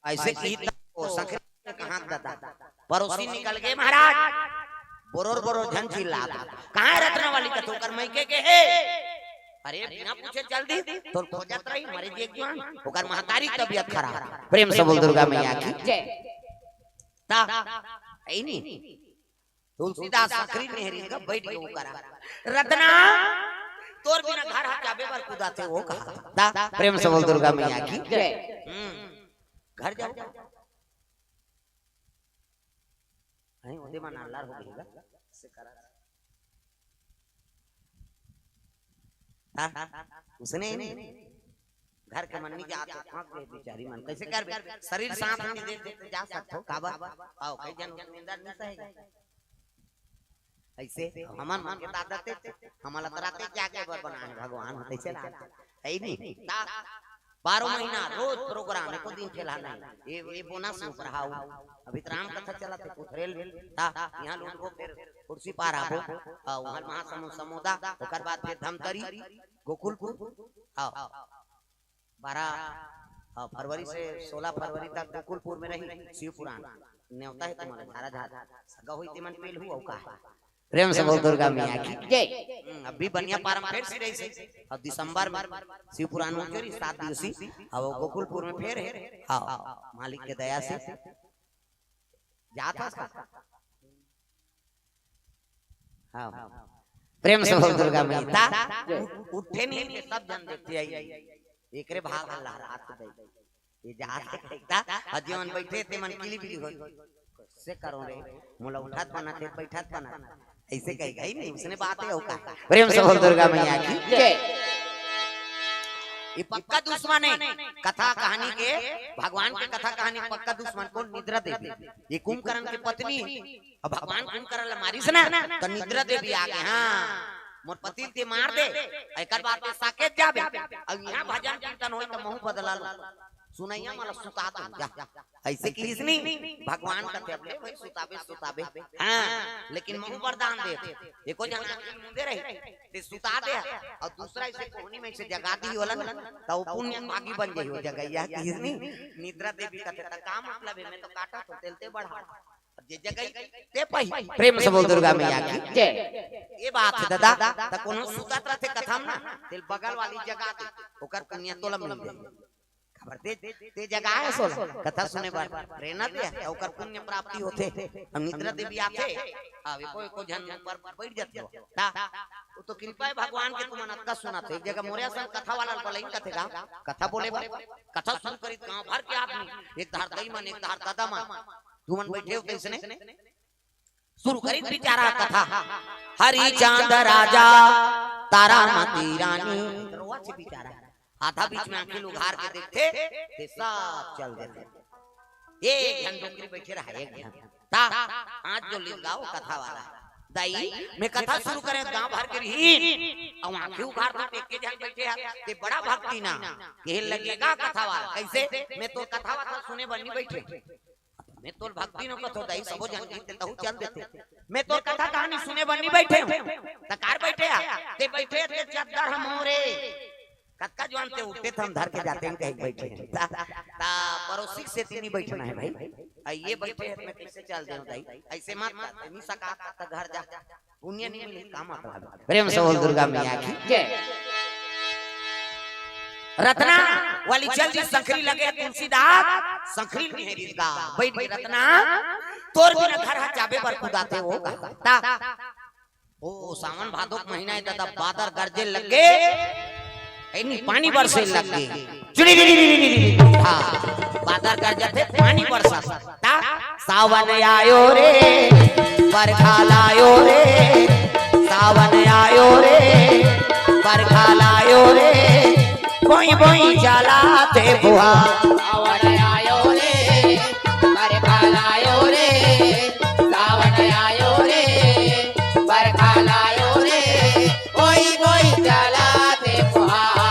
ऐसे कही त ओ संकरी कहां दादा। परोसी निकल गे महाराज, बोरोर बोरोर झन चिल्लात। कहां हे रत्ना वाली? कथे ओकर मइके गे हे। अरे बिना पूछे चल दिस, तोला खोजत रही, मरे जी एक जुवान, ओकर महतारी तबियत खराब। प्रेम से बोल दुर्गा मैया की जय। ता, है नी। तुलसीदास संकरी मेहरी का बैठ गे ओकरा। रत्ना, तोर बिना घर ह जाबे बर कुदाथे ओ कहा। ता, प्रेम से बोल दुर्गा मैया की जय। हम्म, घर जाओ। नहीं, ओदे मन आल्लर हो गे गा। से करा। हाँ, उसने ही नहीं। घर के मन नी जात, फंस गे बिचारी मन। कैसे करबे? शरीर साथ नी देत हे त जा सकथो, काबर? आओ, कई झन निंदा नी सहे। ऐसे हमन मन के त आदत हे, हमन ला त राते जागे बर बनाए हे भगवान, तइसे लागथे। है नी? ता बारह महीना रोज प्रोग्राम, एको दिन ठेलहा नहीं। ये, ये बोनस में पढ़ाऊ। अभी त राम कथा चलत हे पुथरेल में। ता इहां लूटबो, फिर कुर्सी पार आबो। हाँ, उहां महासमुंद समोदा, ओकर बाद फिर धमतरी, गोकुलपुर। हाँ। बारह, हाँ, फरवरी से सोलह फरवरी तक गोकुलपुर में रही, शिव पुराण। नेवता हे तुम्हारा, झारा झारा। सगा होई ते मन पेल हु, अउ का हे? प्रेम से बोल दुर्गा मैया की। जय। हम्म, अभी बनिया पारम फेर से रहिसे। अउ दिसंबर में शिव पुराण में फेर सात दिवसी, अउ गोकुलपुर में फेर हे। हाँ, मालिक के दया से। जात हस का? हाँ। प्रेम से बोल दुर्गा मैया। ता उठे नहीं, सब जन देखते आई। एकरे भाग लहरात दे। ये जात हे कहिता, अउ जेमन बइठे तेमन किली बिली होत। से करो रे, मोला उठत बनत हे, बइठत बनत हे। अइसे कहि गई नहीं, उसने बात हे, अउ का। प्रेम से बोल दुर्गा मैया की। जय। ये पक्का दुश्मन हे कथा कहानी के, भगवान के कथा कहानी पक्का दुश्मन कोन? निद्रा देवी। ये कुंभकर्ण के पत्नी हे। अब भगवान कुंभकर्ण ला मारिस ना, त निद्रा देवी आगे, हाँ, मोर पति ल ते मार दे, एकर बाद ते साकेत जाबे। अब इहाँ भजन कीर्तन होई त महूँ बदला लूँ, सुनइया मन ला सुता दूँ, जा। अइसे किहिस नी, भगवान कथे, "अब ले भाई सुताबे, सुताबे।" हाँ, लेकिन महूँ वरदान दे, एको झन आँखी मुंदे रही, ते सुता दे, अउ दूसरा अइसे कोहनी में से जगा दी ओला ना, त वो पुण्य भागी बन जाही, वो जगइया किहिस नी। निद्रा देवी कथे, "त का मतलब हे, मैं तो काटत हों, तेल ते बढ़ा।" अब जे जगई ते पही। प्रेम से बोल दुर्गा मैया की। जय। ये बात हे दादा, त कोनो सुतत रथे कथा म ना, तेल बगल वाली जगा दे, ओकर पुण्य तोला मिल जाही। काबर ते, ते जगाए हस ओला, कथा सुने बर प्रेरणा दे, त ओकर पुण्य प्राप्ति होथे। अब निद्रा देवी आथे, अब एको, एको झन ऊपर बइठ जाथे। ता, वो तो कृपा हे भगवान के, तुमन अतका सुनत हो। एक जगह मोरे असन कथा वाला बलई कथे गा, कथा बोले बर, कथा सुरू करिस, गाँव भर के आदमी, एक धार दई मन, एक धार ददा मन, तुमन बइठे हो तइसने सुरू करिस बिचारा कथा। हरिचंद राजा, तारामती रानी। रोवत हे बिचारा। आधा बीच में आँखी ल उघार के देखथे, ते सब चल देथे। एक झन डोकरी बइठे रहा, एक झन। ता, आज जो लिख गाओ कथा वाला। दाई, मैं कथा सुरू करें, गाँव भर के रहिन। अउ आँखी उघार के देख के झन बइठे हा, ते बड़ा भक्ति ना। कहे लगे गा कथा वाला, कइसे? मैं तोर कथा वाला सुने बर नी बइठे। मैं तोर भक्ति नो कथों दाई, सबो झन गीत तहूँ चल देथे। मैं तोर कथा कहानी सुने बर नी बइठे हों। त काबर बइठे हा? ते बइठे ते चद्दर ह मोरे। कतका जुवार ते उठथे त हम धर के जातेन कहिके बइठे। ता, ता परोसी के सेती नी बइठना हे भाई। अउ ये बइठे हे त मैं कइसे चल देंव दाई? अइसे मत कर, नी सका त घर जा। पुण्य नी मिलही, का मतलब? प्रेम से बोल दुर्गा मैया की। जय। रतना वाली चल दी, संकरी लगे तुलसीदास, संकरी में हे रिश्ता। बइठ गे रतना, तोर बिना घर ह चाबे बर कुदाथे वो कहा। ता, ओ, सावन भादो के महीना हे, दादा, बादर गरजे लग गे, ए नी, पानी बरसे लग गे। चुड़ी, हाँ, बादर गरजथे, पानी बरसथे। ता, सावन आयो रे, बरखा लायो रे, सावन आयो रे, बरखा लायो रे, बोई बोई चलाथे फुहार। सावन आयो रे, बरखा लायो रे, सावन आयो रे, बरखा लायो रे, बोई बोई चलाथे फुहार।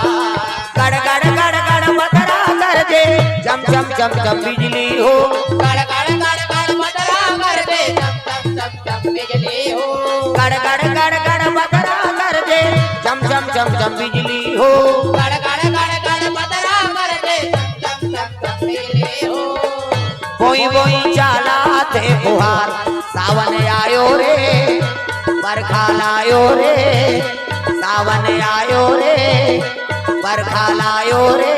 गड़ गड़ गड़ गड़ बदरा गरजे, चम चम चम चम बिजली हो। गड़ गड़ गड़ गड़ बदरा गरजे, चम चम चम चम बिजली हो। गड़ गड़ गड़ गड़ बदरा गरजे, चम चम चम चम बिजली हो। गड़ गड़ गड़ गड़ बदरा गरजे, चम चम चम चम बिजली हो। बोई बोई चलाथे फुहार, सावन आयो रे, बरखा लायो रे, सावन आयो रे, बरखा लायो रे,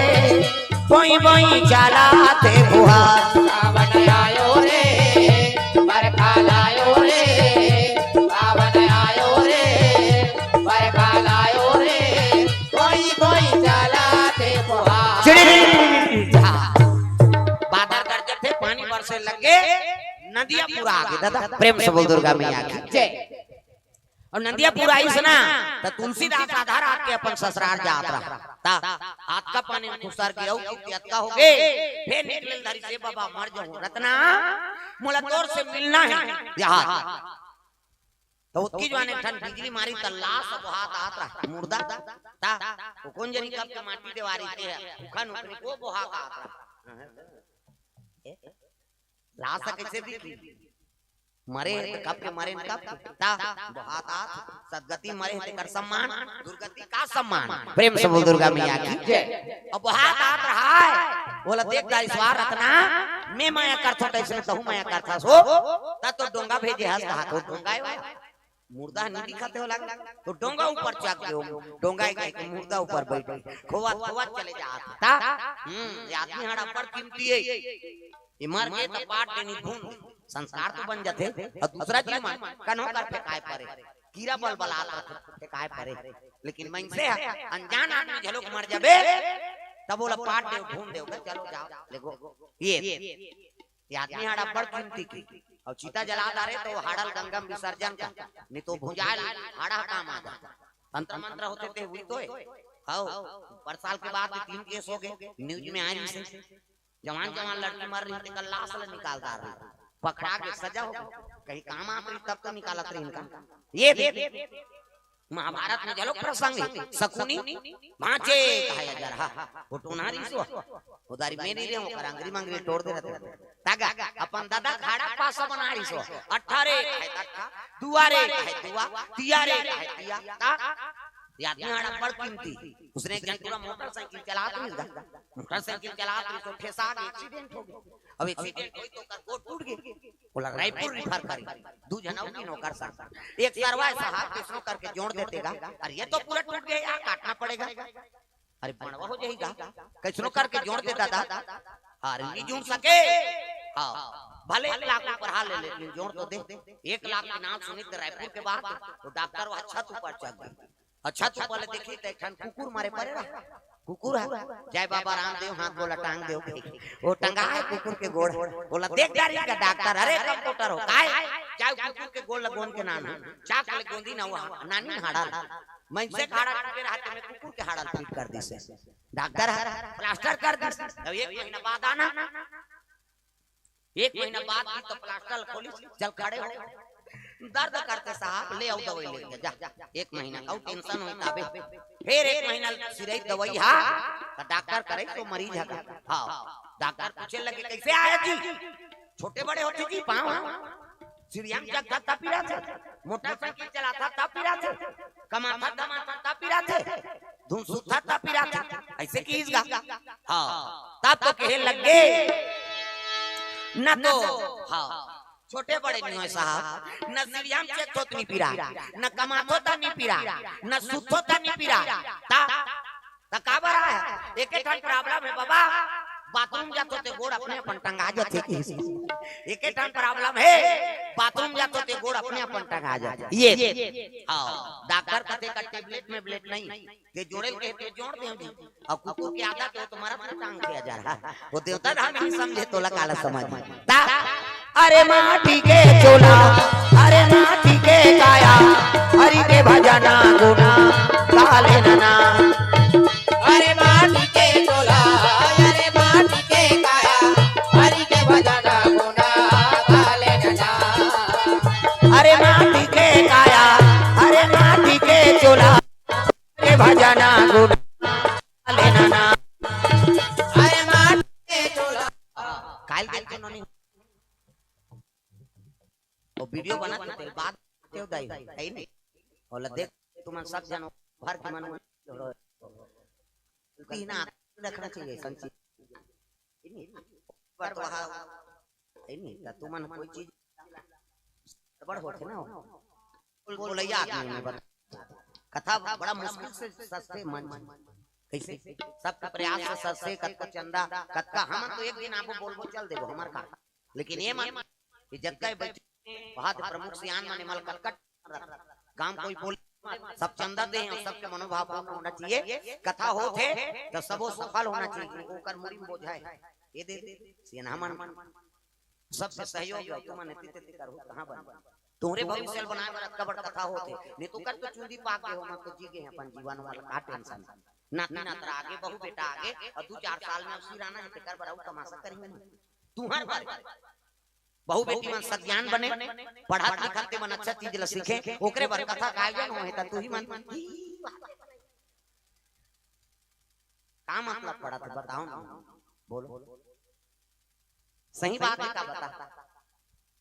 बोई बोई चलाथे फुहार। सावन आयो रे, बरखा लायो रे, सावन आयो रे, बरखा लायो रे, बोई बोई चलाथे फुहार। चिड़ी, हाँ। बादर गरजथे, पानी बरसे लग गे, नदिया पुरागे दादा। प्रेम से बोल दुर्गा मैया की। जय। अउ नदिया पुराइस ना, त तुलसीदास आधा रात के अपन ससुरार जात रहा। ता, अतका पानी में खुसर गिरव कि अतका हो गे, फेर निकले ल धरिस, "ए बाबा, मर जाहूँ।" "रतना, मोला तोर से मिलना हे।" यहाँ। त ओतकी जुवार एक ठन बिजली मारिस, त लाश बोहात आत रहा, मुर्दा। ता, ओ कोन जनी कब के माटी देवारी के हे, उखन उखन ओ बोहा के आत रहा। लाश कइसे दिखही? मरे हे त कब के मरे न कब के। ता, बोहात आत, सदगति मरे हे तेकर सम्मान, दुर्गति का सम्मान? प्रेम से बोल दुर्गा मैया की। जय। अब बोहात आत रहा हे, बोला, "देख दाई, स्वार रतना, मैं मया करथों, तइसने तहूँ मया करथस हो।" ता तो डोंगा भेजे हस कहा, तो डोंगा हे वो। मुर्दा नहीं दिखत हे ओला, तो डोंगा ऊपर चढ़ गे, डोंगा एक, एक मुर्दा ऊपर बइठ गे, खोवत, खोवत चले जात। ता, हम्म, ये आदमी हड़ा बड़ कीमती हे। ये मर गे त पाट देनी भून दे। संस्कार तो बन जाथे, अउ दूसरा जीव मन कन्हो कर फेंकाय परे, कीरा बल बलात रथे, फेंकाय परे। लेकिन मनसे ह अनजान आदमी घलोक मर जाबे, तब ओला पाट देव, भून देव, चलो जाओ, लेगो। ये, ये आदमी हाड़ा बड़ कीमती के, अउ चिता जला डारे तो हाड़ा ल गंगा म विसर्जन कर, नहीं तो भुंजाय ल हाड़ा ह काम आ जाय। तंत्र मंत्र होथे ते हुई तो हे। हव, ऊपर साल के बाद तीन केस हो गए, न्यूज में आ रही से। जवान जवान लड़की मर रही, तेकर लाश ल निकाल डार रही, पकड़ा के सजा हो गई। कहीं काम आत रही तब तो निकालत रही इनका। ये देख, महाभारत में घलो प्रसंग हे, शकुनी बाँचे कहे अजरहा, वो टोना रही सो, उधारी में नहीं रहे, ओकर अंगरी मंगरी टोर दे रहते। तागा, अपन दादा खाड़ा पासा बना रही सो, अठारे कहे तट्ठा, दुआरे कहे दुआ, तियारे कहे तिया, ता, ये आदमी हाड़ा बड़ कीमती। उसने एक जन पूरा मोटरसाइकिल चलात रही गा। मोटरसाइकिल चलात रही तो ठेसा के एक्सीडेंट हो गया। अब एक्सीडेंट होई तो ओकर गोड़ टूट गए। ओला रायपुर रिफर करी। दू झन अउ तीन ओकर साथ। एक सरवा साहब किसनो करके जोड़ देते गा। अरे ये तो पूरा टूट गया यार, काटना पड़ेगा। अरे बनवा हो जाएगा। किसनो करके जोड़ दे दादा। अरे नहीं जोड़ सके। हाँ, भले एक लाख ऊपर हाल ले, लेकिन जोड़ तो दे। एक लाख के नाम सुनी तो रायपुर के बात, तो डॉक्टर वो अच्छा तू पर चल गई। अच्छा तू पहले देखी तो एक ठन कुकुर मारे परे रहा। कुकुर है, जय बाबा रामदेव, हाथ बोला टांग देव। वो टंगा है कुकुर के गोड़, बोला देख डारी का डॉक्टर, अरे कंप्यूटर हो, काय? जाओ कुकुर के गोड़ लगोन के नाम है, चाक ले गोंदी ना हुआ, नानी हाड़ा। मनसे के हाड़ा टूटे रहते में कुकुर के हाड़ा फिट कर दी से। डॉक्टर है, प्लास्टर कर दी से। अब एक महीना बाद आना। एक महीना बाद भी तो प्लास्टर खोली, चल खड़े हो। दर्द करते साहब, ले आओ दवाई लेके जा। एक महीना का टेंशन होई ताबे। फिर एक महीना सिरई दवाई हा, तो डॉक्टर करे तो मरीज है। हाँ, डॉक्टर पूछे लगे, "कैसे आया जी? छोटे बड़े होते जी पाँव?" सिरियाम जगता तब पिराथे, मोटरसाइकिल चलाथा तब पिराथे, कमाथा धमाथा तब पिराथे, धुन सुत्था तब पिराथे, ऐसे किहिस गा। हाँ, तब तो कहे लग गे, न तो, हाँ, छोटे बड़े नहीं होय साहब, न सिरियाम चेत होत नहीं पिरा, न कमाथो ता नहीं पिरा, न सुत्थो ता नहीं पिरा, ता त काबर आय? एके ठन प्रॉब्लम हे बाबा, बाथरूम जाथो ते गोड़ अपने अपन टंगा जाथे। एके ठन प्रॉब्लम हे, बाथरूम जाथो ते गोड़ अपने अपन टंगा जाथे। ये, हाँ, डॉक्टर कथे का टेबलेट में ब्लेड नहीं, ते जोड़े के ते जोड़ दे जी। अउ कुकुर के आदत हे, तुम्हारा तो टांग के जा रहा। वो देवता धाम नहीं समझे, तोला काला समझ। ता अरे माटी के चोला, अरे माटी के काया, हरि के भजना गुना, काले नना। अरे माटी के चोला, अरे माटी के काया, हरि के भजना गुना, काले नना। अरे माटी के काया, अरे माटी के चोला, के भजना गुना, काले नना। अरे माटी के चोला। काल के तो नोनी वो वीडियो बना के तेल बाद क्यों दाई, है नहीं? ओला देख, तुमन सब जन भर के मन में तीन आँख रखना चाहिए, संची। पर वहाँ, है नहीं? त तुमन कोई चीज गड़बड़ होथे ना, बोल-, बोलैया आदमी में बता। कथा बड़ा मुश्किल से सजथे मन। कैसे? सबके प्रयास से सजथे, कतका चंदा, कतका हमन तो एक दिन आबो बोलबो चल देबो, हमर का। लेकिन ये मन कि जतका बइठे, वहाँ के प्रमुख सियान मन एमन ल कटकट गांव कोई बोले, सब चंदा दे अउ सबके मनोभाव पूर्ण होना चाहिए। कथा होत हे त सबो सफल होना चाहिए, ओकर मुड़ी में बोझा हे। ये दे, दे, सियान हमन सबसे सहयोग हो, तुमन एती तेती करहू, कहाँ बन? तुम्हरे भविष्य ल बनाए बर अतका बड़ कथा होत हे, नहीं तो कर तो चुंदी पाक गे हो, मन तो जी गे हे अपन जीवन वाला, का टेंशन? नाती नातरा आगे, बहू बेटा आगे, अउ दू चार साल में अउ सिराना हे, तेकर बर अउ तमाशा करही मन। तुम्हर बर बहू बेटी मन सज्ञान बने, पढ़त लिखत ते मन अच्छा चीज ल सीखे, ओकरे बर कथा का आयोजन होहे त तू ही मन। का मतलब पड़त हे बताओ ना, बोलो। सही बात हे का बता,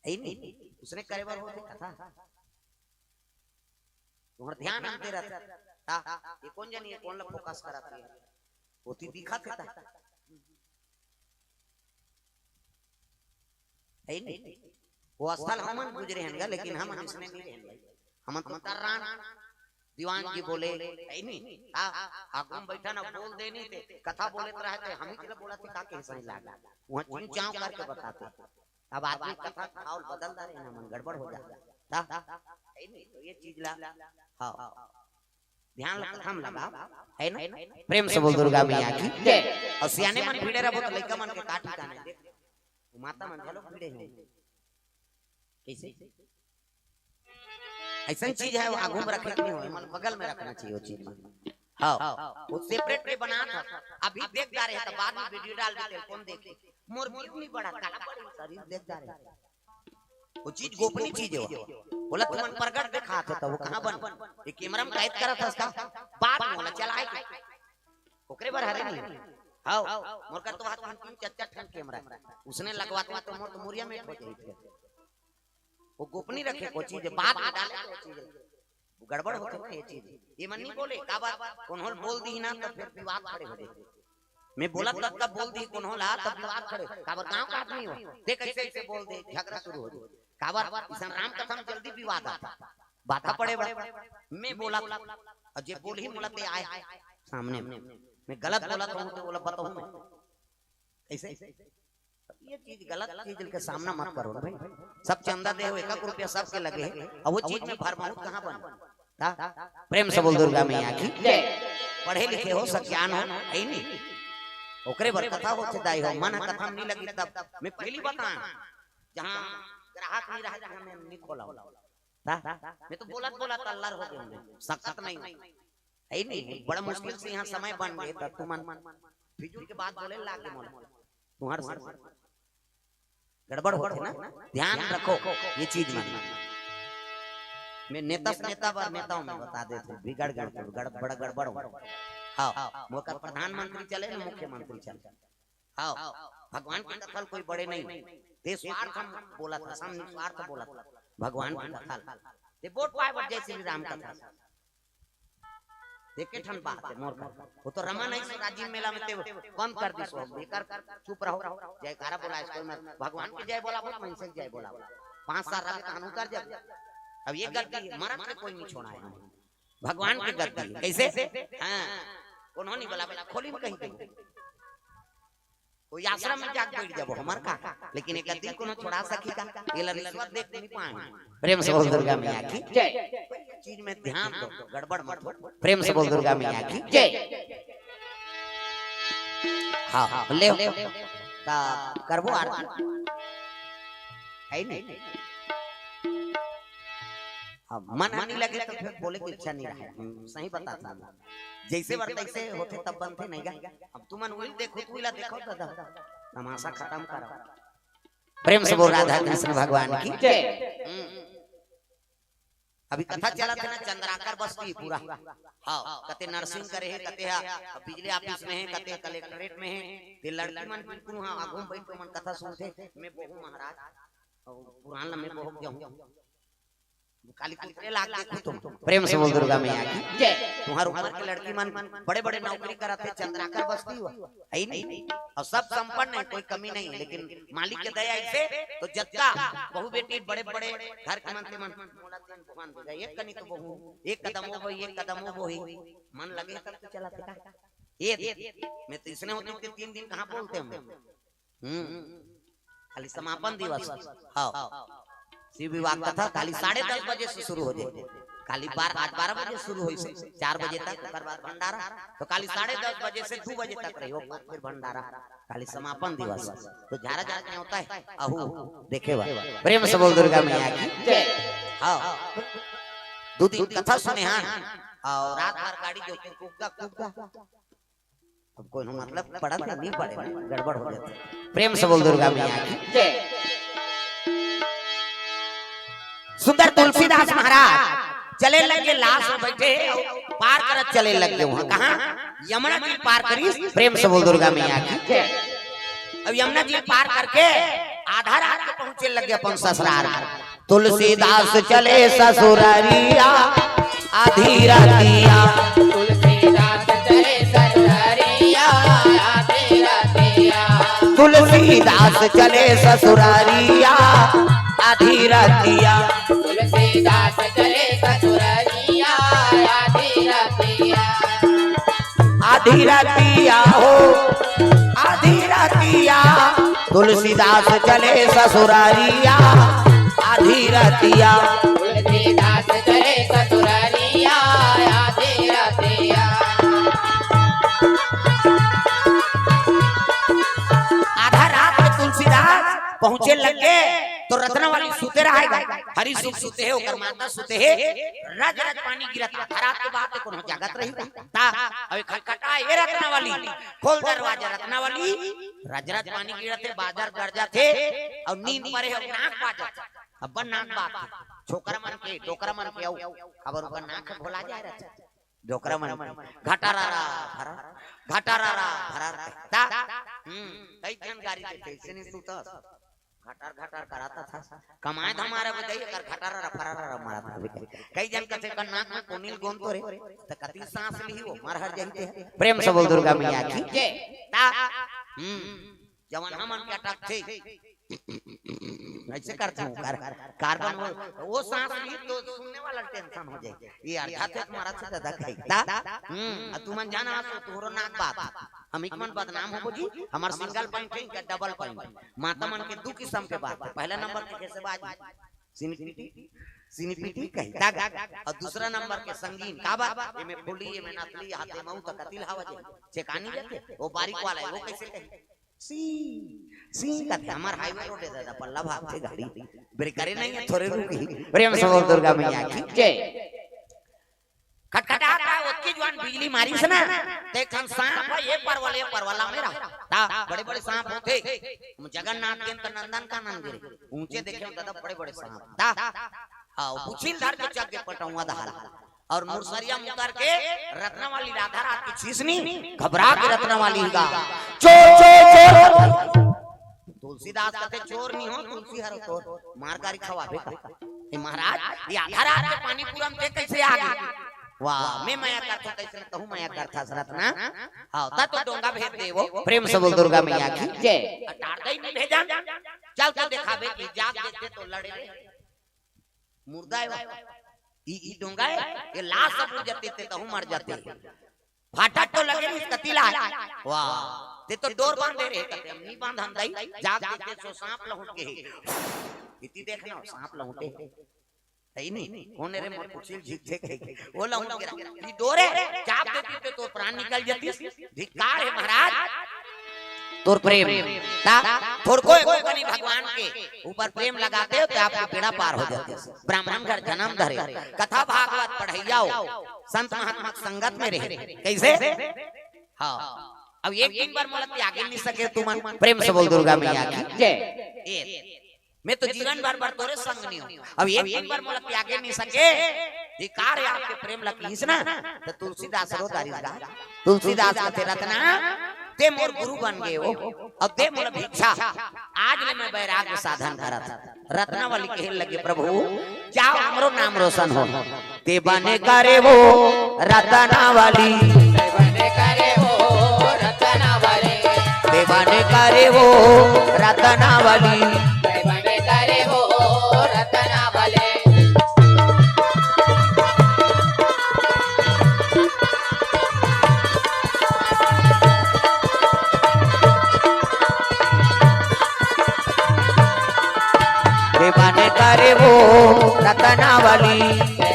है नहीं? उसने करे बर होथे कथा। तुम्हर ध्यान आते रहता। ता, ये कोन जनी हे, कोन ला फोकस करत हे? ओती दिखत हे ता। है नहीं? वो स्थल हमन गुजरे हन गा, लेकिन हमन इसने नहीं रहन भाई। हमन तो तर्रान दीवान जी बोले, है नहीं? ता, आगू में बैठा ना बोल देनी ते, कथा बोले तो रहते, हम ही तो बोला थे का कैसे लाग। वहाँ चुन चाव करके बताते। अब आदमी कथा भाव बदल डारे ना, मन गड़बड़ हो जाता। ता? है नहीं, तो ये चीज ला, हाँ, ध्यान ला, कथा में लगाओ, है ना? प्रेम से बोल दुर्गा मैया की जय। और सियाने मन भिड़े रहो तो लइका मन के का ठिकाना है। देख, माता मन घलो भिड़े हैं। कैसे? ऐसा चीज है, वो आगू में रखे के नहीं हो, मतलब बगल में रखना चाहिए वो चीज में। हाँ, वो सेपरेट में बना था। अभी देख डारे हैं, तो बाद में वीडियो डाल देते हैं, कौन देखे? मोर view नहीं बढ़ा, काला पड़े शरीर देख डारे हैं। वो चीज गोपनीय चीज है वो। बोला तुमन प्रगट दिखात हो, तो वो कहाँ बन? ये कैमरा में कैद करा था उसका, बाद में बोला चला आए। ओकरे बर हरे नहीं। हाँ, मोर कर तो हाथ में तीन चार चार ठन कैमरा है। उसने लगवाते तो मोर तो मुरिया में हो जाए। वो गोपनीय रखे को चीज, बात में डाले को चीज। वो गड़बड़ होथे ना ये चीज। ये मन नहीं बोले, काबर कोनो ल बोल दी ना तो फिर विवाद खड़े हो जाए। मैं बोला तब तब बोल दी कोनो ला तब विवाद खड़े। काबर गांव का आदमी हो। देख ऐसे ऐसे बोल दे, झगड़ा शुरू हो जाए। काबर इसन राम कथा में जल्दी विवाद आता। बाधा पड़े बड़ा। मैं बोला और जे बोल ही बोला ते आए सामने। मैं गलत बोला तो बोला बताऊं मैं। कैसे? ये चीज गलत चीज के सामना मत करो ना भाई। सब चंदा दे हो, एक एक रुपया सबके लगे है, और वो चीज में भरमाहूत कहाँ बन? ता? प्रेम से बोल दुर्गा मैया की जय। पढ़े लिखे हो, सज्ञान हो, है नहीं? ओकरे बर कथा होथे दाई हो, मन कथा में नहीं लगी तब मैं पहली बताएं, जहाँ ग्राहक नहीं रहा, जहाँ मैं नहीं खोला हूँ। ता? मैं तो बोलत बोलत अल्लर हो गया हूँ, सकत नहीं हूँ। है नहीं, बड़ा मुश्किल से यहाँ समय बन गए, तब तुमन फिजूल के बात बोले लागे मोला। तुम्हारे से गड़बड़ होथे ना, ध्यान रखो ये चीज मन। मैं नेता से नेता बर नेता हूँ, मैं बता देते हूँ, बिगड़ गए तो गड़-, बड़ा गड़बड़ हो। हाँ, मोकर प्रधानमंत्री चले ना मुख्यमंत्री चले। हाँ, भगवान की कथा कोई बड़े नहीं, ते स्वार्थ हम बोला था, हम निस्वार्थ बोला था, भगवान की कथा। ते वोट पाए बर जय श्री राम कथा। एके ठन बात है मोर कर। वो तो रमा नहीं सो राजीव मेला में ते बंद कर दी सो। बेकार चुप रहो। जयकारा बोला इसको मत। भगवान के जय बोला, बहुत मनसे के जय बोला। पाँच साल रहे तो उतर जाए। अब ये गलती है, मरद के कोई नहीं छोड़ा है। भगवान के गलती है। कैसे? हाँ, उन्होंने बोला, बोला, खोली में कहीं दे। कोई आश्रम में जाके बैठ जाबो, हमार का? लेकिन एक दिन कोनो छोड़ा सकी का? ये ला रिश्वत दे के नहीं पाए। प्रेम से बोल दुर्गा मैया की जय। चीज में ध्यान दो, गड़बड़ मत हो। प्रेम से बोल दुर्गा मैया की जय। हाँ, हाँ, ले हो। ता करबो आरती। है नहीं? अब मन नहीं लगे तो फिर बोले की इच्छा नहीं रहे। हम सही बताता हूँ। जैसे बर तैसे होथे तब बनथे नहीं गा। अब तुमन उइल देखो, तू इला देखो दादा। तमाशा खत्म करो। प्रेम से बोल राधा कृष्ण भगवान की जय। हम्म। अभी कथा चला थे ना चंद्राकर बस्ती पूरा। हाँ, कते नर्सिंग करे है, कते हा बिजली ऑफिस में है, कते कलेक्टरेट में है। ते लड़की मन बिल्कुल हाँ आगू में बैठ के मन कथा सुनथे। मैं बहू महाराज, और पुरान लम्बे बहू जाऊँ। काली कुकरे लाग देखो तुम। प्रेम से बोल दुर्गा मैया की जय। तुम्हार उम्र के लड़की मन बड़े-बड़े नौकरी करत हे, चंद्राकर बस्ती हो, है नहीं? और सब संपन्न है, कोई कमी नहीं है, लेकिन मालिक के दया ऐसे तो जतका बहू बेटी बड़े-बड़े घर के मन ते मन, मोला तेन भगवान दे जाए, एक कनी तो बहू, एक कदम वो बही, एक कदम वो बही, मन लगे तब तो चला था। ये दे, मैं तो इसने होते होते तीन दिन कहाँ बोलते हम? हम्म, खाली समापन दिवस। हाँ, शिव विवाह कथा खाली साढ़े दस बजे से शुरू हो जाए। खाली बार, आज बारह बजे शुरू होइसे, चार बजे तक, ओकर बाद भंडारा। तो खाली साढ़े दस बजे से दो बजे तक रही, ओकर बाद फिर भंडारा। खाली समापन दिवस। तो झारा झारा नहीं होता है, अहू देखे बा। प्रेम से बोल दुर्गा मैया की जय। हाँ, दो दिन कथा सुने हाँ, और रात भर गाड़ी जो कुकदा कुकदा। अब कोनो मतलब पड़त नहीं, नहीं पड़े, गड़बड़ हो जाता। प्रेम से बोल दुर्गा मैया की जय। सुंदर तुलसीदास महाराज चले लगे, लाश में बैठे, पार करत चले लगे वहाँ। कहाँ? यमुना जी पार करी। प्रेम से बोल दुर्गा मैया की जय। अब यमुना जी पार करके आधा रात के पहुँचे लगे अपन ससुराल। तुलसीदास चले ससुररिया आधी रतिया। तुलसीदास चले ससुररिया आधी रतिया। तुलसीदास चले ससुररिया आधी रतिया। तुलसीदास चले ससुररिया आधी रतिया। आधी रतिया हो, आधी रतिया। तुलसीदास चले ससुरारिया आधी रतिया। तुलसीदास चले ससुरारिया आधी रतिया। आधा रात में तुलसीदास पहुंचे लगे तो रत्नावली सुते रहेगा। हरि सुख सुते हे, ओकर माता सुते हे। रज रज पानी गिरत, आधा रात के बात हे, कोनो जागत रही ता। अबे खटखटा, ए रत्नावली, खोल दरवाजा। रत्नावली, रज रज पानी गिरत हे, बादर गरजत हे, अउ नींद परे हे, नाक बाजत हे। अब्बन नाक बात हे, छोकरा मन के, डोकरा मन के, अउ अबर ओकर नाक भोला जाय रहत हे। डोकरा मन घटारा रा फरा, घटारा रा फरा ता। हम्म, कई झन गारी देथे, अइसे नहीं सुतस। घटार घटार कराता था, कमाए धमारे बजाई कर घटारा रा फरा रा मारा था। कई झन कथे कर नाक में कोनिल गोंद तो रे, त कति सांस लिही वो मर हर जाई ते। प्रेम से बोल दुर्गा मैया की। जय। ता हम्म, जवन हमन के अटक थे, ऐसे करते हो कर, कार्बन वो, वो सांस ली तो सुनने वाला टेंशन हो जाए। ये अर्थात एक मारा से ज्यादा कही ता। हम्म, अब तुमन जाना सो तोहरो नाक बात। हम एक मन बदनाम होबो जी, हमार सिंगल पॉइंट है, इनका डबल पॉइंट। माता मन के दू किस्म के बात हे। पहला नंबर के कैसे बाजी, सिनिपिटी, सिनिपिटी कही ता। अउ दूसरा नंबर के संगीन का बात, एमे फुली, एमे नथली, हाथे मऊ तक कतिल हवा जे, चेकानी जाथे, वो बारीक वाला हे, वो कैसे कही? सी, सी कथे, हमार हाईवे रोड हे दादा, पल्ला भागथे गाड़ी, ब्रेकरे नहीं हे, थोरे रुकी। प्रेम से बोल दुर्गा मैया की। जय। खटखटात हे, ओतकी जुवान बिजली मारिस ना, ते एक ठन सांप हे, ये परवल, ये परवल मेरा। ता, बड़े बड़े सांप होथे। हम जगन्नाथ गेन त नंदन कानन गे, ऊंचे देखे हो दादा बड़े बड़े सांप। ता, हाँ, पुछिल धर के चक के पटौवा दहाल। अउ मुरसरिया मुतर के रत्नावली राधा रात के छीसनी, घबरा के रत्नावली गा, चोर, चोर, चोर। तुलसीदास कथे चोर नहीं हो, तुलसी हर तोर, मार गारी खवाबे का। हे महाराज, ये आधा रात के पानी पूरम ते कैसे आ गे? वाह, मैं मया करथों, कैसे न कहूँ मया करथस रत्ना। हाँ, ता तो डोंगा भेज देवो। प्रेम से बोल दुर्गा मैया की। जय। अटार दई नहीं भेजन, चल तो देखाबे कि जाग देते तो लड़े। मुर्दा हे वो। ई, ई डोंगा हे, ये लाश सब उड़ जाते ते तहूँ मर जाते। फाटक तो लगे नहीं, कति लाय। वाह, ते तो डोर बांधे रहे, कते हम नहीं बांधन दई, जाग देते सो सांप लहुट गे। इति देखना, सांप लहुटे। हे नहीं, कोन रे मोर कुर्सी झिक झिक हे। वो लहुट गे। ई डोर हे, चाप देती ते तो प्राण निकल जाती। धिक्कार हे महाराज। तोर प्रेम। ता थोड़को एको कनी भगवान के ऊपर प्रेम लगाते हो तो आपके बेड़ा पार हो जाते हो। ब्राह्मण घर जन्म धरे, कथा भागवत पढ़ैया हो, संत महात्मा के संगत में रहे। कैसे? हाँ। अब एक दिन बर मोला त्यागे नहीं सके तुमन। प्रेम से बोल दुर्गा मैया की। जय। ए, मैं तो जीवन भर भर तोरे संग नहीं हूँ। अब एक दिन बर मोला त्यागे नहीं सके। धिक्कार हे आपके प्रेम ल किहिस ना, तो तुलसीदास रो दारिस गा। तुलसीदास कथे रत्ना, ते मोर गुरु बन गे हो, अब दे मोला भिक्षा। आज ले मैं बैराग्य साधन करत। रत्नावली कहे लगे, प्रभु, जाओ हमरो नाम रोशन हो। ते बने करे वो रत्नावली, बने करे वो रत्नावली। ते बने करे वो रत्नावली। बने करे वो रत्नावली। ते बने करे वो रत्नावली।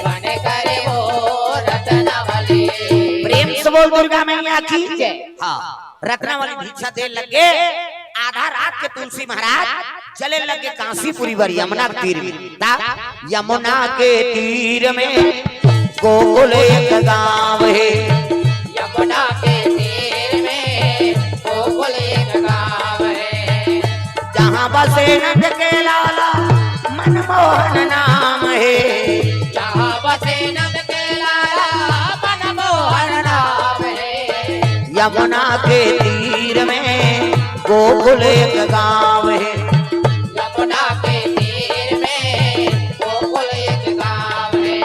बने करे वो रत्नावली। प्रेम से बोल दुर्गा मैया की। जय। हाँ, रत्नावली भिक्षा दे लगे। आधा रात के तुलसी महाराज चले लगे कांसीपुरी बर यमुना के तीर में। ता यमुना के तीर में गोकुल एक गांव हे। यमुना के तीर में गोकुल एक गांव हे। जहाँ बसे नंद के लाला मनमोहन नाम हे। जहाँ बसे नंद के लाला मनमोहन नाम हे। यमुना के तीर में गोकुल एक गांव हे। यमुना के तीर में गोकुल एक गांव हे।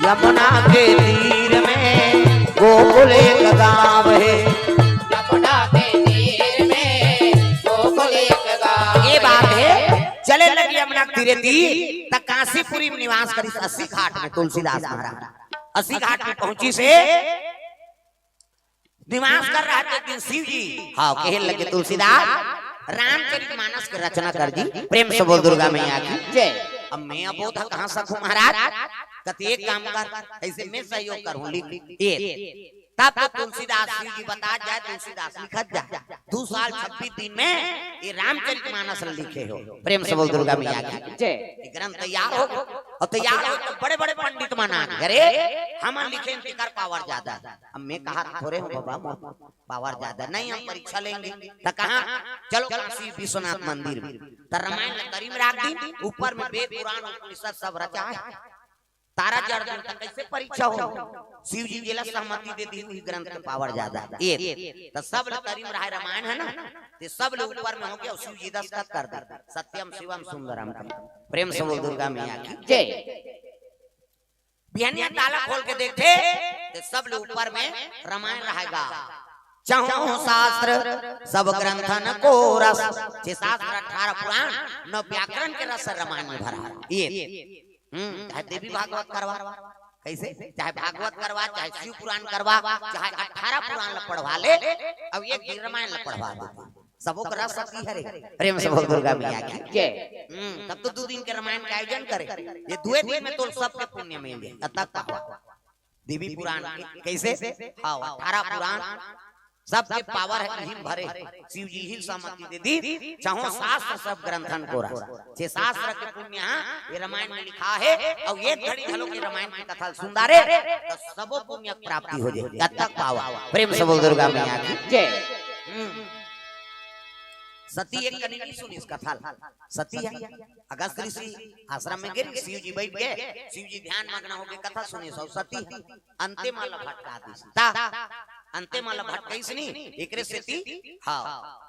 यमुना के तीर में गोकुल एक गांव हे। यमुना के तीर में गोकुल एक गांव ये बात हे, चले लगे तीरे ती, त काशीपुरी में निवास करिस अस्सी घाट में तुलसीदास महाराज। अस्सी घाट में पहुंचिस हे, निवास कर रहा थे एक दिन शिव जी। हाँ, कहे लगे तुलसीदास, रामचरित मानस के रचना कर जी। प्रेम से बोल दुर्गा मैया की जय। अब मैं अबोध कहाँ सकूं महाराज? कति एक काम कर, ऐसे मैं सहयोग करूं, लिख। ये तब तो तुलसीदास, शिव जी बता जाए, तुलसीदास लिखत जा। दो साल छब्बीस दिन में ये रामचरित मानस लिखे हो। प्रेम से बोल दुर्गा मैया की जय। ये ग्रंथ तैयार हो, और तैयार हो तो बड़े बड़े पंडित मन आ गए, अरे हम लिखे, इनके कर पावर ज्यादा। अब मैं कहा थोड़े हो बाबा, मोर पावर ज्यादा नहीं, हम परीक्षा लेंगे। तो कहा चलो काशी विश्वनाथ मंदिर में, तो रामायण ल तरी में राख दी, ऊपर में वेद पुराण उपनिषद सब रचा है। तारा जड़ दिन तक कैसे परीक्षा हो? शिव जी जेला सहमति दे दी, वही ग्रंथ के पावर ज्यादा। ये तो सब ल तरी में रहा है, रामायण है ना, ते सब ल ऊपर में हो गया, शिव जी दस्तखत कर दे, सत्यम शिवम सुंदरम का। प्रेम से बोल दुर्गा मैया की जय। बिहनिया ताला खोल के देखथे, ते सब ल ऊपर में रामायण रहेगा। चहु शास्त्र सब ग्रंथन को रस, छह शास्त्र, अठारह पुराण, नौ व्याकरण के रस रामायण में भरा है। ये, हम्म, चाहे देवी भागवत करवा, कैसे? चाहे भागवत करवा, चाहे शिव पुराण करवा, चाहे अठारह पुराण ल पढ़वा ले, अब एक दिन रामायण ल पढ़वा दे, सबो कर रस शक्ति हरे। प्रेम से बोल दुर्गा मैया की जय। हम्म, तब तो दो दिन के रामायण के आयोजन करे, ये दुए दिन में तो सबके पुण्य मिल जाए। अतक पावा देवी पुराण के, कैसे? हाँ, अठारह पुराण, सबके पावर है, इही में भरे। शिव जी ही सहमति दे दी, चहु शास्त्र सब ग्रंथन को रस। छह शास्त्र के पुण्य, हाँ, ये रामायण में लिखा है, और एक घड़ी घलो के रामायण की कथा ल सुनदा रे, तो सबो पुण्य प्राप्ति हो जाए। अतक पावा। प्रेम से बोल दुर्गा मैया की जय। हम्म। सती एक कनी नहीं सुनिस कथा ल। सती है, अगस्त ऋषि आश्रम में गिर, शिव जी बैठ गए, शिव जी ध्यान मग्न होके कथा सुनिस, अउ सती अंते म ल भटका दिस। ता अंते म ल भटकाइस नी, एकरे सेती, हाँ,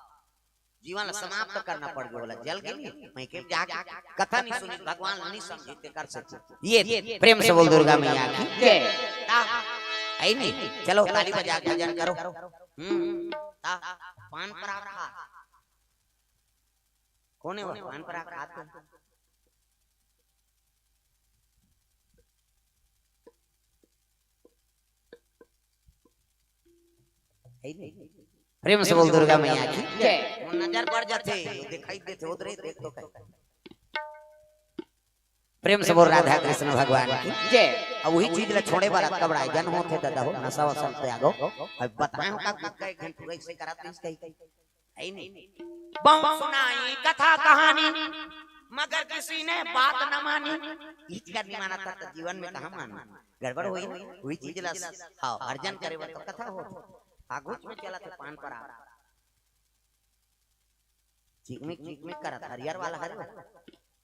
जीवन ल समाप्त करना पड़ गया, बोला जल गे नी, मैं के जाके कथा नहीं सुनी, भगवान नहीं समझे, ते कर सकते। ये प्रेम से बोल दुर्गा मैया की जय। ता, है नहीं, चलो ताली बजा के भजन करो। हम्म, ता, पान पराग खा। कोने वो पान पराग खात? है नहीं। प्रेम से बोल दुर्गा मैया की जय। वो नजर बढ़ जाते, वो दिखाई देते, उधर ही देख तो कहीं। प्रेम से बोल राधा कृष्ण भगवान की जय। अब वही चीज ला छोड़े बर अतका बड़ा जन होथे दादा हो, नशा वसा ल त्यागो। अब बताए हो का गुटखा एक घंटा पूरा इसे करा तो इसका ही है नहीं। बहुत सुनाई कथा कहानी, मगर किसी ने बात न मानी। इच कर नहीं माना था तो जीवन में कहाँ मानना? गड़बड़ हुई, हुई चीज ला, हाँ, अर्जन करे बर तो कथा हो। आगुच में चला थे पान पराग। चिकमिक, चिकमिक करत, हरियर वाला हरे।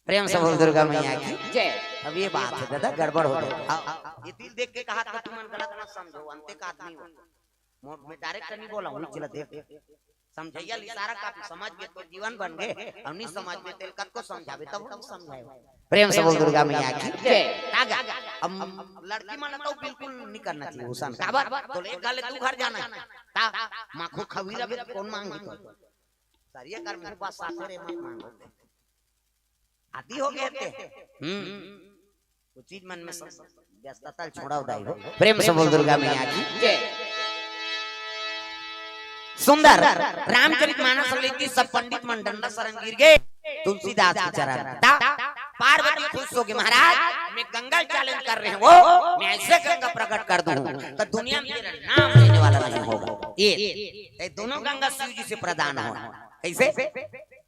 प्रेम से बोल दुर्गा मैया की जय। अब ये बात है दादा, गड़बड़ हो गई। हाँ, ये दिल देख के कहा था, तुमन गलत मत समझो, अंते का आदमी हो। मोर, मैं direct नहीं बोला हूँ, चला देख। समझैया ल इशारा काफी, समझ गे तो जीवन बन गे, और नहीं समझ गे तेल कतको समझावे तब नहीं समझाए। प्रेम से बोल दुर्गा मैया की जय। तागा, अब लड़की मन तो बिल्कुल नहीं करना चाहिए उसन। काबर? तो एक घर ले दू घर जाना है। ता माखो खवीरा भी कौन मांगी तो? सरिया कर मुंह पास साथे रे मत मांगो। आदि हो गए थे। हम्म। वो चीज मन में सब व्यस्तता छोड़ा उदाई हो। प्रेम से बोल दुर्गा मैया की जय। सुंदर रामचरित मानस लेती सब पंडित मन डंडा सरन गिर गए तुलसीदास के चरण। ता पार्वती खुश हो गई, महाराज मैं गंगा चैलेंज कर रहे हैं, वो मैं ऐसे गंगा प्रकट कर दूं तो दुनिया में तेरा नाम लेने वाला नहीं होगा। ये, ये दोनों गंगा शिव जी से प्रदान हो। कैसे?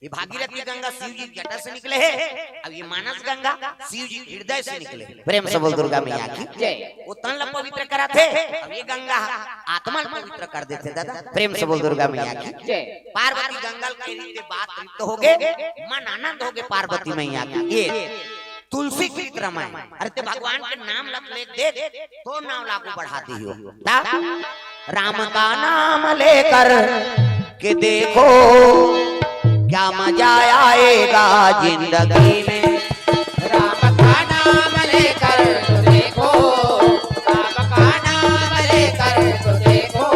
ये भागीरथी गंगा शिव जी जटा से निकले है, अब ये मानस गंगा शिव जी हृदय से निकले। प्रेम से बोल दुर्गा मैया की जय। वो तन ला पवित्र करा थे, अब ये गंगा आत्मा ला पवित्र कर देते दादा। प्रेम से बोल दुर्गा मैया की जय। पार्वती गंगा के रीते बात तृप्त हो गए, मन आनंद हो गए पार्वती मैया की। ये तुलसी कृत रामायण, अरे ते भगवान के नाम लत ले देख, तो नाम लागू बढ़ा दियो। ता? राम का नाम लेकर के देखो, क्या मजा आएगा जिंदगी में। राम का नाम लेकर तो देखो, राम का नाम लेकर तो देखो,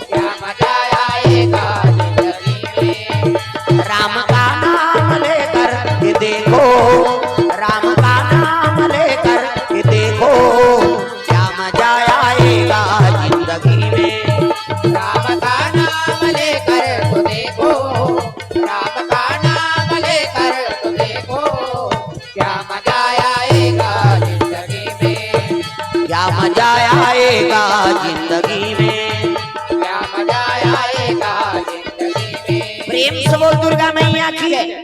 क्या मजा आएगा जिंदगी में। राम का नाम लेकर के देखो, मजा आएगा जिंदगी में। क्या मजा आएगा जिंदगी में। क्या मजा आएगा जिंदगी में। प्रेम से बोल दुर्गा मैया की है।